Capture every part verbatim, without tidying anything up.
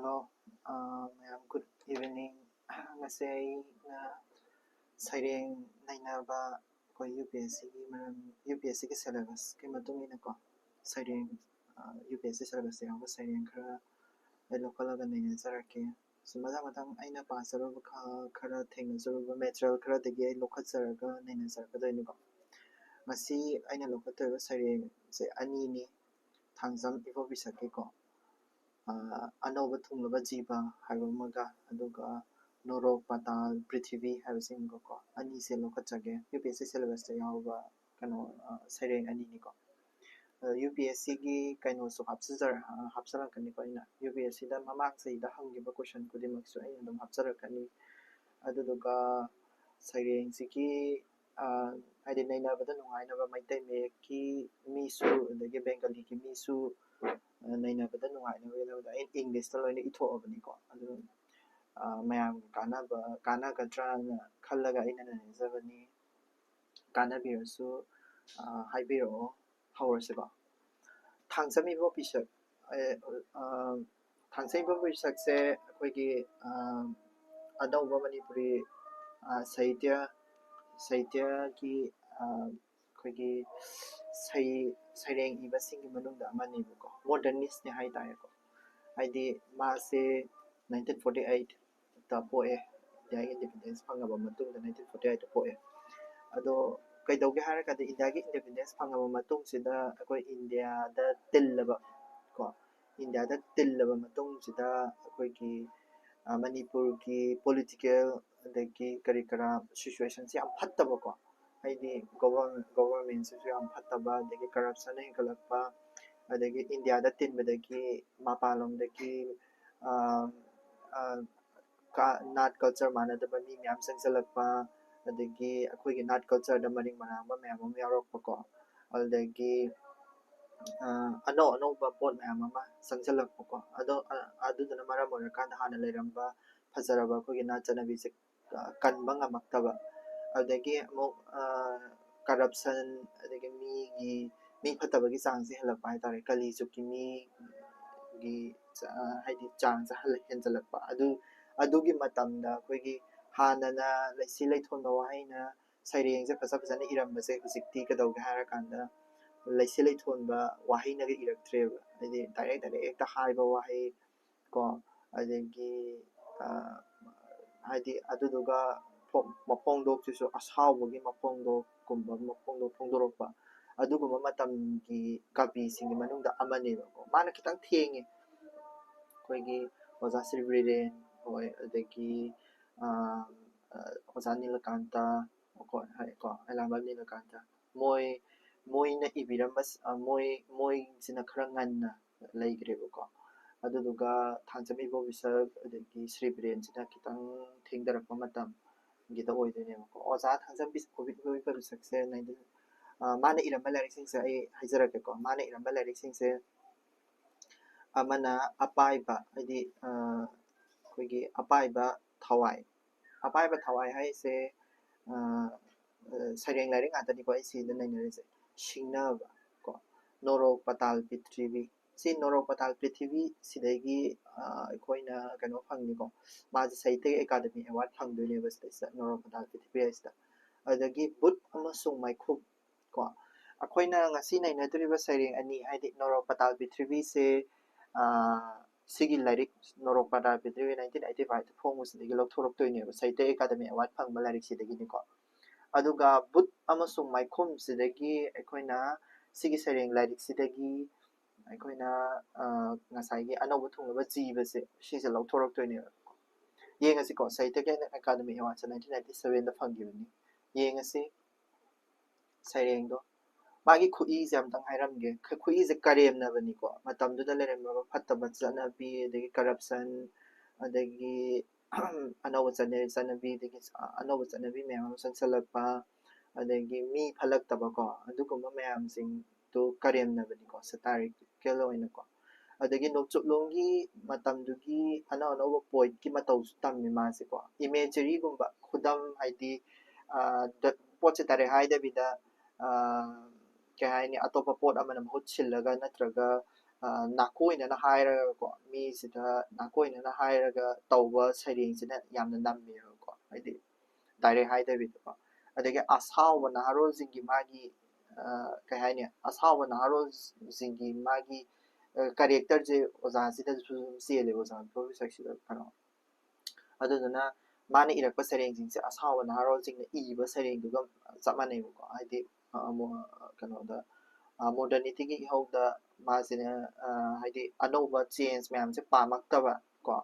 Hello, ꯑꯥ, ꯃꯌꯥꯝ, good evening꯫ ꯉꯁꯤ ꯑꯩꯅ ꯁꯩꯔꯦꯡ ꯅꯩꯅꯕ, ꯑꯩꯈꯣꯏ ꯌꯨ ꯄꯤ ꯑꯦꯁ ꯁꯤꯒꯤ ꯃꯔꯝ, ꯌꯨ ꯄꯤ ꯑꯦꯁ ꯁꯤꯒꯤ ꯁꯦꯂꯦꯕꯁꯀꯤ ꯃꯇꯨꯡ ꯏꯟꯅꯀꯣ, ꯁꯩꯔꯦꯡ, ꯌꯨ ꯄꯤ ꯑꯦꯁ ꯁꯤ ꯁꯦꯂꯦꯕꯁꯇ ꯌꯥꯎꯕ ꯁꯩꯔꯦꯡ ꯈꯔ ꯑꯩ ꯂꯧꯈꯠꯂꯒ ꯅꯩꯅꯖꯔꯛꯀꯦ꯫ ꯁꯤ ꯃꯊꯪ ꯃꯊꯪ ꯑꯩꯅ ꯄꯥꯖꯔꯨꯕ ꯈ-, ꯈꯔ ꯊꯦꯡꯅꯖꯔꯨꯕ ꯃꯦꯇꯔꯤꯌꯦꯜ ꯈꯔꯗꯒꯤ ꯑꯩ ꯂꯧꯈꯠꯆꯔꯒ ꯅꯩꯅꯖꯔꯛꯀꯗꯣꯏꯅꯤꯀꯣ꯫ ꯉꯁꯤ ꯑꯩꯅ ꯂꯧꯈꯠꯇꯣꯏꯕ ꯁꯩꯔꯦꯡꯁꯦ ꯑꯅꯤꯅꯤ, ꯊꯥꯡꯖꯝ ꯏꯕꯣꯕꯤꯁꯛꯀꯤꯀꯣ, ꯑꯥ, ꯑꯅꯧꯕ ꯊꯨꯡꯂꯕ ꯖꯤꯕ ꯍꯥꯏꯕ ꯑꯃꯒ, ꯑꯗꯨꯒ ꯅꯣꯔꯣꯛ, ꯄꯥꯇꯥꯜ, ꯄ꯭ꯔꯤꯊꯤꯕꯤ ꯍꯥꯏꯕꯁꯤꯡꯒꯀꯣ, ꯑꯅꯤꯁꯦ ꯂꯧꯈꯠꯆꯒꯦ꯫ ꯌꯨ ꯄꯤ ꯑꯦꯁ ꯁꯤ ꯁꯦꯂꯦꯕꯁꯇ ꯌꯥꯎꯕ ꯀꯩꯅꯣ, ꯑꯥ, ꯁꯩꯔꯦꯡ ꯑꯅꯤꯅꯤꯀꯣ꯫ ꯑꯗꯣ ꯌꯨ ꯄꯤ ꯑꯦꯁ ꯁꯤꯒꯤ ꯀꯩꯅꯣꯁꯨ ꯍꯥꯞꯆꯖꯔ-, ꯑꯥ, ꯍꯥꯞꯆꯔꯛꯀꯅꯤꯀꯣ ꯑꯩꯅ꯫ ꯌꯨ ꯄꯤ ꯑꯦꯁ ꯁꯤꯗ ꯃꯃꯥꯡ ꯆꯍꯤꯗ ꯍꯪꯈꯤꯕ ꯀꯣꯏꯁꯟ ꯈꯨꯗꯤꯡꯃꯛꯁꯨ ꯑꯩꯅ ꯑꯗꯨꯝ ꯍꯥꯞꯆꯔꯛꯀꯅꯤ꯫ ꯑꯗꯨꯗꯨꯒ ꯁꯩꯔꯦꯡꯁꯤꯒꯤ, ꯑꯥ, ꯍꯥꯏꯗꯤ ꯅꯩꯅꯕꯗ ꯅꯨꯡꯉꯥꯏꯅꯕ ꯃꯩꯇꯩ ꯃꯌꯦꯛꯀꯤ ꯃꯤꯁꯨ, ꯑꯗꯒꯤ ꯕꯦꯡꯒꯂꯤꯒꯤ ꯃꯤꯁꯨ, ꯑꯥ, ꯅꯩꯅꯕꯗ ꯅꯨꯡꯉꯥꯏꯅꯕꯒꯤꯗꯃꯛꯇ ꯑꯩꯅ ꯏꯪꯂꯤꯁꯇ ꯂꯣꯏꯅ ꯏꯊꯣꯛꯑꯕꯅꯤꯀꯣ꯫ ꯑꯗꯨ, ꯑꯥ, ꯃꯌꯥꯝꯒꯤ ꯀꯥꯟꯅꯕ, ꯀꯥꯟꯅꯒꯗ꯭ꯔꯥꯅ ꯈꯜꯂꯒ ꯑꯩꯅ ꯅꯩꯅꯖꯕꯅꯤ꯫ ꯀꯥꯟꯅꯕꯤꯔꯁꯨ, ꯑꯥ, ꯍꯥꯏꯕꯤꯔꯛꯑꯣ꯫ ꯍꯧꯔꯁꯤꯀꯣ꯫ ꯊꯥꯡꯖꯝ ꯏꯕꯣꯕꯤꯁꯛ, ꯑꯦ, ꯑꯥ, ꯊꯥꯡꯖꯝ ꯏꯕꯣꯕꯤꯁꯛꯁꯦ ꯑꯩꯈꯣꯏꯒꯤ, ꯑꯥ, ꯑꯅꯧꯕ ꯃꯅꯤꯄꯨꯔꯤ, ꯑꯥ, ꯁꯥꯍꯤꯇ꯭ꯌ, ꯁꯥꯍꯤꯇ꯭ꯌꯒꯤ, ꯑꯥ, ꯑꯩꯈꯣꯏꯒꯤ ꯁꯩ-, ꯁꯩꯔꯦꯡ ꯏꯕꯁꯤꯡꯒꯤ ꯃꯅꯨꯡꯗ ꯑꯃꯅꯦꯕꯀꯣ, ꯃꯣꯗꯔꯅꯤꯁꯅꯦ ꯍꯥꯏꯇꯥꯔꯦꯀꯣ꯫ ꯍꯥꯏꯗꯤ ꯃꯥꯁꯦ ꯅꯥꯏꯟꯇꯤꯟ ꯐꯣꯔꯇꯤ ꯑꯩꯠꯇ ꯄꯣꯛꯑꯦ, ꯏꯟꯗꯤꯌꯥꯒꯤ ꯏꯟꯗꯤꯄꯦꯟꯗꯦꯟꯁ ꯐꯪꯉꯕ ꯃꯇꯨꯡꯗ ꯅꯥꯏꯟꯇꯤꯟ ꯐꯣꯔꯇꯤ ꯑꯩꯠꯇ ꯄꯣꯛꯑꯦ꯫ ꯑꯗꯣ ꯀꯩꯗꯧꯒꯦ ꯍꯥꯏꯔꯒꯗꯤ ꯏꯟꯗꯤꯌꯥꯒꯤ ꯏꯟꯗꯤꯄꯦꯟꯗꯦꯟꯁ ꯐꯪꯉꯕ ꯃꯇꯨꯡꯁꯤꯗ ꯑꯩꯈꯣꯏ ꯏꯟꯗꯤꯌꯥꯗ ꯇꯤꯜꯂꯕ ꯀꯣ, ꯏꯟꯗꯤꯌꯥꯗ ꯇꯤꯜꯂꯕ ꯃꯇꯨꯡꯁꯤꯗ ꯑꯩꯈꯣꯏꯒꯤ, ꯑ, ꯃꯅꯤꯄꯨꯔꯒꯤ ꯄꯣꯂꯤꯇꯤꯀꯦꯜ ꯑꯗꯒꯤ ꯀꯔꯤ ꯀꯔꯥ ꯁꯤꯆꯨꯋꯦꯁꯟꯁꯦ ꯌꯥꯝ ꯐꯠꯇꯕꯀꯣ, ꯍꯥꯏꯗꯤ ꯒꯣꯕꯔ-, ꯒꯣꯕꯔꯃꯦꯟꯁꯤꯁꯨ ꯌꯥꯝ ꯐꯠꯇꯕ, ꯑꯗꯒꯤ ꯀꯔꯞꯁꯟ ꯍꯦꯟꯒꯠꯂꯛꯄ, ꯑꯗꯒꯤ ꯏꯟꯗꯤꯌꯥꯗ ꯇꯤꯟꯕꯗꯒꯤ ꯃꯄꯥꯟꯂꯣꯝꯗꯒꯤ, ꯑ, ꯑ, ꯀ-, ꯅꯥꯠ ꯀꯜꯆꯔ ꯃꯥꯟꯅꯗꯕ ꯃꯤ ꯃꯌꯥꯝ ꯆꯪꯁꯤꯜꯂꯛꯄ, ꯑꯗꯒꯤ ꯑꯩꯈꯣꯏꯒꯤ ꯅꯥꯠ ꯀꯜꯆꯔꯗ ꯃꯔꯤꯡ ꯃꯔꯥꯡꯕ ꯃꯌꯥꯝ ꯑꯃ ꯌꯥꯎꯔꯛꯄꯀꯣ, ꯑꯗꯨꯗꯒꯤ, ꯑ, ꯑꯅꯧ ꯑꯅꯧꯕ ꯄꯣꯠ ꯃꯌꯥꯝ ꯑꯃ ꯆꯪꯁꯤꯜꯂꯛꯄꯀꯣ꯫ ꯑꯗꯣ, ꯑ, ꯑꯗꯨꯗꯨꯅ ꯃꯔꯝ ꯑꯣꯏꯔꯀꯥꯟꯗ ꯍꯥꯟꯅ ꯂꯩꯔꯝꯕ ꯐꯖꯔꯕ ꯑꯩꯈꯣꯏꯒꯤ ꯅꯥꯠ ꯆꯠꯅꯕꯤꯁꯦ, ꯑ, ꯀꯟꯕ ꯉꯝꯃꯛꯇꯕ, ꯑꯗꯨꯗꯒꯤ ꯑꯃꯨꯛ, ꯑ, ꯀꯔꯞꯁꯟ, ꯑꯗꯒꯤ ꯃꯤꯒꯤ, ꯃꯤ ꯐꯠꯇꯕꯒꯤ ꯆꯥꯡꯁꯦ ꯍꯦꯜꯂꯛꯄ ꯍꯥꯏꯇꯥꯔꯦ꯫ ꯀꯂꯤ ꯖꯨꯒꯀꯤ ꯃꯤ ꯒꯤ ꯆ-, ꯍꯥꯏꯗꯤ ꯆꯥꯡꯁꯦ ꯍꯜ-, ꯍꯦꯟꯖꯜꯂꯛꯄ꯫ ꯑꯗꯨ, ꯑꯗꯨꯒꯤ ꯃꯇꯝꯗ ꯑꯩꯈꯣꯏꯒꯤ ꯍꯥꯟꯅꯅ ꯂꯩꯁꯤ ꯂꯩꯊꯣꯟꯕ ꯋꯥꯍꯩꯅ ꯁꯩꯔꯦꯡꯁꯦ ꯐꯖ ꯐꯖꯅ ꯏꯔꯝꯕꯁꯦ ꯍꯧꯖꯤꯛꯇꯤ ꯀꯩꯗꯧꯒꯦ ꯍꯥꯏꯔꯀꯥꯟꯗ ꯂꯩꯁꯤ ꯂꯩꯊꯣꯟꯕ ꯋꯥꯍꯩꯅꯒ ꯏꯔꯛꯇ꯭ꯔꯦꯕ꯫ ꯍꯥꯏꯗꯤ direct direct ꯍꯦꯛꯇ ꯍꯥꯏꯕ ꯋꯥꯍꯩ ꯀꯣ, ꯑꯗꯒꯤ, ꯑ, ꯍꯥꯏꯗꯤ ꯑꯗꯨꯗꯨꯒ ꯐꯣ-, ꯃꯐꯣꯡꯗꯣꯛꯁꯤꯁꯨ ꯑꯁꯥꯎꯕꯒꯤ ꯃꯐꯣꯡꯗꯣꯛꯀꯨꯝꯕ, ꯃꯐꯣꯡꯗꯣꯛ ꯐꯣꯡꯗꯣꯔꯛꯄ, ꯑꯗꯨꯒꯨꯝꯕ ꯃꯇꯝꯒꯤ ꯀꯕꯤꯁꯤꯡꯒꯤ ꯃꯅꯨꯡꯗ ꯑꯃꯅꯦꯕꯀꯣ꯫ ꯃꯥꯅ ꯈꯤꯇꯪ ꯊꯦꯡꯉꯦ꯫ ꯑꯩꯈꯣꯏꯒꯤ ꯑꯣꯖꯥ ꯁ꯭ꯔꯤ ꯕꯤꯔꯦꯟ ꯍꯣꯏ, ꯑꯗꯒꯤ, ꯑ, ꯑ, ꯑꯣꯖꯥ ꯅꯤꯂꯀꯥꯟꯇ, ꯀꯣ, ꯍꯥꯏ-, ꯀꯣ, ꯑꯂꯥꯡꯕꯝ ꯅꯤꯂꯀꯥꯟꯇ, ꯃꯣꯏ, ꯃꯣꯏꯅ ꯏꯕꯤꯔꯝꯕ ꯁ-, ꯑ, ꯃꯣꯏ, ꯃꯣꯏꯁꯤꯅ ꯈꯔ ꯉꯟꯅ ꯂꯩꯈ꯭ꯔꯦꯕꯀꯣ꯫ ꯑꯗꯨꯗꯨꯒ ꯊꯥꯡꯖꯝ ꯏꯕꯣꯕꯤꯁꯛ ꯑꯗꯒꯤ ꯁ꯭ꯔꯤ ꯕꯤꯔꯦꯟꯁꯤꯅ ꯈꯤꯇꯪ ꯊꯦꯡꯊꯔꯛꯄ ꯃꯇꯝꯒꯤꯗ ꯑꯣꯏꯗꯣꯏꯅꯦꯕꯀꯣ꯫ ꯑꯣꯖꯥ ꯊꯥꯡꯖꯝ ꯕꯤꯁ-, ꯏꯕꯣꯕꯤꯁꯛꯁꯦ nineteen, ꯑ, ꯃꯥꯅ ꯏꯔꯝꯕ ꯂꯥꯏꯔꯤꯛꯁꯤꯡꯁꯦ ꯑꯩ ꯍꯥꯏꯖꯔꯛꯀꯦꯀꯣ꯫ ꯃꯥꯅ ꯏꯔꯝꯕ ꯂꯥꯏꯔꯤꯛꯁꯤꯡꯁꯦ ꯑꯃꯅ ꯑꯄꯥꯏꯕ, ꯍꯥꯏꯗꯤ, ꯑ, ꯑꯩꯈꯣꯏꯒꯤ ꯑꯄꯥꯏꯕ ꯊꯋꯥꯏ꯫ ꯑꯄꯥꯏꯕ ꯊꯋꯥꯏ ꯍꯥꯏꯁꯦ, ꯑ, ꯑ, ꯁꯩꯔꯦꯡ ꯂꯥꯏꯔꯤꯛ ꯉꯥꯛꯇꯅꯤꯀꯣ ꯑꯩ ꯁꯤꯗ ꯅꯩꯅꯔꯤꯁꯦ꯫ ꯁꯤꯡꯅꯕ ꯀꯣ, ꯅꯣꯔꯣꯛ ꯄꯇꯥꯜ ꯄ꯭ꯔꯤꯊꯤꯕꯤ꯫ ꯁꯤ ꯅꯣꯔꯣꯛ ꯄꯇꯥꯜ ꯄ꯭ꯔꯤꯊꯤꯕꯤ ꯁꯤꯗꯒꯤ, ꯑ, ꯑꯩꯈꯣꯏꯅ ꯀꯩꯅꯣ ꯐꯪꯅꯤꯀꯣ, ꯃꯥꯁꯦ ꯁꯥꯍꯤꯇ꯭ꯌ ꯑꯦꯀꯥꯗꯃꯤ ꯑꯦꯋꯥꯔꯗ ꯐꯪꯗꯣꯏꯅꯦꯕ ꯁꯤꯗꯩꯁꯤꯗ, ꯅꯣꯔꯣꯛ ꯄꯇꯥꯜ ꯄ꯭ꯔꯤꯊꯤꯕꯤ ꯍꯥꯏꯁꯤꯗ꯫ ꯑꯗꯒꯤ ꯕꯨꯠ ꯑꯃꯁꯨꯡ ꯃꯥꯏꯈꯨꯝ ꯀꯣ, ꯑꯩꯈꯣꯏꯅ ꯉꯁꯤ ꯅꯩꯅꯗꯣꯔꯤꯕ ꯁꯩꯔꯦꯡ ꯑꯅꯤ, ꯍꯥꯏꯗꯤ ꯅꯣꯔꯣꯛ ꯄꯇꯥꯜ ꯄ꯭ꯔꯤꯊꯤꯕꯤꯁꯦ, ꯑ, ꯁꯤꯒꯤ ꯂꯥꯏꯔꯤꯛ ꯅꯣꯔꯣꯛ ꯄꯇꯥꯜ ꯄ꯭ꯔꯤꯊꯤꯕꯤ nineteen eighty five ꯐꯣꯡꯕꯁꯤꯗꯒꯤ ꯂꯧꯊꯣꯔꯛꯇꯣꯏꯅꯦꯕ, ꯁꯥꯍꯤꯇ꯭ꯌ ꯑꯦꯀꯥꯗꯃꯤ ꯑꯦꯋꯥꯔꯗ ꯐꯪꯕ ꯂꯥꯏꯔꯤꯛꯁꯤꯗꯒꯤꯅꯤꯀꯣ꯫ ꯑꯗꯨꯒ ꯕꯨꯠ ꯑꯃꯁꯨꯡ ꯃꯥꯏꯈꯨꯝꯁꯤꯗꯒꯤ ꯑꯩꯈꯣꯏꯅ ꯁꯤꯒꯤ ꯁꯩꯔꯦꯡ ꯂꯥꯏꯔꯤꯛꯁꯤꯗꯒꯤ ꯑꯩꯈꯣꯏꯅ, ꯑ, ꯉꯁꯥꯏꯒꯤ ꯑꯅꯧꯕ ꯊꯣꯡꯂꯕ ꯖꯤꯕꯁꯦ ꯁꯤꯁꯦ ꯂꯧꯊꯣꯔꯛꯇꯣꯏꯅꯦꯕ꯫ ꯌꯦꯡꯉꯁꯤꯀꯣ, ꯁꯥꯍꯤꯇ꯭ꯌ ꯑꯦꯀꯥꯗꯃꯤ ꯑꯦꯋꯥꯔꯗꯁꯦ nineteen ninety sevenꯗ ꯐꯪꯈꯤꯕꯅꯤ꯫ ꯌꯦꯡꯉꯁꯤ ꯁꯩꯔꯦꯡꯗꯣ꯫ ꯃꯥꯒꯤ ꯈꯨꯏꯁꯦ ꯑꯝꯇꯪ ꯍꯥꯏꯔꯝꯒꯦ꯫ ꯈ-, ꯈꯨꯏꯁꯦ ꯀꯔꯦꯝꯅꯕꯅꯤꯀꯣ꯫ ꯃꯇꯝꯗꯨꯗ ꯂꯩꯔꯝꯃꯤꯕ ꯐꯠꯇꯕ ꯆꯠꯅꯕꯤ, ꯑꯗꯒꯤ corruption, ꯑꯗꯒꯤ ꯑꯅꯧꯕ ꯆꯠꯅ-, ꯆꯠꯅꯕꯤ, ꯑꯗꯒꯤ ꯑꯅꯧꯕ ꯆꯠꯅꯕꯤ ꯃꯌꯥꯝ ꯑꯃ ꯆꯪꯁꯜꯂꯛꯄ, ꯑꯗꯒꯤ ꯃꯤ ꯐꯠꯂꯛꯇꯕꯀꯣ, ꯑꯗꯨꯒꯨꯝꯕ ꯃꯌꯥꯝꯁꯤꯡꯗꯨ ꯀꯔꯦꯝꯅꯕꯅꯤꯀꯣ, satirical ꯑꯣꯏꯅꯀꯣ꯫ ꯑꯗꯒꯤ ꯅꯣꯡꯆꯨꯞꯂꯣꯝꯒꯤ ꯃꯇꯝꯗꯨꯒꯤ ꯑꯅꯧ ꯑꯅꯧꯕ poetꯀꯤ ꯃꯇꯧꯁꯨ ꯇꯝꯃꯤ ꯃꯥꯁꯦꯀꯣ꯫ Imageryꯒꯨꯝꯕ, ꯈꯨꯗꯝ ꯍꯥꯏꯗꯤ, ꯑ, ꯗ-, ꯄꯣꯠꯁꯦ direct ꯍꯥꯏꯗꯕꯤꯗ, ꯑ, ꯀꯩ ꯍꯥꯏꯅꯤ, ꯑꯇꯣꯞꯄ ꯄꯣꯠ ꯑꯃꯅ ꯃꯍꯨꯠ ꯁꯤꯜꯂꯒ ꯅꯠꯇ꯭ꯔꯒ, ꯅꯥꯀꯣꯏꯅꯅ ꯍꯥꯏꯔꯒꯀꯣ, ꯃꯤꯁꯤꯗ ꯅꯥꯀꯣꯏꯅꯅ ꯍꯥꯏꯔꯒ ꯇꯧꯕ ꯁꯩꯔꯦꯡꯁꯤꯅ ꯌꯥꯝꯅ ꯅꯝꯃꯦꯕꯀꯣ, ꯍꯥꯏꯗꯤ ꯗꯥꯏꯔꯦꯛ ꯍꯥꯏꯗꯕꯤꯗꯀꯣ꯫ ꯑꯗꯒꯤ ꯑꯁꯥꯎꯕ ꯅꯍꯥꯔꯣꯜꯁꯤꯡꯒꯤ ꯃꯥꯒꯤ ꯀꯩ ꯍꯥꯏꯅꯤ, ꯑꯁꯥꯎꯕ ꯅꯍꯥꯔꯣꯜꯁꯤꯡꯒꯤ ꯃꯥꯒꯤ ꯀꯦꯔꯦꯛꯇꯔꯁꯦ ꯑꯣꯖꯥꯁꯤꯗꯁꯨ ꯑꯗꯨꯝ ꯆꯦꯜꯂꯦꯕ, ꯑꯣꯖꯥ ꯄ꯭ꯔꯣꯐꯦꯁꯔꯁꯤꯗ ꯀꯩꯅꯣ꯫ ꯑꯗꯨꯗꯨꯅ ꯃꯥꯅ ꯏꯔꯛꯄ ꯁꯩꯔꯦꯡꯁꯤꯡꯁꯦ ꯑꯁꯥꯎꯕ ꯅꯍꯥꯔꯣꯜꯁꯤꯡꯅ ꯏꯕ ꯁꯩꯔꯦꯡꯗꯨꯒ ꯆꯞ ꯃꯥꯟꯅꯩꯕꯀꯣ꯫ ꯍꯥꯏꯗꯤ ꯀꯩꯅꯣꯗ, ꯃꯣꯗꯔꯅꯤꯇꯤꯒꯤ ꯏꯍꯧꯗ ꯃꯥꯁꯤꯅ ꯍꯥꯏꯗꯤ ꯑꯅꯧꯕ ꯆꯦꯟꯖ ꯃꯌꯥꯝꯁꯦ ꯄꯥꯝꯃꯛꯇꯕ ꯀꯣ,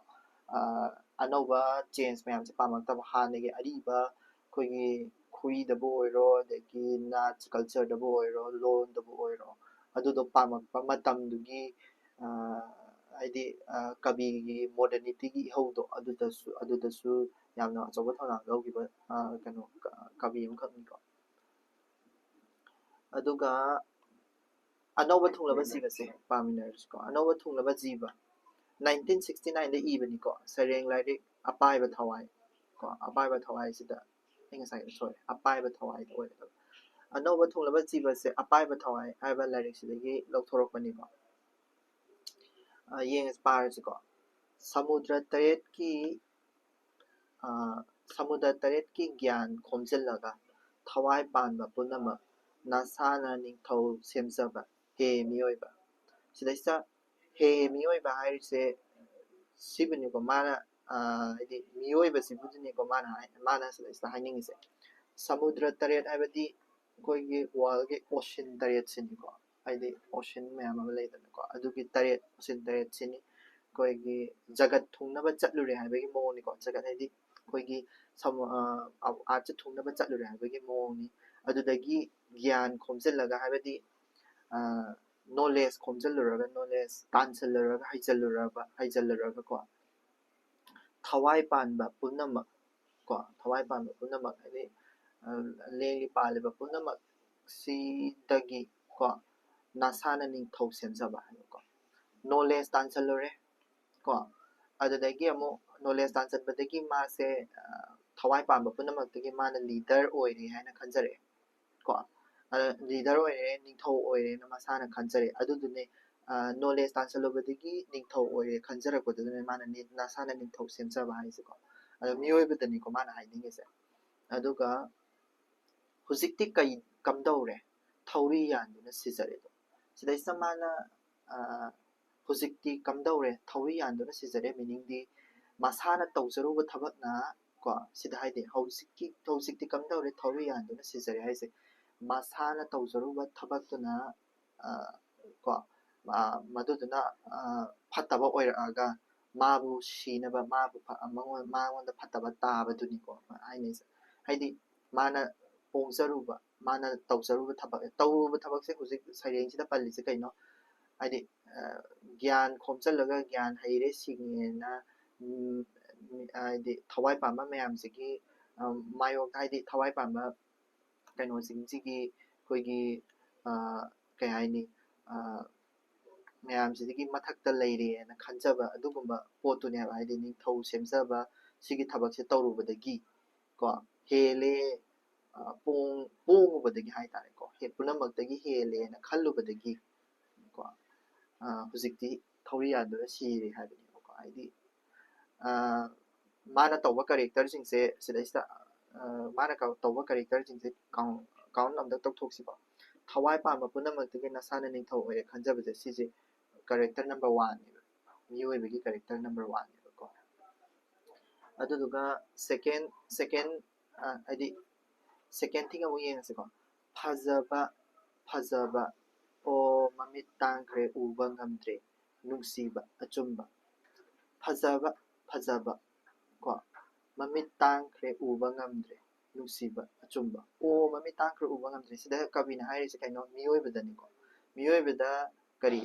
ꯑꯅꯧꯕ ꯆꯦꯟꯖ ꯃꯌꯥꯝꯁꯦ ꯄꯥꯝꯃꯛꯇꯕ, ꯍꯥꯟꯅꯒꯤ ꯑꯔꯤꯕ ꯑꯩꯈꯣꯏꯒꯤ ꯈꯨꯏꯗꯕꯨ ꯑꯣꯏꯔꯣ, ꯑꯗꯒꯤ ꯅꯥꯠ ꯀꯜꯆꯔꯗꯕꯨ ꯑꯣꯏꯔꯣ, ꯂꯣꯟꯗꯕꯨ ꯑꯣꯏꯔꯣ, ꯑꯗꯨꯗꯣ ꯄꯥꯝꯃꯛꯄ ꯃꯇꯝꯗꯨꯒꯤ ꯍꯥꯏꯗꯤ ꯀꯕꯤꯒꯤ ꯃꯣꯗꯔꯅꯤꯇꯤꯒꯤ ꯏꯍꯧꯗꯣ ꯑꯗꯨꯗꯁꯨ ꯑꯗꯨꯗꯁꯨ ꯌꯥꯝꯅ ꯑꯆꯧꯕ ꯊꯧꯗꯥꯡ ꯂꯧꯈꯤꯕ ꯀꯩꯅꯣ ꯀꯕꯤ ꯑꯃꯈꯛꯅꯤꯀꯣ꯫ ꯑꯗꯨꯒ ꯑꯅꯧꯕ ꯊꯨꯡꯂꯕ ꯖꯤꯕꯁꯦ ꯄꯥꯃꯤꯟꯅꯔꯁꯤꯀꯣ꯫ ꯑꯅꯧꯕ ꯊꯨꯡꯂꯕ ꯖꯤꯕ nineteen sixty nineꯗ ꯏꯕꯅꯤꯀꯣ, ꯁꯩꯔꯦꯡ ꯂꯥꯏꯔꯤꯛ ꯑꯄꯥꯏꯕ ꯊꯋꯥꯏ ꯀꯣ꯫ ꯑꯄꯥꯏꯕ ꯊꯋꯥꯏꯁꯤꯗ ꯑꯩ ꯉꯁꯥꯏ ꯁꯣꯏ, ꯑꯄꯥꯏꯕ ꯊꯋꯥꯏꯗ ꯑꯣꯏꯒꯗꯕ꯫ ꯑꯅꯧꯕ ꯊꯨꯡꯂꯕ ꯖꯤꯕꯁꯦ ꯑꯄꯥꯏꯕ ꯊꯋꯥꯏ ꯍꯥꯏꯕ ꯂꯥꯏꯔꯤꯛꯁꯤꯗꯒꯤ ꯂꯧꯊꯣꯔꯛꯄꯅꯤꯀꯣ꯫ ꯌꯦꯡꯉꯁꯤ, ꯄꯥꯔꯁꯤꯀꯣ꯫ ꯁꯃꯨꯗ꯭ꯔ ꯇꯔꯦꯠꯀꯤ ꯁꯃꯨꯗ꯭ꯔ ꯇꯔꯦꯠꯀꯤ ꯒ꯭ꯌꯥꯟ ꯈꯣꯝꯖꯤꯜꯂꯒ ꯊꯋꯥꯏ ꯄꯥꯟꯕ ꯄꯨꯝꯅꯃꯛ ꯅꯁꯥꯅ ꯅꯤꯡꯊꯧ ꯁꯦꯝꯖꯕ ꯍꯦ ꯃꯤꯑꯣꯏꯕ꯫ ꯁꯤꯗꯩꯁꯤꯗ ꯍꯦ ꯃꯤꯑꯣꯏꯕ ꯍꯥꯏꯔꯤꯁꯦ ꯁꯤꯕꯨꯅꯤꯀꯣ ꯃꯥꯅ, ꯍꯥꯏꯗꯤ ꯃꯤꯑꯣꯏꯕꯁꯤꯕꯨꯗꯤꯅꯤꯀꯣ ꯃꯥꯅ ꯍꯥꯏ, ꯃꯥꯅ ꯁꯤꯗꯩꯁꯤꯗ ꯍꯥꯏꯅꯤꯡꯉꯤꯁꯦ꯫ ꯁꯃꯨꯗ꯭ꯔ ꯇꯔꯦꯠ ꯍꯥꯏꯕꯗꯤ ꯑꯩꯈꯣꯏꯒꯤ ꯋꯥꯔꯜꯒꯤ ꯑꯣꯁꯤꯟ ꯇꯔꯦꯠꯁꯤꯅꯤꯀꯣ, ꯍꯥꯏꯗꯤ ꯑꯣꯁꯤꯟ ꯃꯌꯥꯝ ꯑꯃ ꯂꯩꯗꯅꯀꯣ, ꯑꯗꯨꯒꯤ ꯇꯔꯦꯠ, ꯑꯣꯁꯤꯟ ꯇꯔꯦꯠꯁꯤꯅꯤ꯫ ꯑꯩꯈꯣꯏꯒꯤ ꯖꯒꯠ ꯊꯨꯡꯅꯕ ꯆꯠꯂꯨꯔꯦ ꯍꯥꯏꯕꯒꯤ ꯃꯑꯣꯡꯅꯤꯀꯣ꯫ ꯖꯒꯠ ꯍꯥꯏꯗꯤ ꯑꯩꯈꯣꯏꯒꯤ ꯁꯃꯨ-, ꯑ, ꯑꯥꯔꯠꯁꯦ ꯊꯨꯡꯅꯕ ꯆꯠꯂꯨꯔꯦ ꯍꯥꯏꯕꯒꯤ ꯃꯑꯣꯡꯅꯤ꯫ ꯑꯗꯨꯗꯒꯤ ꯒ꯭ꯌꯥꯟ ꯈꯣꯝꯖꯤꯜꯂꯒ, ꯍꯥꯏꯕꯗꯤ ꯅꯣꯂꯦꯖ ꯈꯣꯝꯖꯤꯜꯂꯨꯔꯒ, ꯅꯣꯂꯦꯖ ꯇꯥꯟꯁꯤꯜꯂꯨꯔꯒ, ꯍꯩꯖꯤꯜꯂꯨꯔꯕ, ꯍꯩꯖꯤꯜꯂꯨꯔꯒꯀꯣ, ꯊꯋꯥꯏ ꯄꯥꯟꯕ ꯄꯨꯝꯅꯃꯛ ꯀꯣ, ꯊꯋꯥꯏ ꯄꯥꯟꯕ ꯄꯨꯝꯅꯃꯛ ꯍꯥꯏꯗꯤ ꯂꯦꯡꯂꯤ ꯄꯥꯜꯂꯤꯕ ꯄꯨꯝꯅꯃꯛ ꯁꯤꯗꯒꯤ ꯀꯣ, ꯅꯁꯥꯅ ꯅꯤꯡꯊꯧ ꯁꯦꯝꯖꯕ ꯍꯥꯏꯕꯀꯣ꯫ ꯅꯣꯂꯦꯖ ꯇꯥꯟꯁꯤꯜꯂꯨꯔꯦ ꯀꯣ, ꯑꯗꯨꯗꯒꯤ ꯑꯃꯨꯛ ꯅꯣꯂꯦꯖ ꯇꯥꯟꯁꯤꯟꯕꯗꯒꯤ ꯃꯥꯁꯦ ꯊꯋꯥꯏ ꯄꯥꯟꯕ ꯄꯨꯝꯅꯃꯛꯇꯒꯤ ꯃꯥꯅ ꯂꯤꯗꯔ ꯑꯣꯏꯔꯦ ꯍꯥꯏꯅ ꯈꯟꯖꯔꯛꯑꯦ ꯀꯣ꯫ ꯂꯤꯗꯔ ꯑꯣꯏꯔꯦ, ꯅꯤꯡꯊꯧ ꯑꯣꯏꯔꯦꯅ ꯃꯁꯥꯅ ꯈꯟꯖꯔꯦ꯫ ꯑꯗꯨꯗꯨꯅꯦ ꯅꯣꯂꯦꯖ ꯇꯥꯟꯁꯤꯜꯂꯨꯕꯗꯒꯤ ꯅꯤꯡꯊꯧ ꯑꯣꯏꯔꯦ ꯈꯟꯖꯔꯛꯄꯗꯨꯗꯅꯦ ꯃꯥꯅ ꯅꯤ- ꯅꯁꯥꯅ ꯅꯤꯡꯊꯧ ꯁꯦꯝꯖꯕ ꯍꯥꯏꯁꯦꯀꯣ꯫ ꯑꯗꯣ ꯃꯤꯑꯣꯏꯕꯗꯅꯤꯀꯣ ꯃꯥꯅ ꯍꯥꯏꯅꯤꯡꯉꯤꯁꯦ꯫ ꯑꯗꯨꯒ ꯍꯧꯖꯤꯛꯇꯤ ꯀꯩ ꯀꯝꯗꯧꯔꯦ? ꯊꯧꯔꯤ ꯌꯥꯟꯗꯨꯅ ꯁꯤꯖꯔꯦꯗꯣ꯫ ꯁꯤꯗꯩꯁꯤꯗ ꯃꯥꯅ ꯍꯧꯖꯤꯛꯇꯤ ꯀꯝꯗꯧꯔꯦ? ꯊꯧꯔꯤ ꯌꯥꯟꯗꯨꯅ ꯁꯤꯖꯔꯦ꯫ ꯃꯤꯅꯤꯡꯗꯤ ꯃꯁꯥꯅ ꯇꯧꯖꯔꯨꯕ ꯊꯕꯛꯅ ꯀꯣ ꯁꯤꯗ ꯍꯥꯏꯗꯤ ꯍꯧꯖꯤꯛꯀꯤ ꯍꯧꯖꯤꯛꯇꯤ ꯀꯝꯗꯧꯔꯦ? ꯊꯧꯔꯤ ꯌꯥꯟꯗꯨꯅ ꯁꯤꯖꯔꯦ ꯍꯥꯏꯁꯦ ꯃꯁꯥꯅ ꯇꯧꯖꯔꯨꯕ ꯊꯕꯛꯇꯨꯅ ꯀꯣ ꯃꯗꯨꯗꯨꯅ ꯐꯠꯇꯕ ꯑꯣꯏꯔꯛꯑꯒ ꯃꯥꯕꯨ ꯁꯤꯅꯕ ꯃꯥꯕꯨ ꯃꯉꯣꯟꯗ ꯐꯠꯇꯕ ꯇꯥꯕꯗꯨꯅꯤꯀꯣ ꯍꯥꯏꯅꯩꯁꯦ꯫ ꯍꯥꯏꯗꯤ ꯃꯥꯅ ꯄꯣꯡꯖꯔꯨꯕ ꯃꯥꯅ ꯇꯧꯖꯔꯨꯕ ꯊꯕꯛ ꯇꯧꯔꯨꯕ ꯊꯕꯛꯁꯦ ꯍꯧꯖꯤꯛ ꯁꯩꯔꯦꯡꯁꯤꯗ ꯄꯜꯂꯤꯁꯦ ꯀꯩꯅꯣ? ꯍꯥꯏꯗꯤ ꯒ꯭ꯌꯥꯟ ꯈꯣꯝꯖꯤꯜꯂꯒ ꯒ꯭ꯌꯥꯟ ꯍꯩꯔꯦ ꯁꯤꯡꯉꯦꯅ ꯍꯥꯏꯗꯤ ꯊꯋꯥꯏ ꯄꯥꯟꯕ ꯃꯌꯥꯝꯁꯤꯒꯤ ꯃꯥꯌꯣꯛꯇ ꯍꯥꯏꯗꯤ ꯊꯋꯥꯏ ꯄꯥꯟꯕ ꯀꯩꯅꯣꯁꯤꯡꯁꯤꯒꯤ ꯑꯩꯈꯣꯏꯒꯤ ꯀꯩ ꯍꯥꯏꯅꯤ ꯃꯌꯥꯝꯁꯤꯗꯒꯤ ꯃꯊꯛꯇ ꯂꯩꯔꯦꯅ ꯈꯟꯖꯕ ꯑꯗꯨꯒꯨꯝꯕ ꯄꯣꯠꯇꯨꯅꯦꯕ꯫ ꯍꯥꯏꯗꯤ ꯅꯤꯡꯊꯧ ꯁꯦꯝꯖꯕ ꯁꯤꯒꯤ ꯊꯕꯛꯁꯦ ꯇꯧꯔꯨꯕꯗꯒꯤ ꯀꯣ ꯍꯦꯜꯂꯦ ꯄꯣꯡ ꯄꯣꯡꯉꯨꯕꯗꯒꯤ ꯍꯥꯏꯇꯥꯔꯦꯀꯣ ꯄꯨꯝꯅꯃꯛꯇꯒꯤ ꯍꯦꯜꯂꯦꯅ ꯈꯜꯂꯨꯕꯗꯒꯤ ꯀꯣ ꯍꯧꯖꯤꯛꯇꯤ ꯊꯧꯔꯤ ꯌꯥꯟꯗꯨꯅ ꯁꯤꯔꯦ ꯍꯥꯏꯕꯅꯦꯕꯀꯣ꯫ ꯍꯥꯏꯗꯤ ꯃꯥꯅ ꯇꯧꯕ ꯀꯦꯔꯦꯛꯇꯔꯁꯤꯡꯁꯦ ꯁꯤꯗꯩꯁꯤꯗ ꯃꯥꯅ ꯇꯧꯕ ꯀꯦꯔꯦꯛꯇꯔꯁꯤꯡꯁꯦ ꯀꯥꯎꯟ ꯑꯝꯇ ꯇꯧꯊꯣꯛꯁꯤꯀꯣ꯫ ꯊꯋꯥꯏ ꯄꯥꯟꯕ ꯄꯨꯝꯅꯃꯛꯇꯒꯤ ꯅꯁꯥꯅ ꯅꯤꯡꯊꯧ ꯑꯣꯏꯔꯦ ꯈꯟꯖꯕꯁꯦ ꯁꯤꯁꯦ ꯀꯦꯔꯦꯛꯇꯔ ꯅꯝꯕꯔ ꯋꯥꯟꯅꯦꯕ꯫ ꯃꯤꯑꯣꯏꯕꯒꯤ ꯀꯦꯔꯦꯛꯇꯔ ꯅꯝꯕꯔ ꯋꯥꯟꯅꯦꯕꯀꯣ꯫ ꯑꯗꯨꯗꯨꯒ ꯁꯦꯀꯦꯟ ꯁꯦꯀꯦꯟ ꯍꯥꯏꯗꯤ ꯁꯦꯀꯦꯟ ꯊꯤꯡ ꯑꯃꯨꯛ ꯌꯦꯡꯉꯁꯤꯀꯣ꯫ ꯐꯖꯕ ꯐꯖꯕ ꯑꯣ ꯃꯃꯤꯠ ꯇꯥꯡꯈ꯭ꯔꯦ ꯎꯕ ꯉꯝꯗ꯭ꯔꯦ ꯅꯨꯡꯁꯤꯕ ꯑꯆꯨꯝꯕ꯫ ꯐꯖꯕ ꯐꯖꯕ ꯀꯣ ꯃꯃꯤꯠ ꯇꯥꯡꯈ꯭ꯔꯦ ꯎꯕ ꯉꯝꯗ꯭ꯔꯦ ꯅꯨꯡꯁꯤꯕ ꯑꯆꯨꯝꯕ꯫ ꯑꯣ ꯃꯃꯤꯠ ꯇꯥꯡꯈ꯭ꯔꯦ ꯎꯕ ꯉꯝꯗ꯭ꯔꯦ꯫ ꯁꯤꯗ ꯀꯕꯤꯅ ꯍꯥꯏꯔꯤꯁꯦ ꯀꯩꯅꯣ? ꯃꯤꯑꯣꯏꯕꯗꯅꯤꯀꯣ꯫ ꯃꯤꯑꯣꯏꯕꯗ ꯀꯔꯤ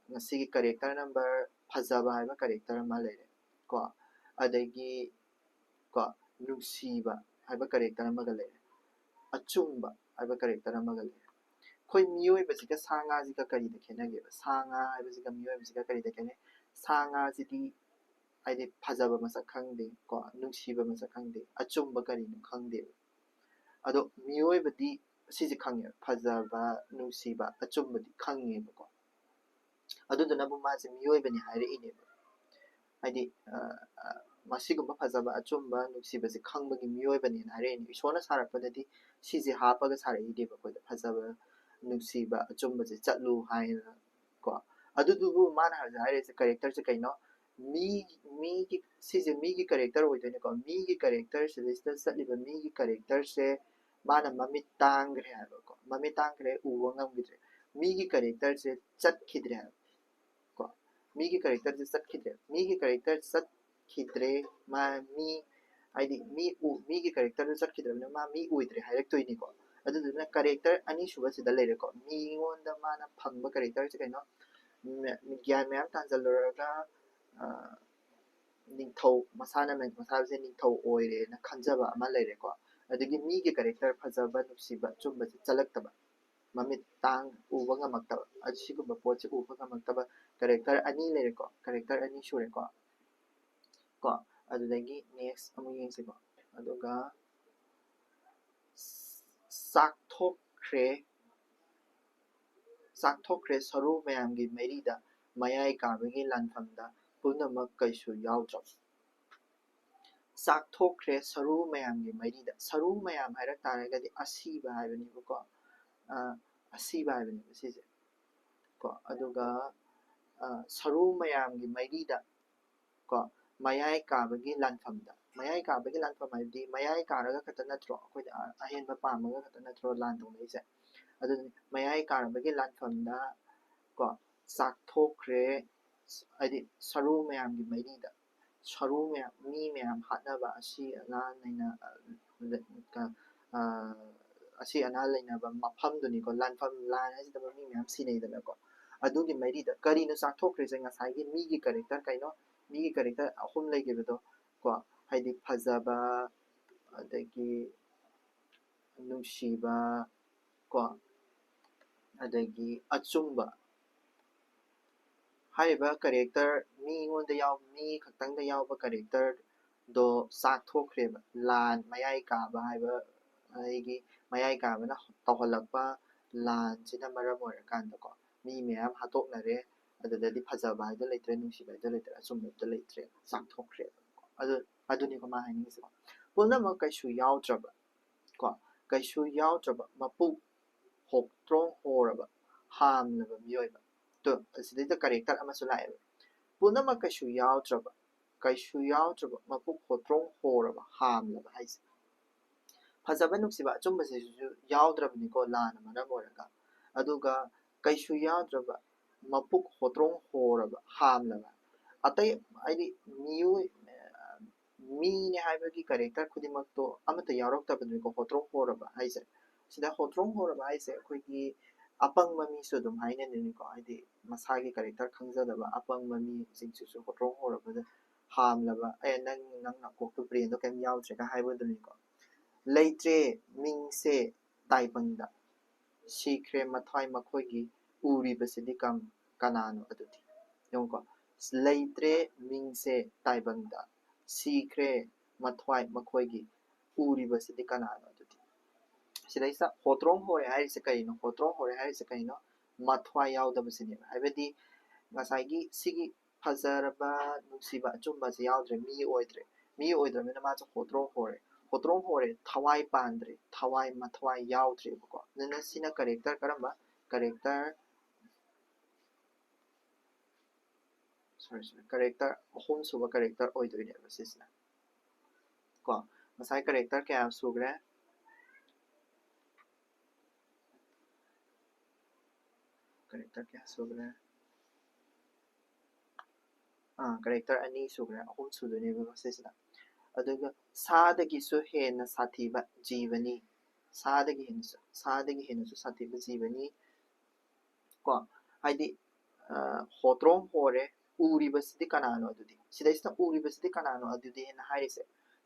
ꯉꯁꯤꯒꯤ ꯀꯦꯔꯦꯛꯇꯔ ꯅꯝꯕꯔ ꯐꯖꯕ ꯍꯥꯏꯕ ꯀꯦꯔꯦꯛꯇꯔ ꯑꯃ ꯂꯩꯔꯦ ꯀꯣ꯫ ꯑꯗꯒꯤ ꯀꯣ ꯅꯨꯡꯁꯤꯕ ꯍꯥꯏꯕ ꯀꯦꯔꯦꯛꯇꯔ ꯑꯃꯒ ꯂꯩꯔꯦ꯫ ꯑꯆꯨꯝꯕ ꯍꯥꯏꯕ ꯀꯦꯔꯦꯛꯇꯔ ꯑꯃꯒ ꯂꯩꯔꯦ꯫ ꯑꯩꯈꯣꯏ ꯃꯤꯑꯣꯏꯕꯁꯤꯒ ꯁꯥ ꯉꯥꯁꯤꯒ ꯀꯔꯤꯗ ꯈꯦꯠꯅꯒꯦꯕ? ꯁꯥ ꯉꯥ ꯍꯥꯏꯕꯁꯤꯒ ꯃꯤꯑꯣꯏꯕꯁꯤꯒ ꯀꯔꯤꯗ ꯈꯦꯠꯅꯩ? ꯁꯥ ꯉꯥꯁꯤꯗꯤ ꯍꯥꯏꯗꯤ ꯐꯖꯕ ꯃꯁꯛ ꯈꯪꯗꯦ ꯀꯣ ꯅꯨꯡꯁꯤꯕ ꯃꯁꯛ ꯈꯪꯗꯦ ꯑꯆꯨꯝꯕ ꯀꯔꯤꯅꯣ ꯈꯪꯗꯦꯕ꯫ ꯑꯗꯣ ꯃꯤꯑꯣꯏꯕꯗꯤ ꯁꯤꯁꯦ ꯈꯪꯉꯦꯕ ꯐꯖꯕ ꯅꯨꯡꯁꯤꯕ ꯑꯆꯨꯝꯕꯗꯤ ꯈꯪꯉꯦꯕꯀꯣ꯫ ꯑꯗꯨꯗꯨꯅꯕꯨ ꯃꯥꯁꯦ ꯃꯤꯑꯣꯏꯕꯅꯤ ꯍꯥꯏꯔꯛꯏꯅꯦꯕ꯫ ꯍꯥꯏꯗꯤ, ꯑ, ꯑ, ꯃꯁꯤꯒꯨꯝꯕ ꯐꯖꯕ, ꯑꯆꯨꯝꯕ, ꯅꯨꯡꯁꯤꯕꯁꯦ ꯈꯪꯕꯒꯤ ꯃꯤꯑꯣꯏꯕꯅꯦꯅ ꯍꯥꯏꯔꯛꯏꯅꯦ꯫ ꯏꯁꯣꯔꯅ ꯁꯥꯔꯛꯄꯗꯗꯤ ꯁꯤꯁꯦ ꯍꯥꯞꯄꯒ ꯁꯥꯔꯛꯏꯅꯦꯕ ꯑꯩꯈꯣꯏꯗ, ꯐꯖꯕ, ꯅꯨꯡꯁꯤꯕ, ꯑꯆꯨꯝꯕꯁꯦ ꯆꯠꯂꯨ ꯍꯥꯏꯅ ꯀꯣ꯫ ꯑꯗꯨꯗꯨꯕꯨ ꯃꯥꯅ ꯍꯧꯖꯤꯛ ꯍꯥꯏꯔꯤꯁꯦ characterꯁꯦ ꯀꯩꯅꯣ? ꯃꯤ, ꯃꯤꯒꯤ, ꯁꯤꯁꯦ ꯃꯤꯒꯤ character ꯑꯣꯏꯗꯣꯏꯅꯤꯀꯣ꯫ ꯃꯤꯒꯤ characterꯁꯦ, ꯁꯤꯗ ꯆꯠꯂꯤꯕ ꯃꯤꯒꯤ characterꯁꯦ ꯃꯥꯅ ꯃꯃꯤꯠ ꯇꯥꯡꯈ꯭ꯔꯦ ꯍꯥꯏꯕꯀꯣ꯫ ꯃꯃꯤꯠ ꯇꯥꯡꯈ꯭ꯔꯦ, ꯎꯕ ꯉꯝꯈꯤꯗ꯭ꯔꯦ꯫ ꯃꯤꯒꯤ characterꯁꯦ ꯆꯠꯈꯤꯗ꯭ꯔꯦ ꯍꯥꯏꯕ ꯀꯣ꯫ ꯃꯤꯒꯤ characterꯁꯦ ꯆꯠꯈꯤꯗ꯭ꯔꯦ꯫ ꯃꯤꯒꯤ character ꯆꯠꯈꯤꯗ꯭ꯔꯦ꯫ ꯃꯥ ꯃꯤ, ꯍꯥꯏꯗꯤ ꯃꯤ ꯎ-, ꯃꯤꯒꯤ characterꯗꯨ ꯆꯠꯈꯤꯗ꯭ꯔꯕꯅꯤꯅ ꯃꯥ ꯃꯤ ꯑꯣꯏꯗ꯭ꯔꯦ ꯍꯥꯏꯔꯛꯇꯣꯏꯅꯤꯀꯣ꯫ ꯑꯗꯨꯗꯨꯅ character ꯑꯅꯤꯁꯨꯕꯁꯤꯗ ꯂꯩꯔꯦꯀꯣ꯫ ꯃꯤꯉꯣꯟꯗ ꯃꯥꯅ ꯐꯪꯕ characterꯁꯦ ꯀꯩꯅꯣ? ꯃ-, ꯒ꯭ꯌꯥꯟ ꯃꯌꯥꯝ ꯇꯥꯟꯁꯤꯜꯂꯨꯔꯒ, ꯑ, ꯅꯤꯡꯊꯧ, ꯃꯁꯥꯅ ꯃ-, ꯃꯁꯥꯁꯦ ꯅꯤꯡꯊꯧ ꯑꯣꯏꯔꯦꯅ ꯈꯟꯖꯕ ꯑꯃ ꯂꯩꯔꯦꯀꯣ꯫ ꯑꯗꯒꯤ ꯃꯤꯒꯤ character ꯐꯖꯕ, ꯅꯨꯡꯁꯤꯕ, ꯑꯆꯨꯝꯕꯁꯦ ꯆꯠꯂꯛꯇꯕ, ꯃꯃꯤꯠ ꯇꯥꯡ ꯎꯕ ꯉꯝꯃꯛꯇꯕ, ꯑꯁꯤꯒꯨꯝꯕ ꯄꯣꯠꯁꯦ ꯎꯕ ꯉꯝꯃꯛꯇꯕ character ꯑꯅꯤ ꯂꯩꯔꯦꯀꯣ, character ꯑꯅꯤ ꯁꯨꯔꯦꯀꯣ꯫ ꯀꯣ, ꯑꯗꯨꯗꯒꯤ next ꯑꯃꯨꯛ ꯌꯦꯡꯁꯤꯀꯣ꯫ ꯑꯗꯨꯒ ꯆꯥꯛꯊꯣꯛꯈ꯭ꯔꯦ, ꯆꯥꯛꯊꯣꯛꯈ꯭ꯔꯦ ꯁꯔꯨ ꯃꯌꯥꯝꯒꯤ ꯃꯩꯔꯤꯗ, ꯃꯌꯥꯏ ꯀꯥꯕꯒꯤ ꯂꯥꯟꯐꯝꯗ ꯄꯨꯝꯅꯃꯛ ꯀꯩꯁꯨ ꯌꯥꯎꯗ꯭ꯔꯕ꯫ ꯆꯥꯛꯊꯣꯛꯈ꯭ꯔꯦ ꯁꯔꯨ ꯃꯌꯥꯝꯒꯤ ꯃꯩꯔꯤꯗ꯫ ꯁꯔꯨ ꯃꯌꯥꯝ ꯍꯥꯏꯔꯛ ꯇꯥꯔꯒꯗꯤ ꯑꯁꯤꯕ ꯍꯥꯏꯕꯅꯦꯕꯀꯣ꯫ ꯑ, ꯑꯁꯤꯕ ꯍꯥꯏꯕꯅꯦꯕ ꯁꯤꯁꯦ꯫ ꯀꯣ, ꯑꯗꯨꯒ, ꯑ, ꯁꯔꯨ ꯃꯌꯥꯝꯒꯤ ꯃꯩꯔꯤꯗ, ꯀꯣ, ꯃꯌꯥꯏ ꯀꯥꯕꯒꯤ ꯂꯥꯟꯐꯝꯗ꯫ ꯃꯌꯥꯏ ꯀꯥꯕꯒꯤ ꯂꯥꯟꯐꯝ ꯍꯥꯏꯕꯗꯤ ꯃꯌꯥꯏ ꯀꯥꯔꯒ ꯈꯛꯇ ꯅꯠꯇ꯭ꯔꯣ ꯑꯩꯈꯣꯏꯗ ꯑ-, ꯑꯍꯦꯟꯕ ꯄꯥꯝꯃꯒ ꯈꯛꯇ ꯅꯠꯇ꯭ꯔꯣ ꯂꯥꯟ ꯇꯧꯅꯔꯤꯁꯦ? ꯑꯗꯨꯅꯤ, ꯃꯌꯥꯏ ꯀꯥꯔꯕꯒꯤ ꯂꯥꯟꯐꯝꯗ, ꯀꯣ, ꯆꯥꯛꯊꯣꯛꯈ꯭ꯔꯦ, ꯍꯥꯏꯗꯤ ꯁꯔꯨ ꯃꯌꯥꯝꯒꯤ ꯃꯩꯔꯤꯗ꯫ ꯁꯔꯨ ꯃꯌꯥꯝ, ꯃꯤ ꯃꯌꯥꯝ ꯍꯥꯠꯅꯕ, ꯑꯁꯤ ꯑꯅꯥ ꯅꯩꯅ-, ꯑ, ꯑ, ꯑꯁꯤ ꯑꯅꯥ ꯂꯩꯅꯕ ꯃꯐꯝꯗꯨꯅꯤꯀꯣ꯫ ꯂꯥꯟꯐꯝ, ꯂꯥꯟ ꯍꯥꯏꯁꯤꯗꯕꯨ ꯃꯤ ꯃꯌꯥꯝ ꯁꯤꯅꯩꯗꯅꯀꯣ꯫ ꯑꯗꯨꯒꯤ ꯃꯩꯔꯤꯗ ꯀꯔꯤꯅꯣ ꯆꯥꯛꯊꯣꯛꯈ꯭ꯔꯤꯁꯦ? ꯉꯁꯥꯏꯒꯤ ꯃꯤꯒꯤ character ꯀꯩꯅꯣ? ꯃꯤꯒꯤ character ꯑꯍꯨꯝ ꯂꯩꯈꯤꯕꯗꯣ ꯀꯣ, ꯍꯥꯏꯗꯤ ꯐꯖꯕ, ꯑꯗꯒꯤ ꯅꯨꯡꯁꯤꯕ ꯀꯣ, ꯑꯗꯒꯤ ꯑꯆꯨꯝꯕ꯫ ꯍꯥꯏꯔꯤꯕ character, ꯃꯤꯉꯣꯟꯗ ꯌꯥꯎ-, ꯃꯤ ꯈꯛꯇꯪꯗ ꯌꯥꯎꯕ characterꯗꯣ ꯆꯥꯛꯊꯣꯛꯈ꯭ꯔꯦꯕ꯫ ꯂꯥꯟ, ꯃꯌꯥꯏ ꯀꯥꯕ ꯍꯥꯏꯕ, ꯑꯩꯒꯤ ꯃꯌꯥꯏ ꯀꯥꯕꯅ ꯇꯧꯍꯜꯂꯛꯄ ꯂꯥꯟꯁꯤꯅ ꯃꯔꯝ ꯑꯣꯏꯔꯀꯥꯟꯗꯀꯣ, ꯃꯤ ꯃꯌꯥꯝ ꯍꯥꯠꯇꯣꯛꯅꯔꯦ꯫ ꯑꯗꯨꯗꯗꯤ ꯐꯖꯕ ꯍꯥꯏꯗꯣ ꯂꯩꯇ꯭ꯔꯦ, ꯅꯨꯡꯁꯤꯕ ꯍꯥꯏꯗꯣ ꯂꯩꯇ꯭ꯔꯦ, ꯑꯆꯨꯝꯕ ꯍꯥꯏꯗꯣ ꯂꯩꯇ꯭ꯔꯦ, ꯆꯥꯛꯊꯣꯛꯈ꯭ꯔꯦ꯫ ꯑꯗꯨ, ꯑꯗꯨꯅꯤꯀꯣ ꯃꯥ ꯍꯥꯏꯅꯤꯡꯉꯤꯁꯦꯀꯣ꯫ ꯄꯨꯝꯅꯃꯛ ꯀꯩꯁꯨ ꯌꯥꯎꯗ꯭ꯔꯕ ꯀꯣ, ꯀꯩꯁꯨ ꯌꯥꯎꯗ꯭ꯔꯕ ꯃꯄꯨꯛ ꯍꯣꯇ꯭ꯔꯣꯡ ꯍꯣꯔꯕ ꯍꯥꯝꯂꯕ ꯃꯤꯑꯣꯏꯕ꯫ ꯇꯨ, ꯑꯁꯤꯗꯩꯗ character ꯑꯃꯁꯨ ꯂꯥꯛꯑꯦꯕ꯫ ꯄꯨꯝꯅꯃꯛ ꯀꯩꯁꯨ ꯌꯥꯎꯗ꯭ꯔꯕ, ꯀꯩꯁꯨ ꯌꯥꯎꯗ꯭ꯔꯕ ꯃꯄꯨꯛ ꯍꯣꯇ꯭ꯔꯣꯡ ꯍꯣꯔꯕ ꯍꯥꯝꯂꯕ ꯍꯥꯏꯁꯦ꯫ ꯐꯖꯕ, ꯅꯨꯡꯁꯤꯕ, ꯑꯆꯨꯝꯕꯁꯤꯁꯨ ꯌꯥꯎꯗ꯭ꯔꯕꯅꯤꯀꯣ, ꯂꯥꯟꯅ ꯃꯔꯝ ꯑꯣꯏꯔꯒ꯫ ꯑꯗꯨꯒ ꯀꯩꯁꯨ ꯌꯥꯎꯗ꯭ꯔꯕ ꯃꯄꯨꯛ ꯍꯣꯇ꯭ꯔꯣꯡ ꯍꯣꯔꯕ ꯍꯥꯝꯂꯕ꯫ ꯑꯇꯩ ꯍꯥꯏꯗꯤ ꯃꯤꯑꯣꯏ, ꯃꯤꯅꯦ ꯍꯥꯏꯕꯒꯤ character ꯈꯨꯗꯤꯡꯃꯛꯇꯣ ꯑꯃꯠꯇ ꯌꯥꯎꯔꯛꯇꯕꯅꯤꯀꯣ ꯍꯣꯇ꯭ꯔꯣꯡ ꯍꯣꯔꯕ ꯍꯥꯏꯁꯦ꯫ ꯁꯤꯗ ꯍꯣꯇ꯭ꯔꯣꯡ ꯍꯣꯔꯕ ꯍꯥꯏꯁꯦ ꯑꯩꯈꯣꯏꯒꯤ ꯑꯄꯪꯕ ꯃꯤꯁꯨ ꯑꯗꯨꯝ ꯍꯥꯏꯅꯗꯣꯏꯅꯤꯀꯣ, ꯍꯥꯏꯗꯤ ꯃꯁꯥꯒꯤ character ꯈꯪꯖꯗꯕ ꯑꯄꯪꯕ ꯃꯤꯁꯤꯡꯁꯤꯁꯨ ꯍꯣꯇ꯭ꯔꯣꯡ ꯍꯣꯔꯕꯗ ꯍꯥꯝꯂꯕ, "ꯑꯦ, ꯅꯪ, ꯅꯪ ꯅꯀꯣꯛꯇꯣ, brainꯗꯣ ꯀꯩꯝ ꯌꯥꯎꯗ꯭ꯔꯦꯒ" ꯍꯥꯏꯕꯗꯨꯅꯤꯀꯣ꯫ "ꯂꯩꯇ꯭ꯔꯦ ꯃꯤꯡꯁꯦ ꯇꯥꯏꯕꯪꯗ, ꯁꯤꯈ꯭ꯔꯦ ꯃꯊ꯭ꯋꯥꯏ ꯃꯈꯣꯏꯒꯤ, ꯎꯔꯤꯕꯁꯤꯗꯤ ꯀꯝ-, ꯀꯅꯥꯅꯣ ꯑꯗꯨꯗꯤ?" ꯌꯦꯡꯉꯨꯀꯣ, "ꯂꯩꯇ꯭ꯔꯦ ꯃꯤꯡꯁꯦ ꯇꯥꯏꯕꯪꯗ, ꯁꯤꯈ꯭ꯔꯦ ꯃꯊ꯭ꯋꯥꯏ ꯃꯈꯣꯏꯒꯤ, ꯎꯔꯤꯕꯁꯤꯗꯤ ꯀꯅꯥꯅꯣ ꯑꯗꯨꯗꯤ?" ꯁꯤꯗꯩꯁꯤꯗ ꯍꯣꯇ꯭ꯔꯣꯡ ꯍꯣꯔꯦ ꯍꯥꯏꯔꯤꯁꯦ ꯀꯩꯅꯣ? ꯍꯣꯇ꯭ꯔꯣꯡ ꯍꯣꯔꯦ ꯍꯥꯏꯔꯤꯁꯦ ꯀꯩꯅꯣ? ꯃꯊ꯭ꯋꯥꯏ ꯌꯥꯎꯗꯕꯁꯤꯅꯦꯕ꯫ ꯍꯥꯏꯕꯗꯤ ꯉꯁꯥꯏꯒꯤ ꯁꯤꯒꯤ ꯐꯖꯔꯕ, ꯅꯨꯡꯁꯤꯕ, ꯑꯆꯨꯝꯕꯁꯦ ꯌꯥꯎꯗ꯭ꯔꯦ, ꯃꯤ ꯑꯣꯏꯗ꯭ꯔꯦ꯫ ꯃꯤ ꯑꯣꯏꯗ꯭ꯔꯕꯅꯤꯅ ꯃꯥꯁꯦ ꯍꯣꯇ꯭ꯔꯣꯡ ꯍꯣꯔꯦ꯫ ꯍꯣꯇ꯭ꯔꯣꯡ ꯍꯣꯔꯦ, ꯊꯋꯥꯏ ꯄꯥꯟꯗ꯭ꯔꯦ, ꯊꯋꯥꯏ, ꯃꯊ꯭ꯋꯥꯏ ꯌꯥꯎꯗ꯭ꯔꯦꯕꯀꯣ꯫ ꯑꯗꯨꯅ ꯁꯤꯅ character ꯀꯔꯝꯕ? Character, sorry, sorry, character, ꯑꯍꯨꯝꯁꯨꯕ character ꯑꯣꯏꯗꯣꯏꯅꯦꯕ ꯁꯤꯁꯤꯅ꯫ ꯀꯣ, ꯉꯁꯥꯏ character ꯀꯌꯥ ꯁꯨꯈ꯭ꯔꯦ? Character ꯀꯌꯥ ꯁꯨꯈ꯭ꯔꯦ? ꯑꯥ, character ꯑꯅꯤ ꯁꯨꯈ꯭ꯔꯦ, ꯑꯍꯨꯝ ꯁꯨꯗꯣꯏꯅꯦꯕ ꯃꯁꯤꯁꯤꯅ꯫ ꯑꯗꯨꯒ ꯁꯥꯗꯒꯤꯁꯨ ꯍꯦꯟꯅ ꯁꯥꯊꯤꯕ ꯖꯤꯕꯅꯤ꯫ ꯁꯥꯗꯒꯤ ꯍꯦꯟꯅꯁꯨ, ꯁꯥꯗꯒꯤ ꯍꯦꯟꯅꯁꯨ ꯁꯥꯊꯤꯕ ꯖꯤꯕꯅꯤ꯫ ꯀꯣ, ꯍꯥꯏꯗꯤ, ꯑ, ꯍꯣꯇ꯭ꯔꯣꯡ ꯍꯣꯔꯦ, ꯎꯔꯤꯕꯁꯤꯗꯤ ꯀꯅꯥꯅꯣ ꯑꯗꯨꯗꯤ? ꯁꯤꯗꯩꯁꯤꯗ "ꯎꯔꯤꯕꯁꯤꯗꯤ ꯀꯅꯥꯅꯣ ꯑꯗꯨꯗꯤ" ꯍꯥꯏꯅ ꯍꯥꯏꯔꯤꯁꯦ,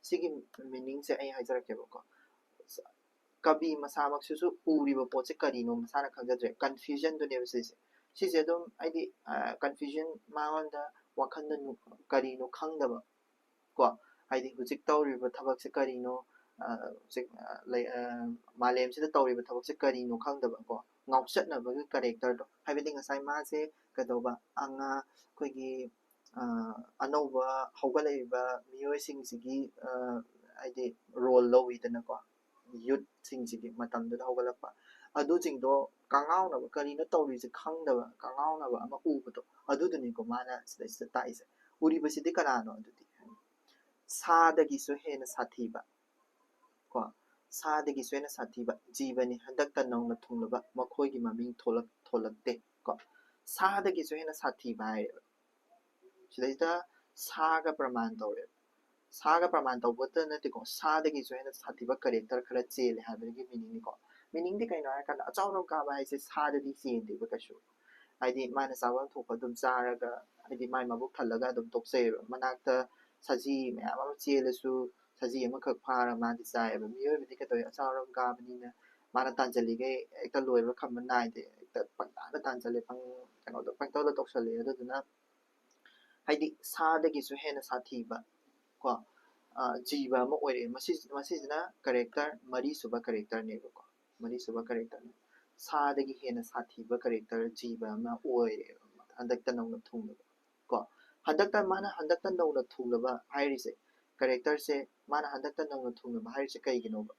ꯁꯤꯒꯤ meaningꯁꯦ ꯑꯩ ꯍꯥꯏꯖꯔꯛꯀꯦꯕꯀꯣ꯫ ꯀꯕꯤ ꯃꯁꯥꯃꯛꯁꯤꯁꯨ ꯎꯔꯤꯕ ꯄꯣꯠꯁꯦ ꯀꯔꯤꯅꯣ ꯃꯁꯥꯅ ꯈꯪꯖꯗ꯭ꯔꯦ, confusionꯗꯨꯅꯦꯕ ꯁꯤꯁꯦ꯫ ꯁꯤꯁꯦ ꯑꯗꯨꯝ ꯍꯥꯏꯗꯤ, ꯑ, confusion, ꯃꯉꯣꯟꯗ ꯋꯥꯈꯜꯗ ꯅꯨ-, ꯀꯔꯤꯅꯣ ꯈꯪꯗꯕ ꯀꯣ, ꯍꯥꯏꯗꯤ ꯍꯧꯖꯤꯛ ꯇꯧꯔꯤꯕ ꯊꯕꯛꯁꯦ ꯀꯔꯤꯅꯣ, ꯑ, ꯍꯧꯖꯤꯛ, ꯑ, ꯂꯩ-, ꯑ, ꯃꯥꯂꯦꯝꯁꯤꯗ ꯇꯧꯔꯤꯕ ꯊꯕꯛꯁꯦ ꯀꯔꯤꯅꯣ ꯈꯪꯗꯕ ꯀꯣ, ꯉꯥꯎꯆꯠꯅꯕꯒꯤ characterꯗꯣ, ꯍꯥꯏꯕꯗꯤ ꯉꯁꯥꯏ ꯃꯥꯁꯦ ꯀꯩꯗꯧꯕ, ꯑꯉꯥꯡ, ꯑꯩꯈꯣꯏꯒꯤ ꯑ, ꯑꯅꯧꯕ ꯍꯧꯒꯠꯂꯛꯏꯕ ꯃꯤꯑꯣꯏꯁꯤꯡꯁꯤꯒꯤ, ꯑ, ꯍꯥꯏꯗꯤ role ꯂꯧꯋꯤꯗꯅꯀꯣ, youthꯁꯤꯡꯁꯤꯒꯤ, ꯃꯇꯝꯗꯨꯗ ꯍꯧꯒꯠꯂꯛꯄ ꯑꯗꯨꯁꯤꯡꯗꯣ ꯀꯉꯥꯎꯅꯕ, ꯀꯔꯤꯅꯣ ꯇꯧꯔꯤꯁꯦ ꯈꯪꯗꯕ ꯀꯉꯥꯎꯅꯕ ꯑꯃ ꯎꯕꯗꯣ, ꯑꯗꯨꯗꯨꯅꯤꯀꯣ ꯃꯥꯅ ꯁꯤꯗꯩꯁꯤꯗ ꯇꯥꯛꯏꯁꯦ꯫ ꯎꯔꯤꯕꯁꯤꯗꯤ ꯀꯅꯥꯅꯣ ꯑꯗꯨꯗꯤ? ꯁꯥꯗꯒꯤꯁꯨ ꯍꯦꯟꯅ ꯁꯥꯊꯤꯕ, ꯀꯣ, ꯁꯥꯗꯒꯤꯁꯨ ꯍꯦꯟꯅ ꯁꯥꯊꯤꯕ ꯖꯤꯕꯅꯤ ꯍꯟꯗꯛꯇ ꯅꯧꯅ ꯊꯨꯡꯂꯕ, ꯃꯈꯣꯏꯒꯤ ꯃꯃꯤꯡ ꯊꯣꯂꯛ-, ꯊꯣꯂꯛꯇꯦ꯫ ꯀꯣ, ꯁꯥꯗꯒꯤꯁꯨ ꯍꯦꯟꯅ ꯁꯥꯊꯤꯕ ꯍꯥꯏꯔꯦꯕ꯫ ꯁꯤꯗꯩꯁꯤꯗ ꯁꯥꯒ ꯄ꯭ꯔꯃꯥꯟ ꯇꯧꯔꯦꯕ꯫ ꯁꯥꯒ ꯄ꯭ꯔꯃꯥꯟ ꯇꯧꯕꯇ ꯅꯠꯇꯦꯀꯣ, ꯁꯥꯗꯒꯤꯁꯨ ꯍꯦꯟꯅ ꯁꯥꯊꯤꯕ character ꯈꯔ ꯆꯦꯜꯂꯦ ꯍꯥꯏꯕꯒꯤ meaningꯅꯤꯀꯣ꯫ Meaningꯗꯤ ꯀꯩꯅꯣ ꯍꯥꯏꯔꯀꯥꯟꯗ, ꯑꯆꯥꯎꯔꯝ ꯀꯥꯕ ꯍꯥꯏꯁꯦ ꯁꯥꯗꯗꯤ ꯆꯦꯟꯗꯦꯕ ꯀꯩꯁꯨ꯫ ꯍꯥꯏꯗꯤ ꯃꯥꯅ ꯆꯥꯐꯝ ꯊꯣꯛꯄ ꯑꯗꯨꯝ ꯆꯥꯔꯒ, ꯍꯥꯏꯗꯤ ꯃꯥꯏ ꯃꯕꯨꯛ ꯊꯜꯂꯒ ꯑꯗꯨꯝ ꯇꯣꯛꯆꯩꯑꯕ꯫ ꯃꯅꯥꯛꯇ ꯁꯖꯤ ꯃꯌꯥꯝ ꯑꯃ ꯆꯦꯜꯂꯁꯨ ꯁꯖꯤ ꯑꯃꯈꯛ ꯐꯥꯔ ꯃꯥꯗꯤ ꯆꯥꯏꯑꯕ꯫ ꯃꯤꯑꯣꯏꯕꯗꯤ ꯀꯩꯗꯧꯋꯤ, ꯑꯆꯥꯎꯔꯝ ꯀꯥꯕꯅꯤꯅ ꯃꯥꯅ ꯇꯥꯟꯁꯤꯜꯂꯤꯈꯩ ꯍꯦꯛꯇ ꯂꯣꯏꯕ ꯈꯝꯕ ꯅꯥꯏꯗꯦ, ꯍꯦꯛꯇ ꯄꯪꯇꯥꯟꯗ ꯇꯥꯟꯁꯤꯜꯂꯦ, ꯄꯪ-, ꯀꯩꯅꯣꯗ ꯄꯪꯇꯧꯗ ꯇꯧꯁꯜꯂꯦ꯫ ꯑꯗꯨꯗꯨꯅ ꯍꯥꯏꯗꯤ ꯁꯥꯗꯒꯤꯁꯨ ꯍꯦꯟꯅ ꯁꯥꯊꯤꯕ ꯀꯣ, ꯑ, ꯖꯤꯕ ꯑꯃ ꯑꯣꯏꯔꯛꯑꯦ꯫ ꯃꯁꯤ-, ꯃꯁꯤꯁꯤꯅ character, ꯃꯔꯤꯁꯨꯕ characterꯅꯦꯕꯀꯣ, ꯃꯔꯤꯁꯨꯕ characterꯅꯦ꯫ ꯁꯥꯗꯒꯤ ꯍꯦꯟꯅ ꯁꯥꯊꯤꯕ character ꯖꯤꯕ ꯑꯃ ꯑꯣꯏꯔꯦꯕ ꯍꯟꯗꯛꯇ ꯅꯧꯅ ꯊꯨꯡꯂꯕ ꯀꯣ꯫ ꯍꯟꯗꯛꯇ ꯃꯥꯅ ꯍꯟꯗꯛꯇ ꯅꯧꯅ ꯊꯨꯡꯂꯕ ꯍꯥꯏꯔꯤꯁꯦ, characterꯁꯦ, ꯃꯥꯅ ꯍꯟꯗꯛꯇ ꯅꯧꯅ ꯊꯨꯡꯂꯕ ꯍꯥꯏꯔꯤꯁꯦ ꯀꯩꯒꯤꯅꯣꯕ?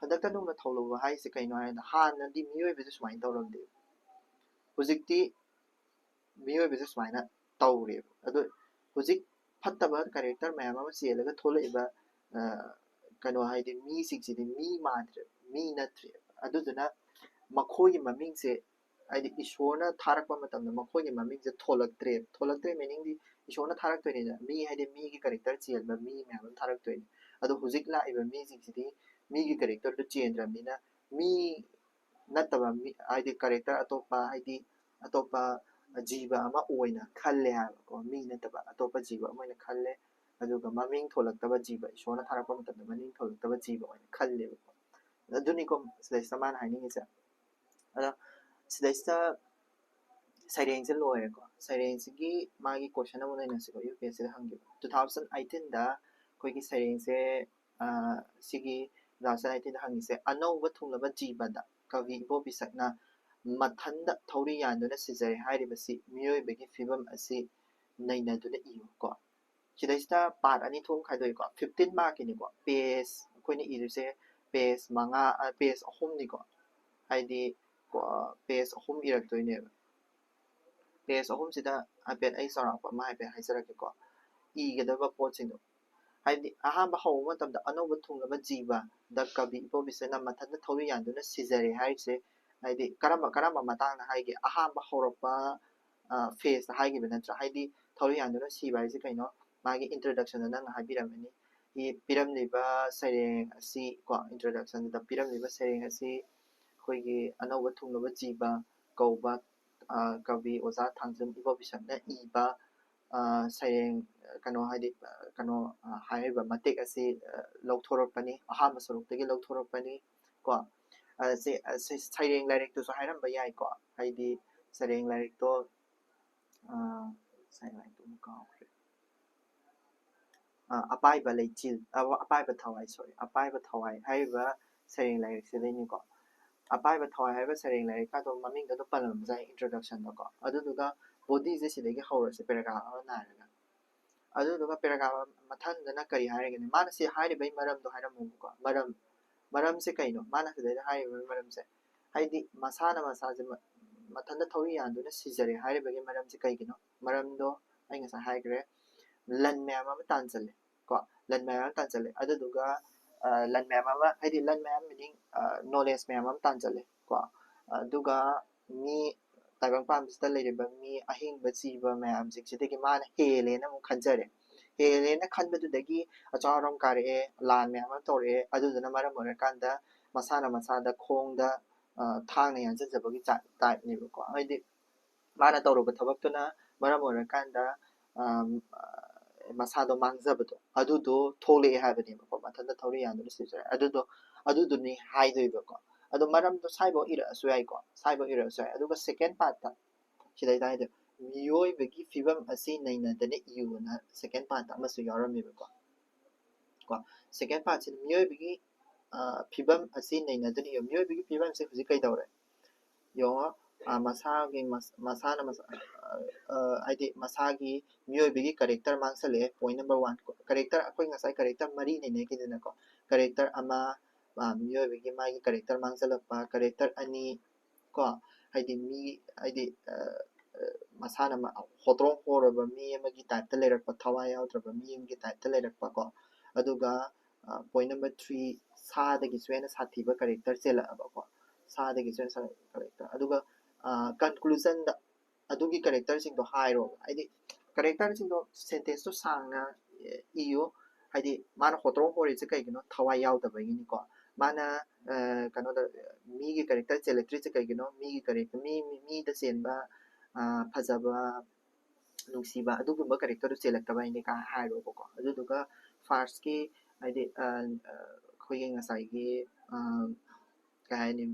ꯍꯟꯗꯛꯇ ꯅꯧꯅ ꯊꯨꯡꯂꯕ ꯍꯥꯏꯔꯤꯁꯦ ꯀꯩꯅꯣ ꯍꯥꯏꯔꯗ, ꯍꯥꯟꯅꯗꯤ ꯃꯤꯑꯣꯏꯕꯁꯦ ꯁꯨꯃꯥꯏꯅ ꯇꯧꯔꯝꯗꯦꯕ꯫ ꯍꯧꯖꯤꯛꯇꯤ ꯃꯤꯑꯣꯏꯕꯁꯦ ꯁꯨꯃꯥꯏꯅ ꯇꯧꯔꯦꯕ꯫ ꯑꯗꯣ ꯍꯧꯖꯤꯛ ꯐꯠꯇꯕ character ꯃꯌꯥꯝ ꯑꯃ ꯆꯦꯜꯂꯒ ꯊꯣꯛꯂꯛꯏꯕ, ꯑ, ꯀꯩꯅꯣ ꯍꯥꯏꯗꯤ ꯃꯤꯁꯤꯡꯁꯤꯗꯤ ꯃꯤ ꯃꯥꯟꯗ꯭ꯔꯦꯕ, ꯃꯤ ꯅꯠꯇ꯭ꯔꯦꯕ꯫ ꯑꯗꯨꯗꯨꯅ ꯃꯈꯣꯏꯒꯤ ꯃꯃꯤꯡꯁꯦ, ꯍꯥꯏꯗꯤ ꯏꯁꯣꯔꯅ ꯊꯥꯔꯛꯄ ꯃꯇꯝꯗ ꯃꯈꯣꯏꯒꯤ ꯃꯃꯤꯡꯁꯦ ꯊꯣꯂꯛꯇ꯭ꯔꯦ꯫ ꯊꯣꯂꯛꯇ꯭ꯔꯦ meaningꯗꯤ ꯏꯁꯣꯔꯅ ꯊꯥꯔꯛꯇꯣꯏꯅꯤꯅ, ꯃꯤ ꯍꯥꯏꯗꯤ ꯃꯤꯒꯤ character ꯆꯦꯟꯕ ꯃꯤ ꯃꯌꯥꯝ ꯑꯃ ꯊꯥꯔꯛꯇꯣꯏꯅꯤ꯫ ꯑꯗꯣ ꯍꯧꯖꯤꯛ ꯂꯥꯛꯏꯕ ꯃꯤꯁꯤꯡꯁꯤꯗꯤ ꯃꯤꯒꯤ characterꯗꯨ ꯆꯦꯟꯗ꯭ꯔꯕꯅꯤꯅ ꯃꯤ ꯅꯠꯇꯕ ꯃꯤ, ꯍꯥꯏꯗꯤ character ꯑꯇꯣꯞꯄ, ꯍꯥꯏꯗꯤ ꯑꯇꯣꯞꯄ ꯖꯤꯕ ꯑꯃ ꯑꯣꯏꯅ ꯈꯜꯂꯦ ꯍꯥꯏꯕꯀꯣ, ꯃꯤ ꯅꯠꯇꯕ ꯑꯇꯣꯞꯄ ꯖꯤꯕ ꯑꯃ ꯑꯣꯏꯅ ꯈꯜꯂꯦ꯫ ꯑꯗꯨꯒ ꯃꯃꯤꯡ ꯊꯣꯂꯛꯇꯕ ꯖꯤꯕ, ꯏꯁꯣꯔꯅ ꯊꯥꯔꯛꯄ ꯃꯇꯝꯗ ꯃꯃꯤꯡ ꯊꯣꯂꯛꯇꯕ ꯖꯤꯕ ꯑꯣꯏꯅ ꯈꯜꯂꯦꯕꯀꯣ꯫ ꯑꯗꯨꯅꯤꯀꯣ ꯁꯤꯗꯩꯁꯤꯗ ꯃꯥꯅ ꯍꯥꯏꯅꯤꯡꯉꯤꯁꯦ꯫ ꯑꯗꯣ ꯁꯤꯗꯩꯁꯤꯗ ꯁꯩꯔꯦꯡꯁꯦ ꯂꯣꯏꯔꯦꯀꯣ꯫ ꯁꯩꯔꯦꯡꯁꯤꯒꯤ ꯃꯥꯒꯤ question ꯑꯃ ꯅꯩꯅꯁꯤꯀꯣ, ꯌꯨ ꯄꯤ ꯑꯦꯁ ꯁꯤꯗ ꯍꯪꯈꯤꯕ꯫ Two thousand eighteenꯗ ꯑꯩꯈꯣꯏꯒꯤ ꯁꯩꯔꯦꯡꯁꯦ, ꯑ, ꯁꯤꯒꯤ two thousand eighteenꯗ ꯍꯪꯉꯤꯁꯦ, ꯑꯅꯧꯕ ꯊꯨꯡꯂꯕ ꯖꯤꯕꯗ ꯀꯕꯤ ꯏꯕꯣꯕꯤꯁꯛꯅ ꯃꯊꯟꯗ ꯊꯧꯔꯤ ꯌꯥꯟꯗꯨꯅ ꯁꯤꯖꯔꯦ ꯍꯥꯏꯔꯤꯕꯁꯤ ꯃꯤꯑꯣꯏꯕꯒꯤ ꯐꯤꯕꯝ ꯑꯁꯤ ꯅꯩꯅꯗꯨꯅ ꯏꯌꯨ ꯀꯣ꯫ ꯁꯤꯗꯩꯁꯤꯗ ꯄꯥꯔꯠ ꯑꯅꯤ ꯊꯣꯛꯅ ꯈꯥꯏꯗꯣꯛꯏꯀꯣ꯫ ꯐꯤꯐꯇꯤꯟ ꯃꯥꯔꯛꯀꯤꯅꯤꯀꯣ꯫ ꯄꯦꯖ ꯑꯩꯈꯣꯏꯅ ꯏꯗꯣꯏꯁꯦ ꯄꯦꯖ ꯃꯉꯥ, ꯄꯦꯖ ꯑꯍꯨꯝꯅꯤꯀꯣ꯫ ꯍꯥꯏꯗꯤ ꯄꯦꯖ ꯑꯍꯨꯝ ꯏꯔꯛꯇꯣꯏꯅꯦꯕ꯫ ꯄꯦꯖ ꯑꯍꯨꯝꯁꯤꯗ ꯍꯥꯏꯐꯦꯠ ꯑꯩ ꯆꯥꯎꯔꯥꯛꯄ ꯑꯃ ꯍꯥꯏꯐꯦꯠ ꯍꯥꯏꯖꯔꯛꯀꯦꯀꯣ꯫ ꯏꯒꯗꯕ ꯄꯣꯠꯁꯤꯡꯗꯣ ꯍꯥꯏꯕꯗꯤ ꯑꯍꯥꯟꯕ ꯍꯧꯕ ꯃꯇꯝꯗ ꯑꯅꯧꯕ ꯊꯨꯡꯂꯕ ꯖꯤꯕ ꯗ ꯀꯕꯤ ꯏꯕꯣꯕꯤꯁꯅ ꯃꯊꯟꯇ ꯊꯧꯔꯤ ꯌꯥꯟꯗꯨꯅ ꯁꯤꯖꯔꯦ ꯍꯥꯏꯔꯤꯁꯦ ꯍꯥꯏꯗꯤ ꯀꯔꯝꯕ ꯀꯔꯝꯕ ꯃꯇꯥꯡꯗ ꯍꯥꯏꯒꯦ? ꯑꯍꯥꯟꯕ ꯍꯧꯔꯛꯄ ꯐꯦꯖꯇ ꯍꯥꯏꯈꯤꯕ ꯅꯠꯇ꯭ꯔꯥ? ꯍꯥꯏꯗꯤ ꯊꯧꯔꯤ ꯌꯥꯟꯗꯨꯅ ꯁꯤꯕ ꯍꯥꯏꯁꯦ ꯀꯩꯅꯣ? ꯃꯥꯒꯤ ꯏꯟꯇ꯭ꯔꯗꯛꯁꯟꯗ ꯅꯪꯅ ꯍꯥꯏꯕꯤꯔꯝꯃꯅꯤ꯫ ꯄꯤꯔꯝꯂꯤꯕ ꯁꯩꯔꯦꯡ ꯑꯁꯤ ꯀꯣ, ꯏꯟꯇ꯭ꯔꯗꯛꯁꯟꯗ ꯄꯤꯔꯝꯂꯤꯕ ꯁꯩꯔꯦꯡ ꯑꯁꯤ ꯑꯩꯈꯣꯏꯒꯤ ꯑꯅꯧꯕ ꯊꯨꯡꯂꯕ ꯖꯤꯕ ꯀꯧꯕ ꯀꯕꯤ ꯑꯣꯖꯥ ꯊꯥꯡꯖꯝ ꯏꯕꯣꯕꯤꯁꯛꯅ ꯏꯕ ꯁꯩꯔꯦꯡ, ꯀꯩꯅꯣ ꯍꯥꯏꯗꯤ ꯀꯩꯅꯣ ꯍꯥꯏꯔꯤꯕ ꯃꯇꯦꯛ ꯑꯁꯤ ꯂꯧꯊꯣꯔꯛꯄꯅꯤ, ꯑꯍꯥꯟꯕ ꯁꯔꯨꯛꯇꯒꯤ ꯂꯧꯊꯣꯔꯛꯄꯅꯤ ꯀꯣ꯫ ꯁꯩꯔꯦꯡ ꯂꯥꯏꯔꯤꯛꯇꯨꯁꯨ ꯍꯥꯏꯔꯝꯕ ꯌꯥꯏꯀꯣ, ꯍꯥꯏꯗꯤ ꯁꯩꯔꯦꯡ ꯂꯥꯏꯔꯤꯛꯇꯣ ꯁꯩꯔꯦꯡ ꯂꯥꯏꯔꯤꯛꯇꯣ ꯑꯃꯨꯛ ꯀꯥꯎꯈ꯭ꯔꯦ꯫ ꯑꯄꯥꯏꯕ ꯂꯩꯆꯤꯜ, ꯑꯄꯥꯏꯕ ꯊꯋꯥꯏ, ꯁꯣꯔꯤ, ꯑꯄꯥꯏꯕ ꯊꯋꯥꯏ ꯍꯥꯏꯔꯤꯕ ꯁꯩꯔꯦꯡ ꯂꯥꯏꯔꯤꯛꯁꯤꯗꯩꯅꯤꯀꯣ꯫ ꯑꯄꯥꯏꯕ ꯊꯋꯥꯏ ꯍꯥꯏꯕ ꯁꯩꯔꯦꯡ ꯂꯥꯏꯔꯤꯛꯀꯥꯗꯣ ꯃꯃꯤꯡꯗ ꯑꯗꯨꯝ ꯄꯜꯂꯝꯕꯁꯨ ꯌꯥꯏ ꯏꯟꯇ꯭ꯔꯗꯛꯁꯟꯗꯀꯣ꯫ ꯑꯗꯨꯗꯨꯒ ꯕꯣꯗꯤꯁꯦ ꯁꯤꯗꯒꯤ ꯍꯧꯔꯁꯦ, ꯄꯦꯔꯥꯒ꯭ꯔꯥꯐ ꯑꯃ ꯅꯥꯏꯔꯒ꯫ ꯑꯗꯨꯗꯨꯒ ꯄꯦꯔꯥꯒ꯭ꯔꯥꯐ ꯃꯊꯪꯗꯅ ꯀꯔꯤ ꯍꯥꯏꯔꯒꯦꯅꯦ? ꯃꯥꯅ ꯁꯤ ꯍꯥꯏꯔꯤꯕꯒꯤ ꯃꯔꯝꯗꯣ ꯍꯥꯏꯔꯝꯃꯣꯕꯀꯣ꯫ ꯃꯔꯝ, ꯃꯔꯝꯁꯦ ꯀꯩꯅꯣ? ꯃꯥꯅ ꯁꯤꯗꯩꯗ ꯍꯥꯏꯔꯤꯕꯒꯤ ꯃꯔꯝꯁꯦ ꯍꯥꯏꯗꯤ ꯃꯁꯥꯅ ꯃꯁꯥꯁꯦ ꯃꯊꯟꯇ ꯊꯧꯔꯤ ꯌꯥꯟꯗꯨꯅ ꯁꯤꯖꯔꯦ ꯍꯥꯏꯔꯤꯕꯒꯤ ꯃꯔꯝꯁꯦ ꯀꯩꯒꯤꯅꯣ? ꯃꯔꯝꯗꯣ ꯑꯩ ꯉꯁꯥꯏ ꯍꯥꯏꯈ꯭ꯔꯦ, ꯂꯟ ꯃꯌꯥꯝ ꯑꯃ ꯇꯥꯟꯁꯤꯜꯂꯦ ꯀꯣ, ꯂꯟ ꯃꯌꯥꯝ ꯑꯃ ꯇꯥꯟꯁꯤꯜꯂꯦ꯫ ꯑꯗꯨꯗꯨꯒ ꯂꯟ ꯃꯌꯥꯝ ꯑꯃ, ꯍꯥꯏꯗꯤ ꯂꯟ ꯃꯌꯥꯝ ꯃꯤꯅꯤꯡ ꯅꯣꯂꯦꯖ ꯃꯌꯥꯝ ꯑꯃ ꯇꯥꯟꯁꯤꯜꯂꯦ ꯀꯣ꯫ ꯑꯗꯨꯒ ꯃꯤ ꯇꯥꯏꯕꯪꯄꯥꯟꯁꯤꯗ ꯂꯩꯔꯤꯕ ꯃꯤ ꯑꯍꯤꯡꯕ ꯖꯤꯕ ꯃꯌꯥꯝꯁꯤꯡꯁꯤꯗꯒꯤ ꯃꯥꯅ ꯍꯦꯜꯂꯦꯅ ꯑꯃꯨꯛ ꯈꯟꯖꯔꯦ꯫ ꯍꯦꯜꯂꯦꯅ ꯈꯟꯕꯗꯨꯗꯒꯤ ꯑꯆꯥꯎ ꯑꯔꯝ ꯀꯥꯔꯛꯑꯦ, ꯂꯥꯟ ꯃꯌꯥꯝ ꯑꯃ ꯇꯧꯔꯛꯑꯦ꯫ ꯑꯗꯨꯗꯨꯅ ꯃꯔꯝ ꯑꯣꯏꯔꯀꯥꯟꯗ ꯃꯁꯥꯅ ꯃꯁꯥꯗ ꯈꯣꯡꯗ ꯊꯥꯡꯅ ꯌꯥꯟꯁꯤꯟꯖꯕꯒꯤ ꯇꯥꯏꯞꯅꯦꯕꯀꯣ꯫ ꯍꯥꯏꯗꯤ ꯃꯥꯅ ꯇꯧꯔꯨꯕ ꯊꯕꯛꯇꯨꯅ ꯃꯔꯝ ꯑꯣꯏꯔꯀꯥꯟꯗ ꯃꯁꯥꯗꯣ ꯃꯥꯡꯖꯕꯗꯣ ꯑꯗꯨꯗꯣ ꯊꯣꯛꯂꯛꯑꯦ ꯍꯥꯏꯕꯅꯦꯕꯀꯣ꯫ ꯃꯊꯟꯇ ꯊꯧꯔꯤ ꯌꯥꯟꯗꯨꯅ ꯁꯤꯖꯔꯦ꯫ ꯑꯗꯨꯗꯣ ꯑꯗꯨꯗꯨꯅꯤ ꯍꯥꯏꯗꯣꯏꯕꯀꯣ꯫ ꯑꯗꯣ ꯃꯔꯝꯗꯣ ꯁ꯭ꯋꯥꯏꯐꯥꯎ ꯏꯔꯛꯑꯁꯨ ꯌꯥꯏꯀꯣ, ꯁ꯭ꯋꯥꯏꯐꯥꯎ ꯏꯔꯛꯑꯁꯨ ꯌꯥꯏ꯫ ꯑꯗꯨꯒ ꯁꯦꯀꯦꯟ ꯄꯥꯔꯠꯇ ꯁꯤꯗꯩꯗ ꯍꯥꯏꯗꯣ, ꯃꯤꯑꯣꯏꯕꯒꯤ ꯐꯤꯕꯝ ꯑꯁꯤ ꯅꯩꯅꯗꯅ ꯏꯌꯨꯅ ꯁꯦꯀꯦꯟ ꯄꯥꯔꯠꯇ ꯑꯃꯁꯨ ꯌꯥꯎꯔꯝꯃꯦꯕꯀꯣ꯫ ꯀꯣ, ꯁꯦꯀꯦꯟ ꯄꯥꯔꯠꯁꯤꯅ ꯃꯤꯑꯣꯏꯕꯒꯤ ꯐꯤꯕꯝ ꯑꯁꯤ ꯅꯩꯅꯗꯨꯅ ꯏꯌꯨ꯫ ꯃꯤꯑꯣꯏꯕꯒꯤ ꯐꯤꯕꯝꯁꯦ ꯍꯧꯖꯤꯛ ꯀꯩꯗꯧꯔꯦ? ꯌꯦꯡꯉꯣ, ꯑ, ꯃꯁꯥꯒꯤ ꯃꯁ-, ꯃꯁꯥꯅ ꯃꯁꯥ-, ꯑ, ꯑ, ꯍꯥꯏꯗꯤ ꯃꯁꯥꯒꯤ ꯃꯤꯑꯣꯏꯕꯒꯤ character ꯃꯥꯡꯁꯜꯂꯛꯑꯦ꯫ Point number one, character, ꯑꯩꯈꯣꯏ ꯉꯁꯥꯏ character ꯃꯔꯤ ꯅꯩꯅꯈꯤꯗꯅꯀꯣ꯫ Character ꯑꯃ, ꯑ, ꯃꯤꯑꯣꯏꯕꯒꯤ ꯃꯥꯒꯤ character ꯃꯥꯡꯁꯜꯂꯛꯄ, character ꯑꯅꯤ ꯀꯣ, ꯍꯥꯏꯗꯤ ꯃꯤ, ꯍꯥꯏꯗꯤ, ꯑ, ꯑ, ꯃꯁꯥꯅ ꯃ-, ꯍꯣꯇ꯭ꯔꯣꯡ ꯍꯣꯔꯕ ꯃꯤ ꯑꯃꯒꯤ type ꯇ ꯂꯩꯔꯛꯄ, ꯊꯋꯥꯏ ꯌꯥꯎꯗ꯭ꯔꯕ ꯃꯤ ꯑꯃꯒꯤ type ꯇ ꯂꯩꯔꯛꯄ ꯀꯣ꯫ ꯑꯗꯨꯒ, ꯑ, point number three, ꯁꯥꯗꯒꯤꯁꯨ ꯍꯦꯟꯅ ꯁꯥꯊꯤꯕ character ꯆꯦꯜꯂꯛꯑꯕꯀꯣ꯫ ꯁꯥꯗꯒꯤꯁꯨ ꯍꯦꯟꯅ ꯁꯥꯊꯤꯕ character꯫ ꯑꯗꯨꯒ, ꯑ, conclusion ꯗ ꯑꯗꯨꯒꯤ character ꯁꯤꯡꯗꯣ ꯍꯥꯏꯔꯣꯕ꯫ ꯍꯥꯏꯗꯤ character ꯁꯤꯡꯗꯣ sentence ꯇꯣ ꯁꯥꯡꯅ, ꯑꯦ, ꯏꯌꯨ꯫ ꯍꯥꯏꯗꯤ ꯃꯥꯅ ꯍꯣꯇ꯭ꯔꯣꯡ ꯍꯣꯔꯤꯁꯦ ꯀꯩꯒꯤꯅꯣ? ꯊꯋꯥꯏ ꯌꯥꯎꯗꯕꯒꯤꯅꯤꯀꯣ꯫ ꯃꯥꯅ, ꯑ, ꯀꯩꯅꯣꯗ, ꯃꯤꯒꯤ character ꯆꯦꯜꯂꯛꯇ꯭ꯔꯤꯁꯦ ꯀꯩꯒꯤꯅꯣ? ꯃꯤꯒꯤ character, ꯃꯤ, ꯃꯤ, ꯃꯤꯗ ꯆꯦꯟꯕ, ꯑ, ꯐꯖꯕ, ꯅꯨꯡꯁꯤꯕ, ꯑꯗꯨꯒꯨꯝꯕ character ꯗꯣ ꯆꯦꯜꯂꯛꯇꯕꯩꯅꯦ ꯀꯥꯏꯅ ꯍꯥꯏꯔꯣꯕꯀꯣ꯫ ꯑꯗꯨꯗꯨꯒ first ꯀꯤ, ꯍꯥꯏꯗꯤ, ꯑ, ꯑ, ꯑꯩꯈꯣꯏꯒꯤ ꯉꯁꯥꯏꯒꯤ, ꯑ, ꯀꯩ ꯍꯥꯏꯅꯤ,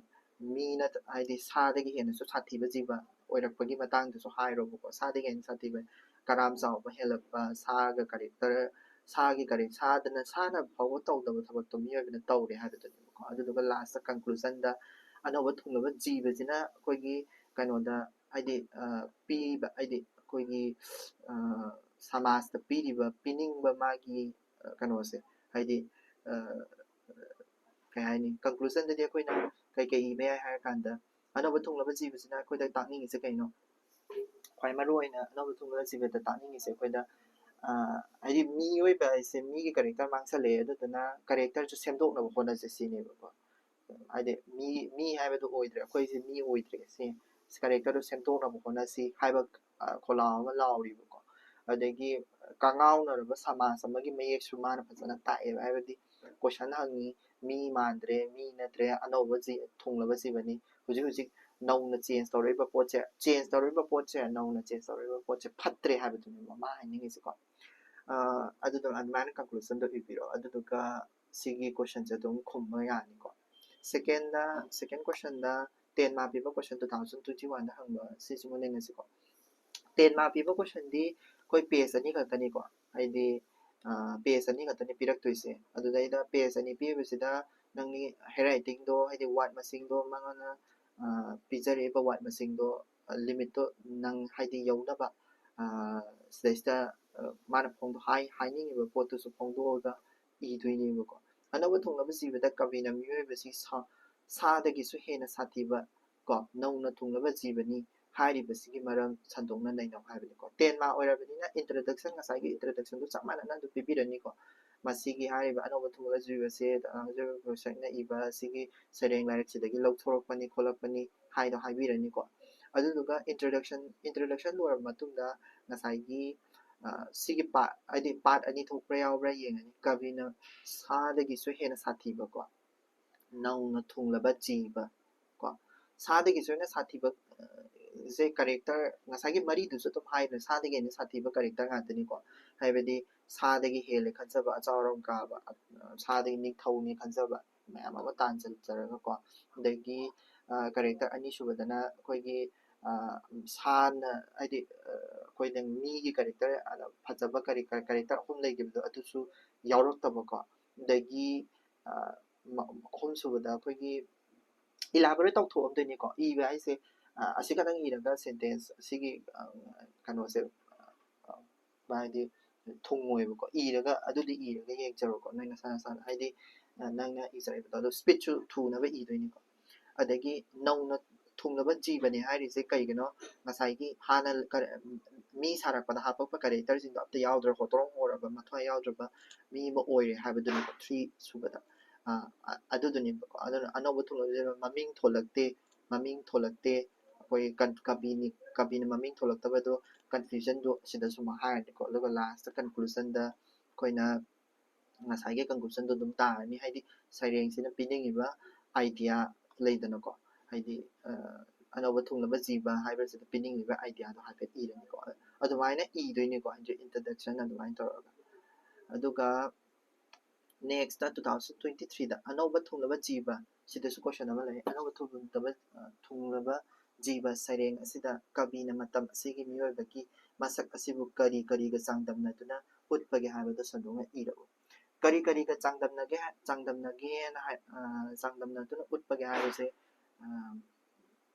ꯃꯤ ꯅꯠ-, ꯍꯥꯏꯗꯤ ꯁꯥꯗꯒꯤ ꯍꯦꯟꯅꯁꯨ ꯁꯥꯊꯤꯕ ꯖꯤꯕ ꯑꯣꯏꯔꯛꯄꯒꯤ ꯃꯇꯥꯡꯗꯨꯁꯨ ꯍꯥꯏꯔꯣꯕꯀꯣ꯫ ꯁꯥꯗꯒꯤ ꯍꯦꯟꯅ ꯁꯥꯊꯤꯕ, ꯀꯔꯥꯝ ꯆꯥꯎꯕ ꯍꯦꯜꯂꯛꯄ, ꯁꯥꯒ character, ꯁꯥꯒꯤ character, ꯁꯥꯗꯅ, ꯁꯥꯅ ꯐꯥꯎꯕ ꯇꯧꯗꯕ ꯊꯕꯛꯇꯣ ꯃꯤꯑꯣꯏꯕꯅ ꯇꯧꯔꯦ ꯍꯥꯏꯕꯗꯨꯅꯦꯕꯀꯣ꯫ ꯑꯗꯨꯗꯨꯒ last ꯇ conclusion ꯗ ꯑꯅꯧꯕ ꯊꯨꯡꯂꯕ ꯖꯤꯕꯁꯤꯅ ꯑꯩꯈꯣꯏꯒꯤ ꯀꯩꯅꯣꯗ, ꯍꯥꯏꯗꯤ, ꯑ, ꯄꯤꯕ, ꯍꯥꯏꯗꯤ ꯑꯩꯈꯣꯏꯒꯤ, ꯑ, ꯁꯃꯥꯖꯇ ꯄꯤꯔꯤꯕ, ꯄꯤꯅꯤꯡꯕ ꯃꯥꯒꯤ, ꯑ, ꯀꯩꯅꯣꯁꯦ, ꯍꯥꯏꯗꯤ, ꯑ, ꯀꯩ ꯍꯥꯏꯅꯤ, conclusion ꯗꯗꯤ ꯑꯩꯈꯣꯏꯅ ꯀꯩꯀꯩ ꯏꯕ ꯌꯥꯏ ꯍꯥꯏꯔ ꯀꯥꯟꯗ, ꯑꯅꯧꯕ ꯊꯨꯡꯂꯕ ꯖꯤꯕꯁꯤꯅ ꯑꯩꯈꯣꯏꯗ ꯇꯥꯛꯅꯤꯡꯉꯤꯁꯦ ꯀꯩꯅꯣ? ꯈ꯭ꯋꯥꯏ ꯃꯔꯨ ꯑꯣꯏꯅ ꯑꯅꯧꯕ ꯊꯨꯡꯂꯕ ꯖꯤꯕꯗ ꯇꯥꯛꯅꯤꯡꯉꯤꯁꯦ ꯑꯩꯈꯣꯏꯗ, ꯑ, ꯍꯥꯏꯗꯤ ꯃꯤꯑꯣꯏꯕ ꯍꯥꯏꯁꯦ ꯃꯤꯒꯤ character ꯃꯥꯡꯁꯜꯂꯛꯑꯦ, ꯑꯗꯨꯗꯨꯅ character ꯁꯨ ꯁꯦꯝꯗꯣꯛꯅꯕ ꯍꯣꯠꯅꯁꯦ ꯁꯤꯅꯦꯕꯀꯣ꯫ ꯍꯥꯏꯗꯤ ꯃꯤ, ꯃꯤ ꯍꯥꯏꯕꯗꯨ ꯑꯣꯏꯗ꯭ꯔꯦ, ꯑꯩꯈꯣꯏꯁꯦ ꯃꯤ ꯑꯣꯏꯗ꯭ꯔꯦ ꯁꯤ, character ꯗꯣ ꯁꯦꯝꯗꯣꯛꯅꯕ ꯍꯣꯠꯅꯁꯤ ꯍꯥꯏꯕ, ꯑ, ꯈꯣꯜꯂꯥꯎ ꯑꯃ ꯂꯥꯎꯔꯤꯕꯀꯣ꯫ ꯑꯗꯒꯤ ꯀꯉꯥꯎꯅꯔꯕ ꯁꯃꯥꯖ ꯑꯃꯒꯤ ꯃꯌꯦꯛꯁꯨ ꯃꯥꯅ ꯐꯖꯅ ꯇꯥꯛꯑꯦꯕ꯫ ꯍꯥꯏꯕꯗꯤ question ꯍꯪꯉꯤ, ꯃꯤ ꯃꯥꯟꯗ꯭ꯔꯦ, ꯃꯤ ꯅꯠꯇ꯭ꯔꯦ, ꯑꯅꯧꯕ ꯖꯤ-, ꯊꯨꯡꯂꯕ ꯖꯤꯕꯅꯤ꯫ ꯍꯧꯖꯤꯛ ꯍꯧꯖꯤꯛ ꯅꯧꯅ change ꯇꯧꯔꯛꯏꯕ ꯄꯣꯠꯁꯦ, change ꯇꯧꯔꯛꯏꯕ ꯄꯣꯠꯁꯦ, ꯅꯧꯅ change ꯇꯧꯔꯛꯏꯕ ꯄꯣꯠꯁꯦ ꯐꯠꯇ꯭ꯔꯦ ꯍꯥꯏꯕꯗꯨꯅꯦꯕ ꯃꯥ ꯍꯥꯏꯅꯤꯡꯉꯤꯁꯦꯀꯣ꯫ ꯑ, ꯑꯗꯨꯗꯣ ꯑꯗꯨꯃꯥꯏꯅ conclusion ꯗꯣ ꯏꯕꯤꯔꯣ꯫ ꯑꯗꯨꯗꯨꯒ ꯁꯤꯒꯤ question ꯁꯦ ꯑꯗꯨꯝ ꯈꯨꯝꯕ ꯌꯥꯅꯤꯀꯣ꯫ Second ꯗ, second question ꯗ, ten mark ꯄꯤꯕ question two thousand twenty one ꯗ ꯍꯪꯕ, ꯁꯤꯁꯤꯃ ꯅꯩꯅꯁꯤꯀꯣ꯫ Ten mark ꯄꯤꯕ question ꯗꯤ ꯑꯩꯈꯣꯏ page ꯑꯅꯤ ꯈꯛꯇꯅꯤꯀꯣ, ꯍꯥꯏꯗꯤ, ꯑ, page ꯑꯅꯤ ꯈꯛꯇꯅꯤ ꯄꯤꯔꯛꯇꯣꯏꯁꯦ꯫ ꯑꯗꯨꯗꯩꯗ page ꯑꯅꯤ ꯄꯤꯕꯁꯤꯗ ꯅꯪꯒꯤ handwriting ꯗꯣ, ꯍꯥꯏꯗꯤ word ꯃꯁꯤꯡꯗꯣ ꯃꯉꯣꯟꯗ, ꯄꯤꯖꯔꯛꯏꯕ ꯋꯥꯔꯗ ꯃꯁꯤꯡꯗꯣ, ꯂꯤꯃꯤꯠꯇꯣ ꯅꯪ ꯍꯥꯏꯗꯤ ꯌꯧꯅꯕ, ꯁꯤꯗꯩꯁꯤꯗ ꯃꯥꯅ ꯐꯣꯡꯗꯣꯛ ꯍꯥꯏ ꯍꯥꯏꯅꯤꯡꯉꯤꯕ ꯄꯣꯠꯇꯨꯁꯨ ꯐꯣꯡꯗꯣꯛꯑꯒ ꯏꯗꯣꯏꯅꯦꯕꯀꯣ꯫ ꯑꯅꯧꯕ ꯊꯨꯡꯂꯕ ꯖꯤꯕꯗ ꯀꯕꯤꯅ ꯃꯤꯑꯣꯏꯕꯁꯤ ꯁꯥ ꯁꯥꯗꯒꯤꯁꯨ ꯍꯦꯟꯅ ꯁꯥꯊꯤꯕ ꯀꯣ ꯅꯧꯅ ꯊꯨꯡꯂꯕ ꯖꯤꯕꯅꯤ ꯍꯥꯏꯔꯤꯕꯁꯤꯒꯤ ꯃꯔꯝ ꯁꯟꯗꯣꯛꯅ ꯅꯩꯅꯧ ꯍꯥꯏꯕꯅꯤꯀꯣ꯫ ꯇꯦꯟ ꯃꯥꯔꯛ ꯑꯣꯏꯔꯕꯅꯤꯅ introduction, ꯉꯁꯥꯏꯒꯤ introductionꯗꯨ ꯆꯞ ꯃꯥꯟꯅꯅ ꯑꯗꯨꯝ ꯄꯤꯕꯤꯔꯅꯤꯀꯣ꯫ ꯃꯁꯤꯒꯤ ꯍꯥꯏꯔꯤꯕ ꯑꯅꯧꯕ ꯊꯨꯡꯂꯕ ꯖꯤꯕꯁꯦ ꯁꯩꯔꯦꯡ ꯂꯥꯏꯔꯤꯛꯁꯤꯗꯒꯤ ꯂꯧꯊꯣꯔꯛꯄꯅꯤ ꯈꯣꯠꯂꯛꯄꯅꯤ ꯍꯥꯏꯗꯣ ꯍꯥꯏꯕꯤꯔꯅꯤꯀꯣ꯫ ꯑꯗꯨꯗꯨꯒ introduction introduction ꯂꯣꯏꯔꯕ ꯃꯇꯨꯡꯗ ꯉꯁꯥꯏꯒꯤ ꯁꯤꯒꯤ ꯄꯥꯔꯠ ꯍꯥꯏꯗꯤ ꯄꯥꯔꯠ ꯑꯅꯤ ꯊꯣꯛꯄ꯭ꯔꯥ ꯌꯥꯎꯕ꯭ꯔꯥ ꯌꯦꯡꯉꯅꯤ꯫ ꯀꯕꯤꯅ ꯁꯥꯗꯒꯤꯁꯨ ꯍꯦꯟꯅ ꯁꯥꯊꯤꯕꯀꯣ ꯅꯧꯅ ꯊꯨꯡꯂꯕ ꯖꯤꯕ ꯀꯣ ꯁꯥꯗꯒꯤꯁꯨ ꯍꯦꯟꯅ ꯁꯥꯊꯤꯕ ꯁꯦ ꯀꯦꯔꯦꯛꯇꯔ ꯉꯁꯥꯏꯒꯤ ꯃꯔꯤꯗꯨꯁꯨ ꯑꯗꯨꯝ ꯍꯥꯏꯗ꯭ꯔꯦ, ꯁꯥꯗꯒꯤ ꯍꯦꯟꯅ ꯁꯥꯊꯤꯕ ꯀꯦꯔꯦꯛꯇꯔ ꯉꯥꯛꯇꯅꯤꯀꯣ꯫ ꯍꯥꯏꯕꯗꯤ ꯁꯥꯗꯒꯤ ꯍꯦꯜꯂꯦ ꯈꯟꯖꯕ ꯑꯆꯥꯎ ꯑꯔꯝ ꯀꯥꯕ, ꯁꯥꯗꯒꯤ ꯅꯤꯡꯊꯧꯅꯤ ꯈꯟꯖꯕ ꯃꯌꯥꯝ ꯑꯃ ꯇꯥꯟꯁꯤꯟꯖꯔꯒꯀꯣ꯫ ꯑꯗꯒꯤ ꯀꯦꯔꯦꯛꯇꯔ ꯑꯅꯤꯁꯨꯕꯗꯅ ꯑꯩꯈꯣꯏꯒꯤ ꯁꯥꯅ ꯍꯥꯏꯗꯤ ꯑꯩꯈꯣꯏꯅ ꯃꯤꯒꯤ ꯀꯦꯔꯦꯛꯇꯔ ꯐꯖꯕ ꯀꯦꯔꯦꯛꯇꯔ ꯑꯍꯨꯝ ꯂꯩꯈꯤꯕꯗꯣ ꯑꯗꯨꯁꯨ ꯌꯥꯎꯔꯛꯇꯕꯀꯣ꯫ ꯑꯗꯒꯤ ꯑꯍꯨꯝꯁꯨꯕꯗ ꯑꯩꯈꯣꯏꯒꯤ ꯏꯂꯥꯕꯣꯔꯦꯠ ꯇꯧꯊꯣꯛꯑꯝꯗꯣꯏꯅꯤꯀꯣ꯫ ꯏꯕ ꯍꯥꯏꯁꯦ ꯑꯁꯤ ꯈꯛꯇꯪ ꯏꯔꯒ ꯁꯦꯟꯇꯦꯟꯁ ꯑꯁꯤꯒꯤ ꯀꯩꯅꯣꯁꯦ ꯍꯥꯏꯗꯤ ꯊꯨꯡꯉꯣꯏꯕꯀꯣ꯫ ꯏꯔꯒ ꯑꯗꯨꯗꯤ ꯏꯔꯒ ꯌꯦꯡꯖꯔꯣꯀꯣ ꯅꯣꯏ ꯅꯁꯥ ꯅꯁꯥꯅ ꯍꯥꯏꯗꯤ ꯅꯪꯅ ꯏꯖꯔꯛꯏꯕꯗꯣ ꯑꯗꯣ ꯁ꯭ꯄꯤꯠꯁꯨ ꯊꯨꯅꯕ ꯏꯗꯣꯏꯅꯤꯀꯣ꯫ ꯑꯗꯒꯤ ꯅꯧꯅ ꯊꯨꯡꯂꯕ ꯖꯤꯕꯅꯦ ꯍꯥꯏꯔꯤꯁꯦ ꯀꯩꯒꯤꯅꯣ? ꯉꯁꯥꯏꯒꯤ ꯍꯥꯟꯅ ꯃꯤ ꯁꯥꯔꯛꯄꯗ ꯍꯥꯞꯄꯛꯄ ꯀꯦꯔꯦꯛꯇꯔꯁꯤꯡꯗꯣ ꯑꯝꯇ ꯌꯥꯎꯗ꯭ꯔ, ꯍꯣꯇ꯭ꯔꯣꯡ ꯍꯣꯔꯕ ꯃꯊ꯭ꯋꯥꯏ ꯌꯥꯎꯗ꯭ꯔꯕ ꯃꯤ ꯑꯃ ꯑꯣꯏꯔꯦ ꯍꯥꯏꯕꯗꯨꯅꯦꯕ ꯊ꯭ꯔꯤ ꯁꯨꯕꯗ꯫ ꯑꯗꯨꯗꯨꯅꯦꯕꯀꯣ꯫ ꯑꯗꯨꯅ ꯑꯅꯧꯕ ꯊꯨꯡꯂꯕ ꯖꯤꯕ ꯃꯃꯤꯡ ꯊꯣꯂꯛꯇꯦ, ꯃꯃꯤꯡ ꯊꯣꯂꯛꯇꯦ꯫ ꯑꯩꯈꯣꯏ ꯀꯕꯤꯅꯤ, ꯀꯕꯤꯅ ꯃꯃꯤꯡ ꯊꯣꯂꯛꯇꯕꯗꯣ ꯀꯟꯐ꯭ꯌꯨꯖꯟꯗꯣ ꯁꯤꯗꯁꯨ ꯑꯃꯨꯛ ꯍꯥꯏꯔꯅꯤꯀꯣ꯫ ꯑꯗꯨꯒ ꯂꯥꯁꯇ ꯀꯟꯀ꯭ꯂꯨꯖꯟꯗ ꯑꯩꯈꯣꯏꯅ ꯉꯁꯥꯏꯒꯤ ꯀꯟꯀ꯭ꯂꯨꯖꯟꯗꯣ ꯑꯗꯨꯝ ꯇꯥꯔꯅꯤ꯫ ꯍꯥꯏꯗꯤ ꯁꯩꯔꯦꯡꯁꯤꯅ ꯄꯤꯅꯤꯡꯉꯤꯕ ꯑꯥꯏꯗꯤꯌꯥ ꯂꯩꯗꯅꯀꯣ, ꯍꯥꯏꯗꯤ ꯑꯅꯧꯕ ꯊꯨꯡꯂꯕ ꯖꯤꯕ ꯍꯥꯏꯕꯁꯤꯗ ꯄꯤꯅꯤꯡꯉꯤꯕ ꯑꯥꯏꯗꯤꯌꯥꯗꯣ ꯍꯥꯏꯐꯦꯠ ꯏꯔꯅꯤꯀꯣ꯫ ꯑꯗꯨꯃꯥꯏꯅ ꯏꯗꯣꯏꯅꯤꯀꯣ, ꯍꯥꯏꯗꯤ introduction ꯑꯗꯨꯃꯥꯏꯅ ꯇꯧꯔꯒ꯫ ꯑꯗꯨꯒ next two thousand twenty threeꯗ ꯑꯅꯧꯕ ꯊꯨꯡꯂꯕ ꯖꯤꯕ, ꯁꯤꯗꯁꯨ question ꯑꯃ ꯂꯩ꯫ ꯑꯅꯧꯕ ꯊꯨꯡꯂꯕ ꯊꯨꯡꯂꯕ ꯖꯤꯕ ꯁꯩꯔꯦꯡ ꯑꯁꯤꯗ ꯀꯕꯤꯅ ꯃꯇꯝ ꯑꯁꯤꯒꯤ ꯃꯤꯑꯣꯏꯕꯒꯤ ꯃꯁꯛ ꯑꯁꯤꯕꯨ ꯀꯔꯤ ꯀꯔꯤꯒ ꯆꯥꯡꯗꯝꯅꯗꯨꯅ ꯎꯠꯄꯒꯦ ꯍꯥꯏꯕꯗꯨ ꯁꯟꯗꯣꯛꯅ ꯏꯔꯛꯎ꯫ ꯀꯔꯤ ꯀꯔꯤꯒ ꯆꯥꯡꯗꯝꯅꯒꯦ ꯆꯥꯡꯗꯝꯅꯒꯦꯅ ꯍꯥꯏ ꯆꯥꯡꯗꯝꯅꯗꯨꯅ ꯎꯠꯄꯒꯦ ꯍꯥꯏꯕꯁꯦ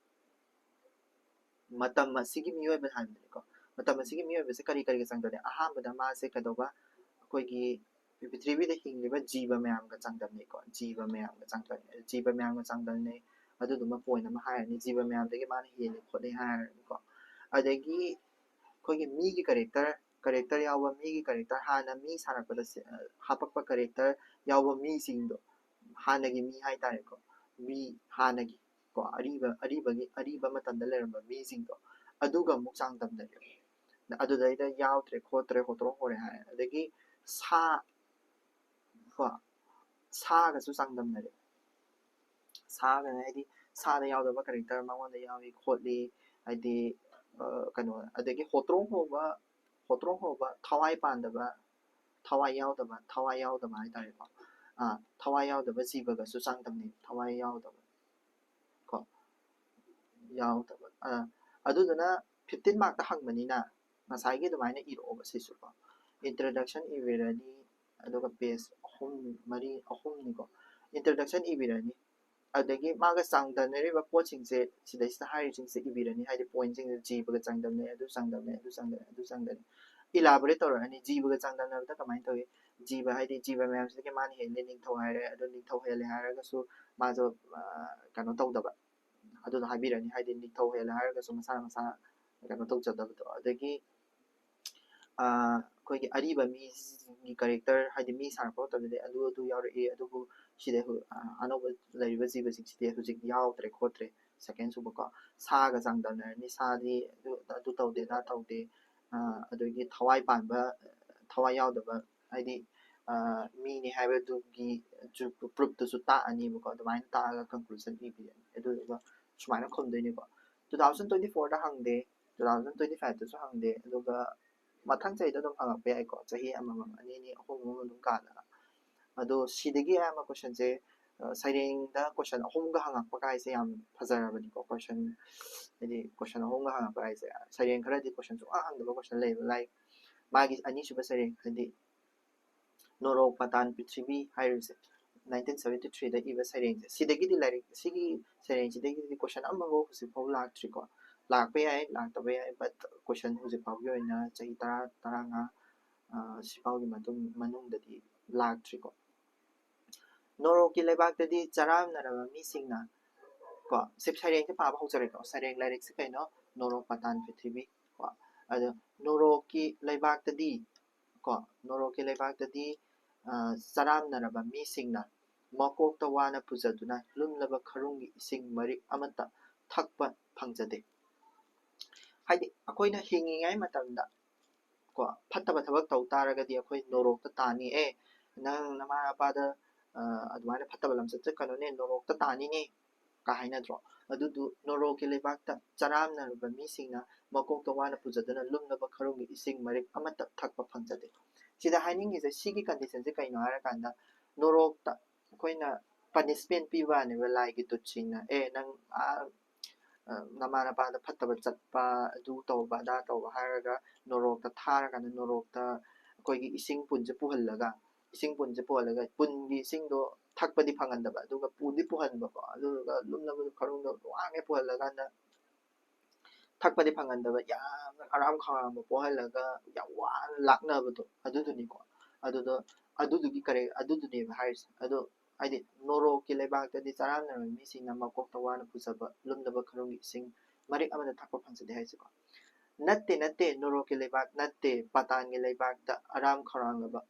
ꯃꯇꯝ ꯑꯁꯤꯒꯤ ꯃꯤꯑꯣꯏꯕ ꯍꯥꯏꯕꯗꯨꯅꯤꯀꯣ꯫ ꯃꯇꯝ ꯑꯁꯤꯒꯤ ꯃꯤꯑꯣꯏꯕꯁꯦ ꯀꯔꯤ ꯀꯔꯤꯒ ꯆꯥꯡꯗꯝꯅꯩ? ꯑꯍꯥꯟꯕꯗ ꯃꯥꯁꯦ ꯀꯩꯗꯧꯕ? ꯑꯩꯈꯣꯏꯒꯤ ꯄ꯭ꯔꯤꯊꯤꯕꯤꯗ ꯍꯤꯡꯂꯤꯕ ꯖꯤꯕ ꯃꯌꯥꯝꯒ ꯆꯥꯡꯗꯝꯅꯩꯀꯣ꯫ ꯖꯤꯕ ꯃꯌꯥꯝꯒ ꯆꯥꯡꯗꯝꯅꯩ꯫ ꯖꯤꯕ ꯃꯌꯥꯝꯒ ꯆꯥꯡꯗꯝꯅꯩ꯫ ꯑꯗꯨꯗꯨꯃ ꯄꯣꯏꯟ ꯑꯃ ꯍꯥꯏꯔꯅꯤ꯫ ꯖꯤꯕ ꯃꯌꯥꯝꯗꯒꯤ ꯃꯥꯅ ꯍꯦꯜꯂꯤ ꯈꯣꯠꯂꯤ ꯍꯥꯏꯔꯅꯤꯀꯣ꯫ ꯑꯗꯒꯤ ꯑꯩꯈꯣꯏꯒꯤ ꯃꯤꯒꯤ ꯀꯦꯔꯦꯛꯇꯔ, ꯀꯦꯔꯦꯛꯇꯔ ꯌꯥꯎꯕ, ꯃꯤꯒꯤ ꯀꯦꯔꯦꯛꯇꯔ ꯍꯥꯟꯅ ꯃꯤ ꯁꯥꯔꯛꯄꯗ ꯁꯤ-, ꯑ, ꯍꯥꯄꯛꯄ ꯀꯦꯔꯦꯛꯇꯔ ꯌꯥꯎꯕ ꯃꯤꯁꯤꯡꯗꯣ, ꯍꯥꯟꯅꯒꯤ ꯃꯤ ꯍꯥꯏꯇꯥꯔꯦꯀꯣ, ꯃꯤ ꯍꯥꯟꯅꯒꯤ ꯀꯣ, ꯑꯔꯤꯕ, ꯑꯔꯤꯕꯒꯤ, ꯑꯔꯤꯕ ꯃꯇꯝꯗ ꯂꯩꯔꯝꯕ ꯃꯤꯁꯤꯡꯗꯣ, ꯑꯗꯨꯒ ꯑꯃꯨꯛ ꯆꯥꯡꯗꯝꯅꯔꯦ꯫ ꯑꯗꯨꯗꯩꯗ ꯌꯥꯎꯗ꯭ꯔꯦ ꯈꯣꯠꯇ꯭ꯔꯦ, ꯍꯣꯠꯇ꯭ꯔꯣ ꯍꯣꯔꯦ ꯍꯥꯏ꯫ ꯑꯗꯒꯤ ꯁꯥ ꯀꯣ, ꯁꯥꯒꯁꯨ ꯆꯥꯡꯗꯝꯅꯔꯦ꯫ ꯁꯥꯒꯅ ꯍꯥꯏꯗꯤ ꯁꯥꯗ ꯌꯥꯎꯗꯕ ꯀꯦꯔꯦꯛꯇꯔ ꯃꯉꯣꯟꯗ ꯌꯥꯎꯏ ꯈꯣꯠꯂꯤ, ꯍꯥꯏꯗꯤ, ꯑ, ꯀꯩꯅꯣ, ꯑꯗꯒꯤ ꯍꯣꯇ꯭ꯔꯣꯡ ꯍꯣꯕ, ꯍꯣꯇ꯭ꯔꯣꯡ ꯍꯣꯕ, ꯊꯋꯥꯏ ꯄꯥꯟꯗꯕ, ꯊꯋꯥꯏ ꯌꯥꯎꯗꯕ, ꯊꯋꯥꯏ ꯌꯥꯎꯗꯕ ꯍꯥꯏꯇꯥꯔꯦꯀꯣ꯫ ꯑ, ꯊꯋꯥꯏ ꯌꯥꯎꯗꯕ ꯖꯤꯕꯒꯁꯨ ꯆꯥꯡꯗꯝꯅꯩ, ꯊꯋꯥꯏ ꯌꯥꯎꯗꯕ ꯀꯣ, ꯌꯥꯎꯗꯕ꯫ ꯑ, ꯑꯗꯨꯗꯨꯅ ꯐꯤꯐꯇꯤꯟ ꯃꯥꯔꯛꯇ ꯍꯪꯕꯅꯤꯅ ꯉꯁꯥꯏꯒꯤ ꯑꯗꯨꯃꯥꯏꯅ ꯏꯔꯛꯑꯣꯕ ꯁꯤꯁꯨꯀꯣ꯫ ꯏꯟꯇ꯭ꯔꯗꯛꯁꯟ ꯏꯕꯤꯔꯅꯤ, ꯑꯗꯨꯒ ꯄꯦꯖ ꯑꯍꯨꯝ, ꯃꯔꯤ, ꯑꯍꯨꯝꯅꯤꯀꯣ꯫ ꯏꯟꯇ꯭ꯔꯗꯛꯁꯟ ꯏꯕꯤꯔꯅꯤ꯫ ꯑꯗꯒꯤ ꯃꯥꯒ ꯆꯥꯡꯗꯝꯅꯔꯤꯕ ꯄꯣꯠꯁꯤꯡꯁꯦ, ꯁꯤꯗꯩꯁꯤꯗ ꯍꯥꯏꯔꯤꯁꯤꯡꯁꯦ ꯏꯕꯤꯔꯅꯤ, ꯍꯥꯏꯗꯤ ꯄꯣꯏꯟꯁꯤꯡꯁꯦ ꯖꯤꯕꯒ ꯆꯥꯡꯗꯝꯅꯩ, ꯑꯗꯨ ꯆꯥꯡꯗꯝꯅꯩ, ꯑꯗꯨ ꯆꯥꯡꯗꯝꯅꯩ, ꯑꯗꯨ ꯆꯥꯡꯗꯝꯅꯩ꯫ ꯏꯂꯥꯕꯣꯔꯦꯠ ꯇꯧꯔꯛꯑꯅꯤ, ꯖꯤꯕꯒ ꯆꯥꯡꯗꯝꯅꯕꯗ ꯀꯃꯥꯏꯅ ꯇꯧꯏ? ꯖꯤꯕ ꯍꯥꯏꯗꯤ ꯖꯤꯕ ꯃꯌꯥꯝꯁꯤꯗꯒꯤ ꯃꯥꯅ ꯍꯦꯜꯂꯦ, ꯅꯤꯡꯊꯧ ꯍꯥꯏꯔꯦ, ꯑꯗꯨ ꯅꯤꯡꯊꯧ ꯍꯦꯜꯂꯦ ꯍꯥꯏꯔꯒꯁꯨ ꯃꯥꯁꯨ, ꯑ, ꯀꯩꯅꯣ ꯇꯧꯗꯕ, ꯑꯗꯨꯗꯣ ꯍꯥꯏꯕꯤꯔꯅꯤ, ꯍꯥꯏꯗꯤ ꯅꯤꯡꯊꯧ ꯍꯦꯜꯂꯦ ꯍꯥꯏꯔꯒꯁꯨ ꯃꯁꯥꯅ ꯃꯁꯥ ꯀꯩꯅꯣ ꯇꯧꯖꯗꯕꯗꯣ꯫ ꯑꯗꯒꯤ, ꯑ, ꯑꯩꯈꯣꯏꯒꯤ ꯑꯔꯤꯕ ꯃꯤꯒꯤ ꯀꯦꯔꯦꯛꯇꯔ, ꯍꯥꯏꯗꯤ ꯃꯤ ꯁꯥꯔꯛꯄ ꯃꯇꯝꯗꯗꯤ ꯑꯗꯨ ꯑꯗꯨ ꯌꯥꯎꯔꯛꯏ, ꯑꯗꯨꯕꯨ ꯁꯤꯗ ꯍꯧ-, ꯑ, ꯑꯅꯧꯕ ꯂꯩꯔꯤꯕ ꯖꯤꯕꯁꯤꯡꯁꯤꯗꯤ ꯍꯧꯖꯤꯛ ꯌꯥꯎꯗ꯭ꯔꯦ ꯈꯣꯠꯇ꯭ꯔꯦ꯫ ꯁꯦꯀꯦꯟ ꯁꯨꯕꯀꯣ, ꯁꯥꯒ ꯆꯥꯡꯗꯝꯅꯔꯅꯤ, ꯁꯥꯗꯤ ꯑꯗꯨ, ꯑꯗꯨ ꯇꯧꯗꯦ, ꯑꯗꯥ ꯇꯧꯗꯦ, ꯑ, ꯑꯗꯒꯤ ꯊꯋꯥꯏ ꯄꯥꯟꯕ, ꯊꯋꯥꯏ ꯌꯥꯎꯗꯕ, ꯍꯥꯏꯗꯤ, ꯑ, ꯃꯤꯅꯤ ꯍꯥꯏꯕꯗꯨꯒꯤ ꯄ꯭ꯔꯨꯞꯇꯨꯁꯨ ꯇꯥꯛꯑꯅꯤꯕꯀꯣ꯫ ꯑꯗꯨꯃꯥꯏꯅ ꯇꯥꯛꯑꯒ ꯀꯟꯀ꯭ꯂꯨꯖꯟ ꯄꯤꯕꯤꯔꯅꯤ꯫ ꯑꯗꯨꯗꯨꯒ ꯁꯨꯃꯥꯏꯅ ꯈꯨꯝꯗꯣꯏꯅꯤꯀꯣ꯫ Two thousand twenty fourꯗ ꯍꯪꯗꯦ, two thousand twenty fiveꯇꯁꯨ ꯍꯪꯗꯦ, ꯑꯗꯨꯒ ꯃꯊꯪ ꯆꯍꯤꯗ ꯑꯗꯨꯝ ꯍꯪꯉꯛꯄ ꯌꯥꯏꯀꯣ, ꯆꯍꯤ ꯑꯃꯃꯝ, ꯑꯅꯤ ꯑꯅꯤ, ꯑꯍꯨꯝ ꯑꯍꯨꯝ ꯑꯗꯨꯝ ꯀꯥꯜꯂꯒ꯫ ꯑꯗꯣ ꯁꯤꯗꯒꯤ ꯑꯌꯥꯝꯕ ꯀꯣꯏꯁꯟꯁꯦ, ꯑ, ꯁꯩꯔꯦꯡꯗ ꯀꯣꯏꯁꯟ ꯑꯍꯨꯝꯒ ꯍꯪꯉꯛꯄ ꯀꯥꯏꯁꯦ ꯌꯥꯝ ꯐꯖꯔꯕꯅꯤꯀꯣ꯫ ꯀꯣꯏꯁꯟ, ꯍꯥꯏꯗꯤ ꯀꯣꯏꯁꯟ ꯑꯍꯨꯝꯒ ꯍꯪꯉꯛꯄ ꯍꯥꯏꯁꯦ, ꯁꯩꯔꯦꯡ ꯈꯔꯗꯤ ꯀꯣꯏꯁꯟ ꯁꯨꯡꯍꯪ ꯍꯪꯗꯕ ꯀꯣꯏꯁꯟ ꯂꯩꯌꯦꯕ, ꯂꯥꯏꯛ ꯃꯥꯒꯤ ꯑꯅꯤꯁꯨꯕ ꯁꯩꯔꯦꯡ, ꯍꯥꯏꯗꯤ ꯅꯣꯔꯣꯛ ꯄꯥꯇꯥꯟ ꯄ꯭ꯔꯤꯊꯤꯕꯤ ꯍꯥꯏꯔꯤꯁꯦ, nineteen seventy threeꯗ ꯏꯕ ꯁꯩꯔꯦꯡꯁꯦ, ꯁꯤꯗꯒꯤꯗꯤ ꯂꯥꯏꯔꯤꯛ, ꯁꯤꯒꯤ ꯁꯩꯔꯦꯡꯁꯤꯗꯒꯤꯗꯤ ꯀꯣꯏꯁꯟ ꯑꯃꯐꯥꯎ ꯍꯧꯖꯤꯛꯐꯥꯎ ꯂꯥꯛꯇ꯭ꯔꯤꯀꯣ꯫ ꯂꯥꯛꯄ ꯌꯥꯏ, ꯂꯥꯛꯇꯕ ꯌꯥꯏ, but question ꯍꯧꯖꯤꯛ ꯐꯥꯎꯒꯤ ꯑꯣꯏꯅ ꯆꯍꯤ ꯇꯔꯥ, ꯇꯔꯥꯃꯉꯥ, ꯑ, ꯁꯤꯐꯥꯎꯒꯤ ꯃꯇꯨꯡ, ꯃꯅꯨꯡꯗꯗꯤ ꯂꯥꯛꯇ꯭ꯔꯤꯀꯣ꯫ ꯅꯣꯔꯣꯛꯀꯤ ꯂꯩꯕꯥꯛꯇꯗꯤ ꯆꯔꯥꯝꯅꯔꯕ ꯃꯤꯁꯤꯡꯅ, ꯀꯣ, ꯁꯤ ꯁꯩꯔꯦꯡꯁꯦ ꯄꯥꯕ ꯍꯧꯖꯔꯒꯦꯀꯣ꯫ ꯁꯩꯔꯦꯡ ꯂꯥꯏꯔꯤꯛꯁꯦ ꯀꯩꯅꯣ? ꯅꯣꯔꯣꯛ, ꯄꯇꯥꯟ, ꯄ꯭ꯔꯤꯊꯤꯕꯤ, ꯀꯣ꯫ ꯑꯗꯣ ꯅꯣꯔꯣꯛꯀꯤ ꯂꯩꯕꯥꯛꯇꯗꯤ, ꯀꯣ, ꯅꯣꯔꯣꯛꯀꯤ ꯂꯩꯕꯥꯛꯇꯗꯤ, ꯑ, ꯆꯔꯥꯝꯅꯔꯕ ꯃꯤꯁꯤꯡꯅ ꯃꯀꯣꯛꯇ ꯋꯥꯅ ꯄꯨꯖꯗꯨꯅ ꯂꯨꯝꯂꯕ ꯈꯔꯨꯡꯒꯤ ꯏꯁꯤꯡ ꯃꯔꯤꯛ ꯑꯃꯠꯇ ꯊꯛꯄ ꯐꯪꯖꯗꯦ꯫ ꯍꯥꯏꯗꯤ ꯑꯩꯈꯣꯏꯅ ꯍꯤꯡꯉꯤꯉꯩ ꯃꯇꯝꯗ, ꯀꯣ, ꯐꯠꯇꯕ ꯊꯕꯛ ꯇꯧ ꯇꯥꯔꯒꯗꯤ ꯑꯩꯈꯣꯏ ꯅꯣꯔꯣꯛꯇ ꯇꯥꯅꯤ꯫ "ꯑꯦ, ꯅꯪ ꯅꯃꯥ ꯅꯄꯥꯗ, ꯑ, ꯑꯗꯨꯃꯥꯏꯅ ꯐꯠꯇꯕ ꯂꯝꯆꯠ ꯆꯠꯀꯅꯨꯅꯦ, ꯅꯣꯔꯣꯛꯇ ꯇꯥꯅꯤꯅꯦ" ꯀ ꯍꯥꯏꯅꯗ꯭ꯔꯣ? ꯑꯗꯨꯗꯨ ꯅꯣꯔꯣꯛꯀꯤ ꯂꯩꯕꯥꯛꯇ ꯆꯔꯥꯝꯅꯔꯕ ꯃꯤꯁꯤꯡꯅ ꯃꯀꯣꯛꯇ ꯋꯥꯅ ꯄꯨꯖꯗꯨꯅ ꯂꯨꯝꯂꯕ ꯈꯔꯨꯡꯒꯤ ꯏꯁꯤꯡ ꯃꯔꯤꯛ ꯑꯃꯠꯇ ꯊꯛꯄ ꯐꯪꯖꯗꯦ꯫ ꯁꯤꯗ ꯍꯥꯏꯅꯤꯡꯉꯤꯁꯦ, ꯁꯤꯒꯤ conditionꯁꯦ ꯀꯩꯅꯣ ꯍꯥꯏꯔꯀꯥꯟꯗ, ꯅꯣꯔꯣꯛꯇ ꯑꯩꯈꯣꯏꯅ punishment ꯄꯤꯕꯅꯦꯕ ꯂꯥꯏꯒꯤ ꯗꯨꯠꯁꯤꯡꯅ꯫ "ꯑꯦ, ꯅꯪ, ꯑ, ꯑ, ꯅꯃꯥ ꯅꯄꯥꯗ ꯐꯠꯇꯕ ꯆꯠꯄ, ꯑꯗꯨ ꯇꯧꯕ, ꯑꯗꯥ ꯇꯧꯕ" ꯍꯥꯏꯔꯒ ꯅꯣꯔꯣꯛꯇ ꯊꯥꯔꯀꯥꯟꯗ, ꯅꯣꯔꯣꯛꯇ ꯑꯩꯈꯣꯏꯒꯤ ꯏꯁꯤꯡ ꯄꯨꯟꯁꯦ ꯄꯨꯍꯜꯂꯒ, ꯏꯁꯤꯡ ꯄꯨꯟꯁꯦ ꯄꯨꯍꯜꯂꯒ, ꯄꯨꯟꯒꯤ ꯏꯁꯤꯡꯗꯣ ꯊꯛꯄꯗꯤ ꯐꯪꯍꯟꯗꯕ, ꯑꯗꯨꯒ ꯄꯨꯗꯤ ꯄꯨꯍꯟꯕꯀꯣ, ꯑꯗꯨꯗꯨꯒ ꯂꯨꯝꯅꯕꯗꯣ ꯈꯔꯨꯡꯗꯣ ꯋꯥꯡꯉꯦ ꯄꯨꯍꯜꯂꯀꯥꯟꯗ ꯊꯛꯄꯗꯤ ꯐꯪꯍꯟꯗꯕ, ꯌꯥꯝꯅ ꯍꯔꯥꯝ ꯈꯧꯔꯥꯡꯕ ꯄꯣꯛꯍꯜꯂꯒ ꯌꯥꯝ ꯋꯥꯅ ꯂꯥꯛꯅꯕꯗꯣ ꯑꯗꯨꯗꯨꯅꯤꯀꯣ꯫ ꯑꯗꯨꯗꯣ, ꯑꯗꯨꯗꯨꯒꯤ ꯀꯔꯦ-, ꯑꯗꯨꯗꯨꯅꯦꯕ ꯍꯥꯏꯔꯤꯁꯦ꯫ ꯑꯗꯣ ꯍꯥꯏꯗꯤ ꯅꯣꯔꯣꯛꯀꯤ ꯂꯩꯕꯥꯛꯇꯗꯤ ꯆꯔꯥꯝꯅꯔꯕ ꯃꯤꯁꯤꯡꯅ ꯃꯀꯣꯛꯇ ꯋꯥꯅ ꯄꯨꯖꯕ ꯂꯨꯝꯂꯕ ꯈꯔꯨꯡꯒꯤ ꯏꯁꯤꯡ ꯃꯔꯤꯛ ꯑꯃꯗ ꯊꯛꯄ ꯐꯪꯖꯗꯦ ꯍꯥꯏꯁꯦꯀꯣ꯫ ꯅꯠꯇꯦ, ꯅꯠꯇꯦ, ꯅꯣꯔꯣꯛꯀꯤ ꯂꯩꯕꯥꯛ ꯅꯠꯇꯦ, ꯄꯥꯇꯥꯟꯒꯤ ꯂꯩꯕꯥꯛꯇ ꯑꯔꯥꯝ ꯈꯧꯔꯥꯡꯂꯕ,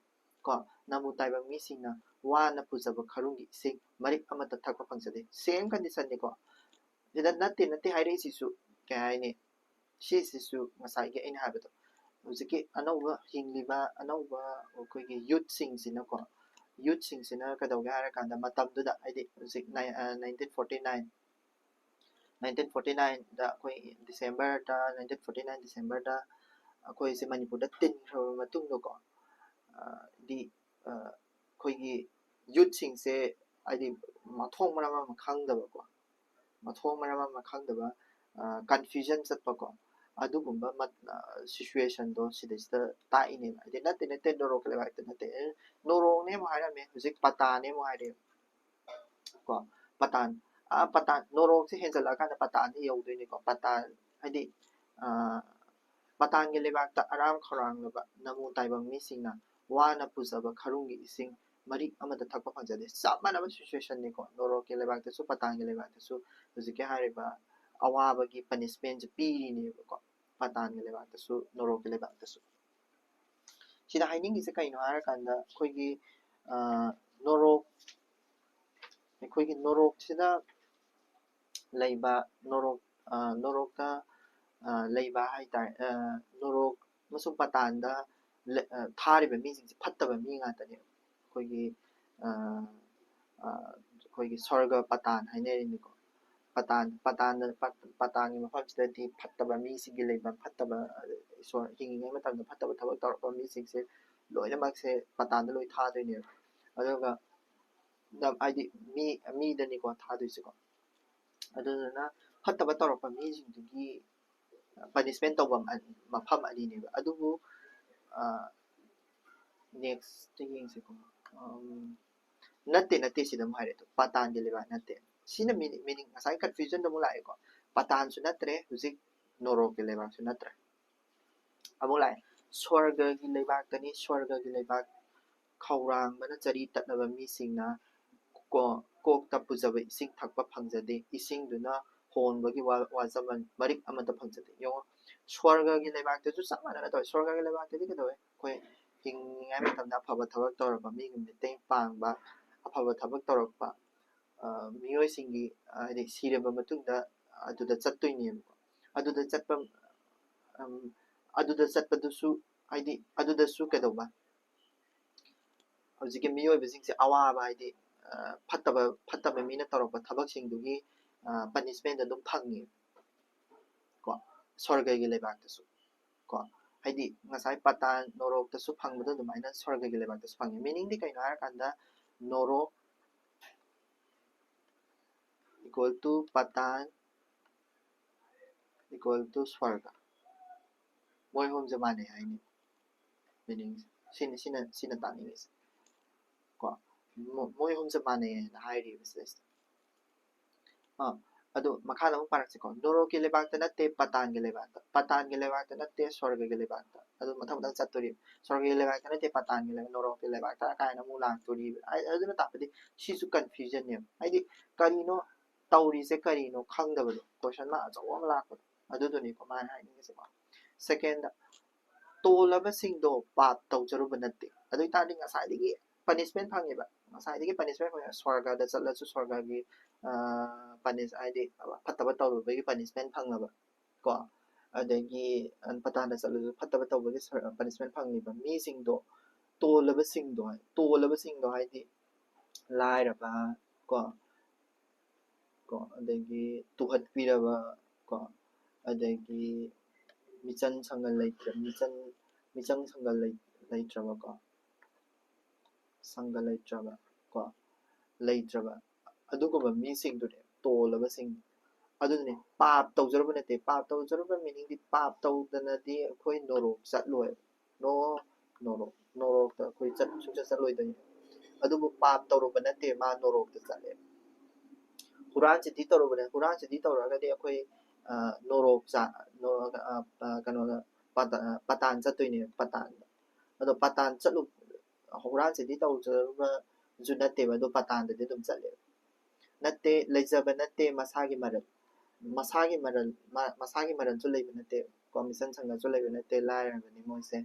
ꯀꯣ, ꯅꯥꯃꯨ ꯇꯥꯏꯕꯪ ꯃꯤꯁꯤꯡꯅ ꯋꯥꯅ ꯄꯨꯖꯕ ꯈꯔꯨꯡꯒꯤ ꯏꯁꯤꯡ ꯃꯔꯤꯛ ꯑꯃꯠꯇ ꯊꯛꯄ ꯐꯪꯖꯗꯦ꯫ Same conditionꯅꯤꯀꯣ꯫ ꯁꯤꯗ ꯅꯠꯇꯦ, ꯅꯠꯇꯦ ꯍꯥꯏꯔꯛꯏꯁꯤꯁꯨ ꯀꯩ ꯍꯥꯏꯅꯤ? ꯁꯤꯁꯤꯁꯨ ꯉꯁꯥꯏꯒꯤ ꯑꯩꯅ ꯍꯥꯏꯕꯗꯣ, ꯍꯧꯖꯤꯛꯀꯤ ꯑꯅꯧꯕ ꯍꯤꯡꯂꯤꯕ, ꯑꯅꯧꯕ ꯑꯩꯈꯣꯏꯒꯤ youthꯁꯤꯡꯁꯤꯅꯀꯣ, youthꯁꯤꯡꯁꯤꯅ ꯀꯩꯗꯧꯒꯦ ꯍꯥꯏꯔꯀꯥꯟꯗ, ꯃꯇꯝꯗꯨꯗ, ꯍꯥꯏꯗꯤ ꯍꯧꯖꯤꯛ ꯅꯥꯏ-, ꯑ, nineteen forty nine, nineteen forty nineꯗ ꯑꯩꯈꯣꯏ Decemberꯗ, nineteen forty nine Decemberꯗ ꯑꯩꯈꯣꯏꯁꯦ ꯃꯅꯤꯄꯨꯔꯗ ꯇꯤꯟꯈ꯭ꯔꯕ ꯃꯇꯨꯡꯗꯀꯣ, ꯑ, ꯗꯤ, ꯑ, ꯑꯩꯈꯣꯏꯒꯤ youthꯁꯤꯡꯁꯦ ꯍꯥꯏꯗꯤ ꯃꯊꯣꯡ ꯃꯔꯝ ꯑꯃ ꯈꯪꯗꯕꯀꯣ, ꯃꯊꯣꯡ ꯃꯔꯝ ꯑꯃ ꯈꯪꯗꯕ, ꯑ, confusion ꯆꯠꯄꯀꯣ, ꯑꯗꯨꯒꯨꯝꯕ ꯃꯠ-, ꯑ, situationꯗꯣ ꯁꯤꯗꯩꯁꯤꯗ ꯇꯥꯛꯏꯅꯦꯕ꯫ ꯍꯥꯏꯗꯤ ꯅꯠꯇꯦ, ꯅꯠꯇꯦ, ꯅꯣꯔꯣꯛꯀꯤ ꯂꯩꯕꯥꯛꯇ ꯅꯠꯇꯦ꯫ ꯅꯣꯔꯣꯛꯅꯦ ꯑꯃꯨꯛ ꯍꯥꯏꯔꯝꯃꯦ, ꯍꯧꯖꯤꯛ ꯄꯇꯥꯅꯦ ꯑꯃꯨꯛ ꯍꯥꯏꯔꯦ꯫ ꯀꯣ, ꯄꯇꯥꯟ, ꯑ, ꯄꯇꯥꯟ, ꯅꯣꯔꯣꯛꯁꯦ ꯍꯦꯟꯖꯜꯂꯛꯑꯀꯥꯟꯗ ꯄꯇꯥꯟꯗ ꯌꯧꯗꯣꯏꯅꯤꯀꯣ꯫ ꯄꯇꯥꯟ, ꯍꯥꯏꯗꯤ ꯄꯇꯥꯟꯒꯤ ꯂꯩꯕꯥꯛꯇ ꯑꯔꯥꯝ ꯈꯧꯔꯥꯡꯂꯕ ꯅꯃꯨ ꯇꯥꯏꯕꯪ ꯃꯤꯁꯤꯡꯅ ꯋꯥꯅ ꯄꯨꯖꯕ ꯈꯔꯨꯡꯒꯤ ꯏꯁꯤꯡ ꯃꯔꯤꯛ ꯑꯃꯗ ꯊꯛꯄ ꯐꯪꯖꯗꯦ꯫ ꯆꯞ ꯃꯥꯟꯅꯕ ꯁꯤꯆꯨꯋꯦꯁꯟꯅꯤꯀꯣ꯫ ꯅꯣꯔꯣꯛꯀꯤ ꯂꯩꯕꯥꯛꯇꯁꯨ ꯄꯇꯥꯟꯒꯤ ꯂꯩꯕꯥꯛꯇꯁꯨ ꯍꯧꯖꯤꯛꯀꯤ ꯍꯥꯏꯔꯤꯕ ꯑꯋꯥꯕꯒꯤ ꯄꯅꯤꯁꯃꯦꯟꯁꯦ ꯄꯤꯔꯤꯅꯦꯕꯀꯣ, ꯄꯇꯥꯟꯒꯤ ꯂꯩꯕꯥꯛꯇꯁꯨ ꯅꯣꯔꯣꯛꯀꯤ ꯂꯩꯕꯥꯛꯇꯁꯨ꯫ ꯁꯤꯗ ꯍꯥꯏꯅꯤꯡꯉꯤꯁꯦ ꯀꯩꯅꯣ ꯍꯥꯏꯔꯀꯥꯟꯗ ꯑꯩꯈꯣꯏꯒꯤ ꯅꯣꯔꯣꯛ ꯑꯩꯈꯣꯏꯒꯤ ꯅꯣꯔꯣꯛꯁꯤꯗ ꯂꯩꯕ ꯅꯣꯔꯣꯛ ꯅꯣꯔꯣꯛꯇ ꯂꯩꯕ ꯍꯥꯏ ꯇꯥꯔꯦ꯫ ꯅꯣꯔꯣꯛ ꯑꯃꯁꯨꯡ ꯄꯇꯥꯟꯗ ꯊꯥꯔꯤꯕ ꯃꯤꯁꯤꯡꯁꯦ ꯐꯠꯇꯕ ꯃꯤ ꯉꯥꯛꯇꯅꯦꯕ꯫ ꯑꯩꯈꯣꯏꯒꯤ ꯑꯩꯈꯣꯏꯒꯤ ꯁ꯭ꯋꯔꯒ ꯄꯇꯥꯟ ꯍꯥꯏꯅꯔꯤꯅꯤꯀꯣ꯫ ꯄꯇꯥꯟ ꯄꯇꯥꯟꯗ ꯄꯇꯥꯟꯒꯤ ꯃꯐꯝꯁꯤꯗꯗꯤ ꯐꯠꯇꯕ ꯃꯤꯁꯤꯡꯒꯤ ꯂꯩꯐꯝ, ꯐꯠꯇꯕ ꯏꯁꯣꯔ ꯍꯤꯡꯉꯤꯉꯩ ꯃꯇꯝꯗ ꯐꯠꯇꯕ ꯊꯕꯛ ꯇꯧꯔꯛꯄ ꯃꯤꯁꯤꯡꯁꯦ ꯂꯣꯏꯅꯃꯛꯁꯦ ꯄꯇꯥꯟꯗ ꯂꯣꯏ ꯊꯥꯗꯣꯏꯅꯦꯕ꯫ ꯑꯗꯨꯒ ꯍꯥꯏꯗꯤ ꯃꯤ ꯃꯤꯗꯅꯤꯀꯣ ꯊꯥꯗꯣꯏꯁꯦꯀꯣ꯫ ꯑꯗꯨꯗꯨꯅ ꯐꯠꯇꯕ ꯇꯧꯔꯛꯄ ꯃꯤꯁꯤꯡꯗꯨꯒꯤ ꯄꯅꯤꯁꯃꯦꯟ ꯇꯧꯐꯝ ꯃꯐꯝ ꯑꯅꯤꯅꯦꯕ꯫ ꯑꯗꯨꯕꯨ ꯅꯦꯛꯁꯇ ꯌꯦꯡꯁꯤꯀꯣ꯫ ꯅꯠꯇꯦ ꯅꯠꯇꯦ ꯁꯤꯗ ꯑꯃꯨꯛ ꯍꯥꯏꯔꯦ꯫ ꯑꯗꯣ ꯄꯇꯥꯟꯒꯤ ꯂꯩꯕꯥꯛ ꯅꯠꯇꯦ꯫ ꯁꯤꯅ ꯃꯤꯅꯤꯡ ꯉꯁꯥꯏ ꯀꯟꯐ꯭ꯌꯨꯖꯟꯗ ꯑꯃꯨꯛ ꯂꯥꯛꯑꯦꯀꯣ꯫ ꯄꯇꯥꯟꯁꯨ ꯅꯠꯇ꯭ꯔꯦ, ꯍꯧꯖꯤꯛ ꯅꯣꯔꯣꯛꯀꯤ ꯂꯩꯕꯥꯛꯁꯨ ꯅꯠꯇ꯭ꯔꯦ꯫ ꯑꯃꯨꯛ ꯂꯥꯛꯑꯦ, ꯁ꯭ꯋꯔꯒꯒꯤ ꯂꯩꯕꯥꯛꯇꯅꯤ꯫ ꯁ꯭ꯋꯔꯒꯒꯤ ꯂꯩꯕꯥꯛ ꯈꯧꯔꯥꯡꯕꯅ ꯆꯔꯤ ꯇꯠꯂꯕ ꯃꯤꯁꯤꯡꯅ ꯀꯣꯛꯇ ꯄꯨꯖꯕ ꯏꯁꯤꯡ ꯊꯛꯄ ꯐꯪꯖꯗꯦ꯫ ꯏꯁꯤꯡꯗꯨꯅ ꯍꯣꯟꯕꯒꯤ ꯋꯥꯖꯃꯟ ꯃꯔꯤꯛ ꯑꯃꯠꯇ ꯐꯪꯖꯗꯦ꯫ ꯌꯦꯡꯉꯣ, ꯁ꯭ꯋꯔꯒꯒꯤ ꯂꯩꯕꯥꯛꯇꯁꯨ ꯆꯞ ꯃꯥꯟꯅꯅ ꯇꯧꯋꯦ꯫ ꯁ꯭ꯋꯔꯒꯒꯤ ꯂꯩꯕꯥꯛꯇꯗꯤ ꯀꯩꯗꯧꯋꯦ? ꯑꯩꯈꯣꯏ ꯍꯤꯡꯉꯤꯉꯩ ꯃꯇꯝꯗ ꯑꯐꯕ ꯊꯕꯛ ꯇꯧꯔꯛꯄ, ꯃꯤꯒꯤ ꯃꯇꯦꯡ ꯄꯥꯡꯕ, ꯑꯐꯕ ꯊꯕꯛ ꯇꯧꯔꯛꯄ ꯃꯤꯑꯣꯏꯁꯤꯡꯒꯤ, ꯍꯥꯏꯗꯤ ꯁꯤꯔꯕ ꯃꯇꯨꯡꯗ ꯑꯗꯨꯗ ꯆꯠꯇꯣꯏꯅꯦꯕꯀꯣ꯫ ꯑꯗꯨꯗ ꯆꯠꯄ ꯑꯗꯨꯗ ꯆꯠꯄꯗꯨꯁꯨ, ꯍꯥꯏꯗꯤ ꯑꯗꯨꯗꯁꯨ ꯀꯩꯗꯧꯕ? ꯍꯧꯖꯤꯛꯀꯤ ꯃꯤꯑꯣꯏꯕꯁꯤꯡꯁꯦ ꯑꯋꯥꯕ, ꯍꯥꯏꯗꯤ ꯐꯠꯇꯕ ꯐꯠꯇꯕ ꯃꯤꯅ ꯇꯧꯔꯛꯄ ꯊꯕꯛꯁꯤꯡꯗꯨꯒꯤ ꯄꯅꯤꯁꯃꯦꯟ ꯑꯗꯨꯝ ꯐꯪꯉꯤ ꯀꯣ, ꯁ꯭ꯋꯔꯒꯒꯤ ꯂꯩꯕꯥꯛꯇꯁꯨ ꯀꯣ꯫ ꯍꯥꯏꯗꯤ ꯉꯁꯥꯏ ꯄꯇꯥꯟ ꯅꯣꯔꯣꯛꯇꯁꯨ ꯐꯪꯕꯗꯣ ꯑꯗꯨꯃꯥꯏꯅ ꯁ꯭ꯋꯔꯒꯒꯤ ꯂꯩꯕꯥꯛꯇꯁꯨ ꯐꯪꯉꯤ꯫ ꯃꯤꯅꯤꯡꯗꯤ ꯀꯩꯅꯣ ꯍꯥꯏꯔꯀꯥꯟꯗ ꯅꯣꯔꯣꯛ equal to ꯄꯇꯥꯟ equal to ꯁ꯭ꯋꯔꯒ꯫ ꯃꯣꯏ ꯑꯍꯨꯝꯁꯦ ꯃꯥꯟꯅꯩ ꯍꯥꯏꯅꯤ꯫ ꯃꯤꯅꯤꯡꯁꯦ ꯁꯤꯅ ꯁꯤꯅ ꯁꯤꯅ ꯇꯥꯛꯅꯤꯡꯉꯤꯁꯦ ꯀꯣ꯫ ꯃꯣꯏ ꯑꯍꯨꯝꯁꯦ ꯃꯥꯟꯅꯩ ꯍꯥꯏꯅ ꯍꯥꯏꯔꯤꯕ ꯁꯤꯗꯩꯁꯤꯗ꯫ ꯑꯥ ꯑꯗꯨ ꯃꯈꯥꯗ ꯑꯃꯨꯛ ꯄꯥꯔꯛꯁꯤꯀꯣ꯫ ꯅꯣꯔꯣꯛꯀꯤ ꯂꯩꯕꯥꯛꯇ ꯅꯠꯇꯦ, ꯄꯇꯥꯟꯒꯤ ꯂꯩꯕꯥꯛꯇ, ꯄꯇꯥꯟꯒꯤ ꯂꯩꯕꯥꯛꯇ ꯅꯠꯇꯦ, ꯁ꯭ꯋꯔꯒꯒꯤ ꯂꯩꯕꯥꯛꯇ꯫ ꯑꯗꯨ ꯃꯊꯪ ꯃꯊꯪ ꯆꯠꯇꯣꯔꯤ꯫ ꯁ꯭ꯋꯔꯒꯒꯤ ꯂꯩꯕꯥꯛꯇ ꯅꯠꯇꯦ, ꯄꯇꯥꯟꯒꯤ ꯂꯩꯕꯥꯛ, ꯅꯣꯔꯣꯛꯀꯤ ꯂꯩꯕꯥꯛꯇ ꯀꯥꯏꯅ ꯑꯃꯨꯛ ꯂꯥꯛꯇꯣꯔꯤꯕ꯫ ꯑꯗꯨꯅ ꯇꯥꯛꯄꯗꯤ ꯁꯤꯁꯨ confusionꯅꯦꯕ꯫ ꯍꯥꯏꯗꯤ ꯀꯔꯤꯅꯣ ꯇꯧꯔꯤꯁꯦ, ꯀꯔꯤꯅꯣ ꯈꯪꯗꯕꯗꯣ, question mark ꯑꯆꯧꯕ ꯑꯃ ꯂꯥꯛꯄꯗꯣ, ꯑꯗꯨꯗꯨꯅꯤꯀꯣ ꯃꯥꯅ ꯍꯥꯏꯅꯤꯡꯉꯤꯁꯦꯀꯣ꯫ Second, ꯇꯣꯜꯂꯕꯁꯤꯡꯗꯣ ꯄꯥꯞ ꯇꯧꯖꯔꯨꯕ ꯅꯠꯇꯦ꯫ ꯑꯗꯨ ꯑꯣꯏꯇꯥꯔꯗꯤ ꯉꯁꯥꯏꯗꯒꯤ punishment ꯐꯪꯉꯦꯕ꯫ ꯉꯁꯥꯏꯗꯒꯤ punishment ꯐꯪꯉꯦ꯫ ꯁ꯭ꯋꯔꯒꯗ ꯆꯠꯂꯁꯨ ꯁ꯭ꯋꯔꯒꯒꯤ, ꯑ, punish-, ꯍꯥꯏꯗꯤ ꯐꯠꯇꯕ ꯇꯧꯔꯨꯕꯒꯤ punishment ꯐꯪꯉꯕ ꯀꯣ꯫ ꯑꯗꯒꯤ, ꯑ, ꯄꯇꯥꯟꯗ ꯆꯠꯂꯁꯨ ꯐꯠꯇꯕ ꯇꯧꯕꯒꯤ ꯁꯔ-, punishment ꯐꯪꯉꯤꯕ ꯃꯤꯁꯤꯡꯗꯣ, ꯇꯣꯜꯂꯕꯁꯤꯡꯗꯣ ꯍꯥꯏ-, ꯇꯣꯜꯂꯕꯁꯤꯡꯗꯣ ꯍꯥꯏꯗꯤ ꯂꯥꯏꯔꯕ ꯀꯣ, ꯀꯣ, ꯑꯗꯒꯤ ꯇꯨꯍꯠꯄꯤꯔꯕ ꯀꯣ, ꯑꯗꯒꯤ ꯃꯤꯆꯪ ꯁꯪꯒ ꯂꯩꯇ꯭ꯔ-, ꯃꯤꯆꯪ, ꯃꯤꯆꯪ ꯁꯪꯒ ꯂꯩ-, ꯂꯩꯇ꯭ꯔꯕ ꯀꯣ, ꯁꯪꯒ ꯂꯩꯇ꯭ꯔꯕ ꯀꯣ, ꯂꯩꯇ꯭ꯔꯕ ꯑꯗꯨꯒꯨꯝꯕ ꯃꯤꯁꯤꯡꯗꯨꯅꯦ ꯇꯣꯜꯂꯕꯁꯤꯡ꯫ ꯑꯗꯨꯅꯦ ꯄꯥꯞ ꯇꯧꯖꯔꯨꯕ ꯅꯠꯇꯦ꯫ ꯄꯥꯞ ꯇꯧꯖꯔꯨꯕ meaningꯗꯤ ꯄꯥꯞ ꯇꯧꯗꯅꯗꯤ ꯑꯩꯈꯣꯏ ꯅꯣꯔꯣꯛ ꯆꯠꯂꯣꯏ꯫ No, ꯅꯣꯔꯣꯛ, ꯅꯣꯔꯣꯛꯇ ꯑꯩꯈꯣꯏ ꯆꯠ-, ꯁꯨꯡꯆꯠ ꯆꯠꯂꯣꯏꯗꯣꯏꯅꯤ꯫ ꯑꯗꯨꯕꯨ ꯄꯥꯞ ꯇꯧꯔꯨꯕ ꯅꯠꯇꯦ, ꯃꯥ ꯅꯣꯔꯣꯛꯇ ꯆꯠꯂꯦ꯫ ꯍꯨꯔꯥꯟ ꯆꯤꯟꯊꯤ ꯇꯧꯔꯨꯕꯅꯦ꯫ ꯍꯨꯔꯥꯟ ꯆꯤꯟꯊꯤ ꯇꯧꯔꯒꯗꯤ ꯑꯩꯈꯣꯏ, ꯑ, ꯅꯣꯔꯣꯛ ꯆꯥ-, ꯅꯣꯔꯣꯛ, ꯑ, ꯑ, ꯀꯩꯅꯣꯗ, ꯄꯇꯥ-, ꯄꯇꯥꯟ ꯆꯠꯇꯣꯏꯅꯦ, ꯄꯇꯥꯟꯗ꯫ ꯑꯗꯣ ꯄꯇꯥꯟ ꯆꯠꯂꯨ-, ꯍꯨꯔꯥꯟ ꯆꯤꯟꯊꯤ ꯇꯧꯖꯔꯨꯕꯁꯨ ꯅꯠꯇꯦꯕ, ꯑꯗꯣ ꯄꯇꯥꯟꯗꯗꯤ ꯑꯗꯨꯝ ꯆꯠꯂꯦꯕ꯫ ꯅꯠꯇꯦ, ꯂꯩꯖꯕ ꯅꯠꯇꯦ ꯃꯁꯥꯒꯤ ꯃꯔꯜ꯫ ꯃꯁꯥꯒꯤ ꯃꯔꯜ, ꯃ-, ꯃꯁꯥꯒꯤ ꯃꯔꯜꯁꯨ ꯂꯩꯕ ꯅꯠꯇꯦ, ꯀꯣ, ꯃꯤꯆꯪ ꯁꯪꯒꯁꯨ ꯂꯩꯕ ꯅꯠꯇꯦ, ꯂꯥꯏꯔꯕꯅꯤ ꯃꯣꯏꯁꯦ꯫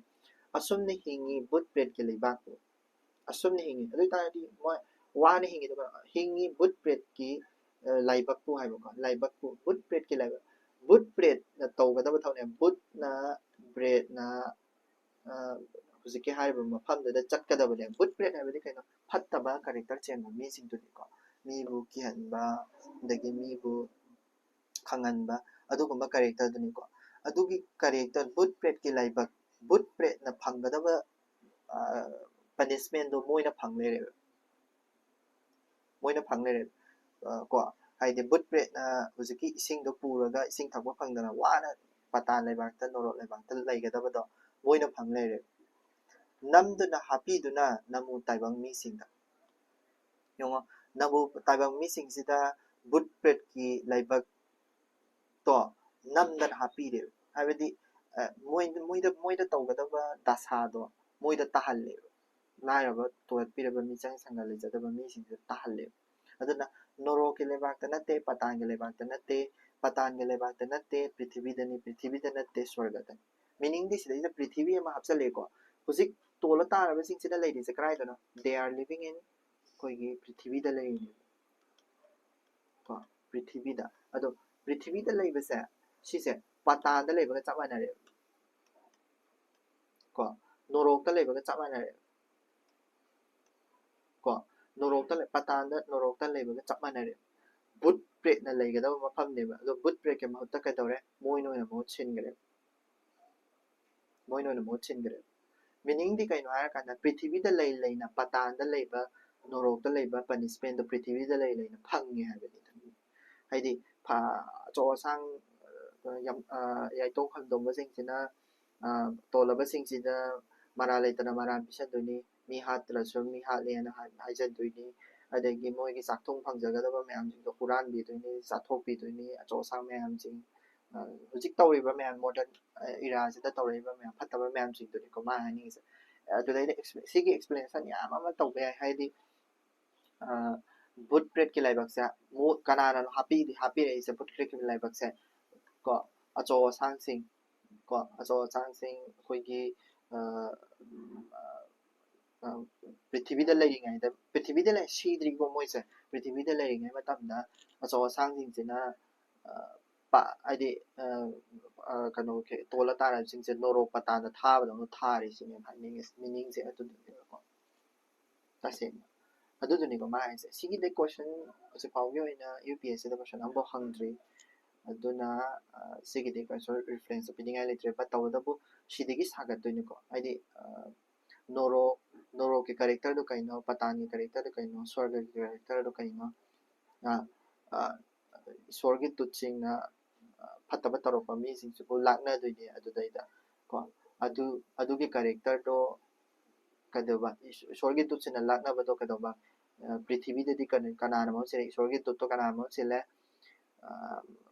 ꯑꯁꯨꯝꯅ ꯍꯤꯡꯉꯤ ꯚꯨꯠ ꯄ꯭ꯔꯦꯠꯀꯤ ꯂꯩꯕꯥꯛꯄꯨ꯫ ꯑꯁꯨꯝꯅ ꯍꯤꯡꯉꯤ꯫ ꯑꯗꯨ ꯑꯣꯏ ꯇꯥꯔꯗꯤ ꯃꯣꯏ ꯋꯥꯅ ꯍꯤꯡꯉꯤꯗꯣ ꯀꯩꯅꯣ? ꯍꯤꯡꯉꯤ ꯚꯨꯠ ꯄ꯭ꯔꯦꯠꯀꯤ, ꯑ, ꯂꯥꯏꯕꯛꯄꯨ ꯍꯥꯏꯕꯀꯣ, ꯂꯥꯏꯕꯛꯄꯨ, ꯚꯨꯠ ꯄ꯭ꯔꯦꯠꯀꯤ ꯂꯥꯏꯕꯛ꯫ ꯚꯨꯠ ꯄ꯭ꯔꯦꯠꯅ ꯇꯧꯒꯗꯕ ꯊꯕꯛꯅꯦ꯫ ꯚꯨꯠꯅ, ꯄ꯭ꯔꯦꯠꯅ, ꯑ, ꯍꯧꯖꯤꯛꯀꯤ ꯍꯥꯏꯔꯤꯕ ꯃꯐꯝꯗꯨꯗ ꯆꯠꯀꯗꯕꯅꯦ꯫ ꯚꯨꯠ ꯄ꯭ꯔꯦꯠ ꯍꯥꯏꯕꯗꯤ ꯀꯩꯅꯣ? ꯐꯠꯇꯕ character ꯆꯦꯟꯕ ꯃꯤꯁꯤꯡꯗꯨꯅꯤꯀꯣ꯫ ꯃꯤꯕꯨ ꯀꯤꯍꯟꯕ, ꯑꯗꯒꯤ ꯃꯤꯕꯨ ꯈꯪꯍꯟꯕ, ꯑꯗꯨꯒꯨꯝꯕ characterꯗꯨꯅꯤꯀꯣ꯫ ꯑꯗꯨꯒꯤ character, ꯚꯨꯠ ꯄ꯭ꯔꯦꯠꯀꯤ ꯂꯥꯏꯕꯛ, ꯚꯨꯠ ꯄ꯭ꯔꯦꯠꯅ ꯐꯪꯒꯗꯕ, ꯑ, punishmentꯗꯣ ꯃꯣꯏꯅ ꯐꯪ ꯂꯩꯔꯦꯕ꯫ ꯃꯣꯏꯅ ꯐꯪ ꯂꯩꯔꯦꯕ꯫ ꯑ, ꯀꯣ, ꯍꯥꯏꯗꯤ ꯚꯨꯠ ꯄ꯭ꯔꯦꯠꯅ ꯍꯧꯖꯤꯛꯀꯤ ꯏꯁꯤꯡꯗꯣ ꯄꯨꯔꯒ ꯏꯁꯤꯡ ꯊꯛꯄ ꯐꯪꯗꯅ ꯋꯥꯅ ꯄꯇꯥꯟ ꯂꯩꯕꯥꯛꯇ, ꯅꯣꯔꯣꯛ ꯂꯩꯕꯥꯛꯇ ꯂꯩꯒꯗꯕꯗꯣ ꯃꯣꯏꯅ ꯐꯪ ꯂꯩꯔꯦꯕ꯫ ꯅꯝꯗꯨꯅ ꯍꯥꯞꯄꯤꯗꯨꯅ ꯅꯃꯨ ꯇꯥꯏꯕꯪ ꯃꯤꯁꯤꯡꯗ꯫ ꯌꯦꯡꯉꯣ, ꯅꯃꯨ ꯇꯥꯏꯕꯪ ꯃꯤꯁꯤꯡꯁꯤꯗ ꯕꯨꯠ ꯄ꯭ꯔꯦꯠꯀꯤ ꯂꯩꯕꯛꯇꯣ ꯅꯝꯗꯅ ꯍꯥꯞꯄꯤꯔꯦꯕ꯫ ꯍꯥꯏꯕꯗꯤ ꯃꯣꯏ ꯃꯣꯏꯗ ꯃꯣꯏꯗ ꯇꯧꯒꯗꯕ ꯗꯁꯥꯗꯣ ꯃꯣꯏꯗ ꯇꯥꯍꯜꯂꯦꯕ꯫ ꯂꯥꯏꯔꯕ ꯇꯣꯔꯠꯄꯤꯔꯕ ꯃꯤꯆꯪ ꯁꯪꯒ ꯂꯩꯖꯗꯕ ꯃꯤꯁꯤꯡꯁꯤꯗ ꯇꯥꯍꯜꯂꯦꯕ꯫ ꯑꯗꯨꯅ ꯅꯣꯔꯣꯛꯀꯤ ꯂꯩꯕꯥꯛꯇ ꯅꯠꯇꯦ, ꯄꯇꯥꯟꯒꯤ ꯂꯩꯕꯥꯛꯇ ꯅꯠꯇꯦ, ꯄꯇꯥꯟꯒꯤ ꯂꯩꯕꯥꯛꯇ ꯅꯠꯇꯦ, ꯄ꯭ꯔꯤꯊꯤꯕꯤꯗꯅꯤ, ꯄ꯭ꯔꯤꯊꯤꯕꯤꯗ ꯅꯠꯇꯦ, ꯁ꯭ꯋꯔꯒꯗꯅꯤ꯫ ꯃꯤꯅꯤꯡꯗꯤ ꯁꯤꯗꯩꯁꯤꯗ ꯄ꯭ꯔꯤꯊꯤꯕꯤ ꯑꯃ ꯍꯥꯞꯆꯜꯂꯦꯀꯣ꯫ ꯍꯧꯖꯤꯛ ꯇꯣꯜꯂ ꯇꯥꯔꯕꯁꯤꯡꯁꯤꯅ ꯂꯩꯔꯤꯁꯦ ꯀꯗꯥꯏꯗꯅꯣ? They are living in ꯑꯩꯈꯣꯏꯒꯤ ꯄ꯭ꯔꯤꯊꯤꯕꯤꯗ ꯂꯩꯔꯤꯅꯦꯕ꯫ ꯀꯣ, ꯄ꯭ꯔꯤꯊꯤꯕꯤꯗ꯫ ꯑꯗꯣ ꯄ꯭ꯔꯤꯊꯤꯕꯤꯗ ꯂꯩꯕꯁꯦ ꯁꯤꯁꯦ ꯄꯇꯥꯟꯗ ꯂꯩꯕꯒ ꯆꯞ ꯃꯥꯟꯅꯔꯦꯕ꯫ ꯀꯣ, ꯅꯣꯔꯣꯛꯇ ꯂꯩꯕꯒ ꯆꯞ ꯃꯥꯟꯅꯔꯦꯕ꯫ ꯀꯣ, ꯅꯣꯔꯣꯛꯇ ꯂꯩ- ꯄꯇꯥꯟꯗ ꯅꯣꯔꯣꯛꯇ ꯂꯩꯕꯒ ꯆꯞ ꯃꯥꯟꯅꯔꯦꯕ꯫ ꯕꯨꯠ ꯄ꯭ꯔꯦꯠꯅ ꯂꯩꯒꯗꯕ ꯃꯐꯝꯅꯦꯕ꯫ ꯑꯗꯣ ꯕꯨꯠ ꯄ꯭ꯔꯦꯠꯀꯤ ꯃꯍꯨꯠꯇ ꯀꯩꯗꯧꯔꯦ? ꯃꯣꯏꯅ ꯑꯣꯏꯅ ꯃꯍꯨꯠ ꯁꯤꯟꯈ꯭ꯔꯦꯕ꯫ ꯃꯣꯏꯅ ꯑꯣꯏꯅ ꯃꯍꯨꯠ ꯁꯤꯟꯈ꯭ꯔꯦꯕ꯫ ꯃꯤꯅꯤꯡꯗꯤ ꯀꯩꯅꯣ ꯍꯥꯏꯔꯀꯥꯟꯗ ꯄ꯭ꯔꯤꯊꯤꯕꯤꯗ ꯂꯩ ꯂꯩꯅ, ꯄꯇꯥꯟꯗ ꯂꯩꯕ, ꯅꯣꯔꯣꯛꯇ ꯂꯩꯕ ꯄꯅꯤꯁꯃꯦꯟꯗꯣ ꯄ꯭ꯔꯤꯊꯤꯕꯤꯗ ꯂꯩ ꯂꯩꯅ ꯐꯪꯉꯦ ꯍꯥꯏꯕꯅꯤꯗ꯫ ꯍꯥꯏꯗꯤ ꯐ- ꯑꯆꯧ ꯑꯁꯥꯡ, ꯑ, ꯌꯥꯝ, ꯑ, ꯌꯥꯏꯇꯣꯡ ꯈꯝꯗꯣꯡꯕꯁꯤꯡꯁꯤꯅ, ꯑ, ꯇꯣꯜꯂꯕꯁꯤꯡꯁꯤꯗ ꯃꯔꯥꯜ ꯂꯩꯇꯅ ꯃꯔꯥꯜ ꯄꯤꯁꯟꯗꯣꯏꯅꯤ, ꯃꯤ ꯍꯥꯠꯇ꯭ꯔꯁꯨ ꯃꯤ ꯍꯥꯠꯂꯦꯅ ꯍꯥꯏ- ꯍꯥꯏꯖꯟꯗꯣꯏꯅꯤ, ꯑꯗꯒꯤ ꯃꯣꯏꯒꯤ ꯆꯥꯛꯊꯨꯡ ꯐꯪꯖꯒꯗꯕ ꯃꯌꯥꯝꯁꯤꯡꯗꯣ ꯍꯨꯔꯥꯟꯕꯤꯗꯣꯏꯅꯤ, ꯆꯥꯊꯣꯛꯄꯤꯗꯣꯏꯅꯤ ꯑꯆꯧ ꯑꯁꯥꯡ ꯃꯌꯥꯝꯁꯤꯡ꯫ ꯑ, ꯍꯧꯖꯤꯛ ꯇꯧꯔꯤꯕ ꯃꯌꯥꯝ ꯃꯣꯗꯔꯟ ꯏꯔꯥꯁꯤꯗ ꯇꯧꯔꯛꯏꯕ ꯃꯌꯥꯝ ꯐꯠꯇꯕ ꯃꯌꯥꯝꯁꯤꯡꯗꯨꯅꯤꯀꯣ ꯃꯥ ꯍꯥꯏꯅꯤꯡꯉꯤꯁꯦ꯫ ꯑꯗꯨꯗꯩꯗ ꯑꯦꯛꯁ- ꯁꯤꯒꯤ ꯑꯦꯛꯁꯄ꯭ꯂꯦꯅꯦꯁꯟ ꯌꯥꯝ ꯑꯃ ꯇꯧꯕ ꯌꯥꯏ꯫ ꯍꯥꯏꯗꯤ ꯑ, ꯕꯨꯠ ꯄ꯭ꯔꯦꯠꯀꯤ ꯂꯥꯏꯕꯛꯁꯦ ꯃꯨ- ꯀꯅꯥꯅꯅꯣ ꯍꯥꯞꯄꯤ ꯍꯥꯞꯄꯤꯔꯛꯏꯁꯦ ꯕꯨꯠ ꯄ꯭ꯔꯦꯠꯀꯤ ꯂꯥꯏꯕꯛꯁꯦ? ꯀꯣ, ꯑꯆꯧ ꯑꯁꯥꯡꯁꯤꯡ, ꯀꯣ, ꯑꯆꯧ ꯑꯁꯥꯡꯁꯤꯡ ꯑꯩꯈꯣꯏꯒꯤ, ꯑ, ꯑ, ꯄ꯭ꯔꯤꯊꯤꯕꯤꯗ ꯂꯩꯔꯤꯉꯩꯗ, ꯄ꯭ꯔꯤꯊꯤꯕꯤꯗ ꯂꯩ ꯁꯤꯗ꯭ꯔꯤꯀꯣ ꯃꯣꯏꯁꯦ꯫ ꯄ꯭ꯔꯤꯊꯤꯕꯤꯗ ꯂꯩꯔꯤꯉꯩ ꯃꯇꯝꯗ ꯑꯆꯧ ꯑꯁꯥꯡꯁꯤꯡꯁꯤꯅ, ꯑ, ꯄ- ꯍꯥꯏꯗꯤ ꯑ, ꯑ, ꯀꯩꯅꯣ ꯇꯣꯜꯂ ꯇꯥꯔꯕꯁꯤꯡꯁꯦ ꯅꯣꯔꯣꯛ ꯄꯇꯥꯟꯗ ꯊꯥꯕꯗꯧꯅ ꯊꯥꯔꯤꯁꯤꯅꯦ ꯍꯥꯏꯅꯤꯡꯉꯤꯁꯦ, ꯃꯤꯅꯤꯡꯁꯦ ꯑꯗꯨꯗꯨꯅꯦꯕꯀꯣ꯫ ꯇꯁꯦꯡꯅ ꯑꯗꯨꯗꯨꯅꯤꯀꯣ ꯃꯥ ꯍꯥꯏꯁꯦ꯫ ꯁꯤꯒꯤꯗꯤ ꯀꯣꯏꯁꯟ ꯍꯧꯖꯤꯛ ꯐꯥꯎꯒꯤ ꯑꯣꯏꯅ ꯌꯨ ꯄꯤ ꯑꯦꯁ ꯁꯤꯗ ꯀꯣꯏꯁꯟ ꯑꯃꯐꯥꯎ ꯍꯪꯗ꯭ꯔꯤ꯫ ꯑꯗꯨꯅ, ꯑ, ꯁꯤꯒꯤꯗꯤ ꯀꯩꯁꯨ ꯔꯤꯐꯔꯦꯟꯁ ꯄꯤꯅꯤꯡꯉꯥꯏ ꯂꯩꯇ꯭ꯔꯦ꯫ But ꯇꯧꯕꯇꯕꯨ ꯁꯤꯗꯒꯤ ꯁꯥꯒꯠꯇꯣꯏꯅꯤꯀꯣ꯫ ꯍꯥꯏꯗꯤ, ꯑ, ꯅꯣꯔꯣꯛ, ꯅꯣꯔꯣꯛꯀꯤ ꯀꯦꯔꯦꯛꯇꯔꯗꯨ ꯀꯩꯅꯣ, ꯄꯇꯥꯟꯒꯤ ꯀꯦꯔꯦꯛꯇꯔꯗꯨ ꯀꯩꯅꯣ, ꯁ꯭ꯋꯔꯒꯒꯤ ꯀꯦꯔꯦꯛꯇꯔꯗꯨ ꯀꯩꯅꯣ, ꯑ, ꯑ, ꯏꯁꯣꯔꯒꯤ ꯗꯨꯠꯁꯤꯡꯅ, ꯑ, ꯐꯠꯇꯕ ꯇꯧꯔꯛꯄ ꯃꯤꯁꯤꯡꯁꯤꯕꯨ ꯂꯥꯛꯅꯗꯣꯏꯅꯦ ꯑꯗꯨꯗꯩꯗ ꯀꯣ꯫ ꯑꯗꯨ, ꯑꯗꯨꯒꯤ ꯀꯦꯔꯦꯛꯇꯔꯗꯣ ꯀꯩꯗꯧꯕ, ꯏꯁ-, ꯏꯁꯣꯔꯒꯤ ꯗꯨꯠꯁꯤꯡꯅ ꯂꯥꯛꯅꯕꯗꯣ ꯀꯩꯗꯧꯕ, ꯄ꯭ꯔꯤꯊꯤꯕꯤꯗꯗꯤ ꯀꯅꯥꯅ ꯃꯍꯨꯠ ꯁꯤꯜꯂꯦ? ꯏꯁꯣꯔꯒꯤ ꯗꯨꯠꯇꯣ ꯀꯅꯥꯅ ꯃꯍꯨꯠ ꯁꯤꯜꯂꯦ?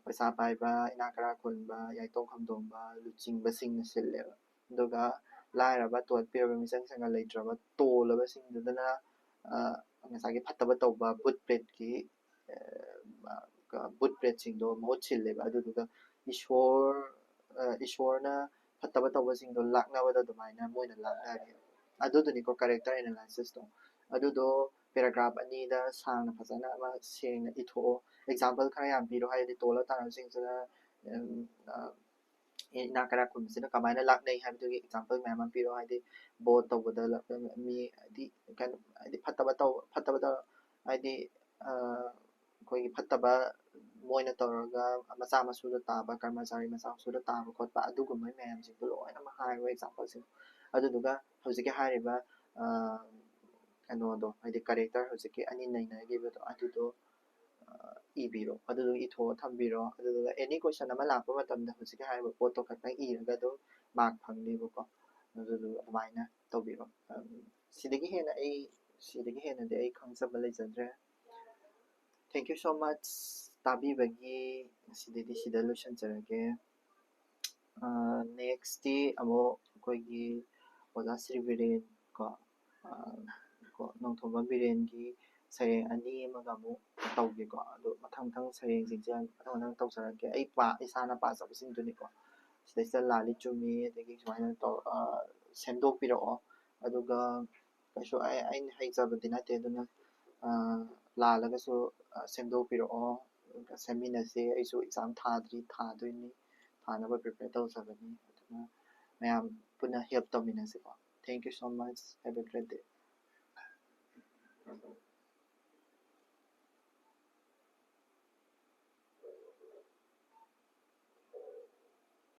ꯄꯩꯁꯥ ꯄꯥꯏꯕ, ꯏꯅꯥꯛ ꯀꯩꯔꯥꯛ ꯈꯨꯟꯕ, ꯌꯥꯏꯇꯣꯡ ꯈꯝꯗꯣꯡꯕ, ꯂꯨꯆꯤꯡꯕꯁꯤꯡꯅ ꯁꯤꯜꯂꯦꯕ꯫ ꯑꯗꯨꯒ ꯂꯥꯏꯔꯕ, ꯇꯣꯠ ꯄꯤꯔꯕ, ꯃꯤꯆꯪ ꯁꯪꯒ ꯂꯩꯇ꯭ꯔꯕ, ꯇꯣꯜꯂꯕꯁꯤꯡꯗꯨꯗꯅ ꯉꯁꯥꯏꯒꯤ ꯐꯠꯇꯕ ꯇꯧꯕ ꯕꯨꯠ ꯄ꯭ꯔꯦꯠꯀꯤ ꯕꯨꯠ ꯄ꯭ꯔꯦꯠꯁꯤꯡꯗꯣ ꯃꯍꯨꯠ ꯁꯤꯜꯂꯦꯕ꯫ ꯑꯗꯨꯗꯨꯒ ꯏꯁꯣꯔ ꯏꯁꯣꯔꯅ ꯐꯠꯇꯕ ꯇꯧꯕꯁꯤꯡꯗꯣ ꯂꯥꯛꯅꯕꯗ ꯑꯗꯨꯃꯥꯏꯅ ꯃꯣꯏꯅ ꯂꯥꯛꯅꯔꯦ꯫ ꯑꯗꯨꯗꯨꯅꯤꯀꯣ ꯀꯦꯔꯦꯛꯇꯔ ꯑꯦꯅꯥꯂꯥꯏꯁꯤꯁꯇꯣ꯫ ꯑꯗꯨꯗꯣ ꯄꯦꯔꯥꯒ꯭ꯔꯥꯐ ꯑꯅꯤꯗ ꯁꯥꯡꯅ ꯐꯖꯅ ꯑꯃ ꯁꯦꯡꯅ ꯏꯊꯣꯛꯑꯣ꯫ ꯑꯦꯛꯖꯥꯝꯄꯜ ꯈꯔ ꯌꯥꯝ ꯄꯤꯔꯣ꯫ ꯍꯥꯏꯗꯤ ꯇꯣꯜꯂ ꯇꯥꯟꯅꯕꯁꯤꯡꯁꯤꯅ ꯏꯅꯥꯛ ꯀꯩꯔꯥꯛ ꯈꯨꯟꯕꯁꯤꯅ ꯀꯃꯥꯏꯅ ꯂꯥꯛꯅꯩ ꯍꯥꯏꯕꯗꯨꯒꯤ ꯑꯦꯛꯖꯥꯝꯄꯜ ꯃꯌꯥꯝ ꯑꯃ ꯄꯤꯔꯣ꯫ ꯍꯥꯏꯗꯤ ꯚꯣꯠ ꯇꯧꯕꯗ ꯃꯤ ꯍꯥꯏꯗꯤ ꯀꯩꯅꯣ ꯍꯥꯏꯗꯤ ꯐꯠꯇꯕ ꯇꯧ ꯐꯠꯇꯕꯗ ꯍꯥꯏꯗꯤ ꯑꯩꯈꯣꯏꯒꯤ ꯐꯠꯇꯕ ꯃꯣꯏꯅ ꯇꯧꯔꯒ ꯃꯆꯥ ꯃꯁꯨꯗ ꯇꯥꯕ, ꯀꯔꯃꯆꯥꯔꯤ ꯃꯆꯥ ꯃꯁꯨꯗ ꯇꯥꯕ ꯈꯣꯠꯄ ꯑꯗꯨꯒꯨꯝꯕ ꯃꯌꯥꯝꯁꯤꯡꯗꯣ ꯂꯣꯏꯅꯃꯛ ꯍꯥꯏꯔꯣ ꯑꯦꯛꯖꯥꯝꯄꯜꯁꯤꯡ꯫ ꯑꯗꯨꯗꯨꯒ ꯍꯧꯖꯤꯛꯀꯤ ꯍꯥꯏꯔꯤꯕ ꯀꯩꯅꯣꯗꯣ ꯍꯥꯏꯗꯤ ꯀꯦꯔꯦꯛꯇꯔ ꯍꯧꯖꯤꯛꯀꯤ ꯑꯅꯤ ꯅꯩꯅꯈꯤꯕꯗꯣ ꯑꯗꯨꯗꯣ ꯏꯕꯤꯔꯣ꯫ ꯑꯗꯨꯗꯨꯒ ꯏꯊꯣꯛꯑ ꯊꯝꯕꯤꯔꯣ꯫ ꯑꯗꯨꯗꯨꯒ ꯑꯦꯅꯤ ꯀꯣꯏꯁꯟ ꯑꯃ ꯂꯥꯛꯄ ꯃꯇꯝꯗ ꯍꯧꯖꯤꯛꯀꯤ ꯍꯥꯏꯔꯤꯕ ꯄꯣꯠꯇꯣ ꯈꯛꯇꯪ ꯏꯔꯒ ꯑꯗꯨꯝ ꯃꯥꯔꯛ ꯐꯪꯅꯦꯕꯀꯣ꯫ ꯑꯗꯨꯗꯨꯒ ꯑꯗꯨꯃꯥꯏꯅ ꯇꯧꯕꯤꯔꯣ꯫ ꯁꯤꯗꯒꯤ ꯍꯦꯟꯅ ꯑꯩ ꯁꯤꯗꯒꯤ ꯍꯦꯟꯅꯗꯤ ꯑꯩ ꯈꯪꯖꯕ ꯂꯩꯖꯗ꯭ꯔꯦ꯫ Thank you so much ꯇꯥꯕꯤꯕꯒꯤ꯫ ꯉꯁꯤꯗꯤ ꯁꯤꯗ ꯂꯣꯏꯁꯤꯟꯖꯔꯒꯦ꯫ ꯅꯦꯛꯁꯇꯤ ꯑꯃꯨꯛ ꯑꯩꯈꯣꯏꯒꯤ ꯑꯣꯖꯥ ꯁ꯭ꯔꯤ ꯕꯤꯔꯦꯟ ꯀꯣ ꯀꯣ ꯅꯣꯡꯊꯣꯝꯕꯝ ꯕꯤꯔꯦꯟꯒꯤ ꯁꯩꯔꯦꯡ ꯑꯅꯤ ꯑꯃꯒ ꯑꯃꯨꯛ ꯇꯧꯒꯦꯀꯣ꯫ ꯑꯗꯣ ꯃꯊꯪ ꯃꯊꯪ ꯁꯩꯔꯦꯡꯁꯤꯡꯁꯦ ꯃꯊꯪ ꯃꯊꯪ ꯇꯧꯖꯔꯛꯀꯦ꯫ ꯑꯩ ꯄꯥ ꯏꯁꯥꯅ ꯄꯥꯖꯕꯁꯤꯡꯗꯨꯅꯤꯀꯣ꯫ ꯁꯤꯗꯩꯁꯤꯗ ꯂꯥꯜꯂꯤ ꯆꯨꯝꯃꯤ ꯑꯗꯒꯤ ꯁꯨꯃꯥꯏꯅ ꯇꯧ ꯁꯦꯝꯗꯣꯛꯄꯤꯔꯛꯑꯣ꯫ ꯑꯗꯨꯒ ꯀꯩꯁꯨ ꯑꯩ ꯑꯩꯅ ꯍꯩꯖꯕꯗꯤ ꯅꯠꯇꯦ꯫ ꯑꯗꯨꯅ ꯂꯥꯜꯂꯒꯁꯨ ꯁꯦꯝꯗꯣꯛꯄꯤꯔꯛꯑꯣ꯫ ꯁꯦꯝꯃꯤꯟꯅꯁꯦ꯫ ꯑꯩꯁꯨ ꯑꯦꯛꯖꯥꯝ ꯊꯥꯗ꯭ꯔꯤ, ꯊꯥꯗꯣꯏꯅꯤ꯫ ꯊꯥꯅꯕ ꯄ꯭ꯔꯤꯄꯦꯌꯔ ꯇꯧꯖꯕꯅꯤ꯫ ꯑꯗꯨꯅ ꯃꯌꯥꯝ ꯄꯨꯟꯅ help ꯇꯧꯃꯤꯟꯅꯁꯤꯀꯣ꯫ Thank you so much. Have a great day.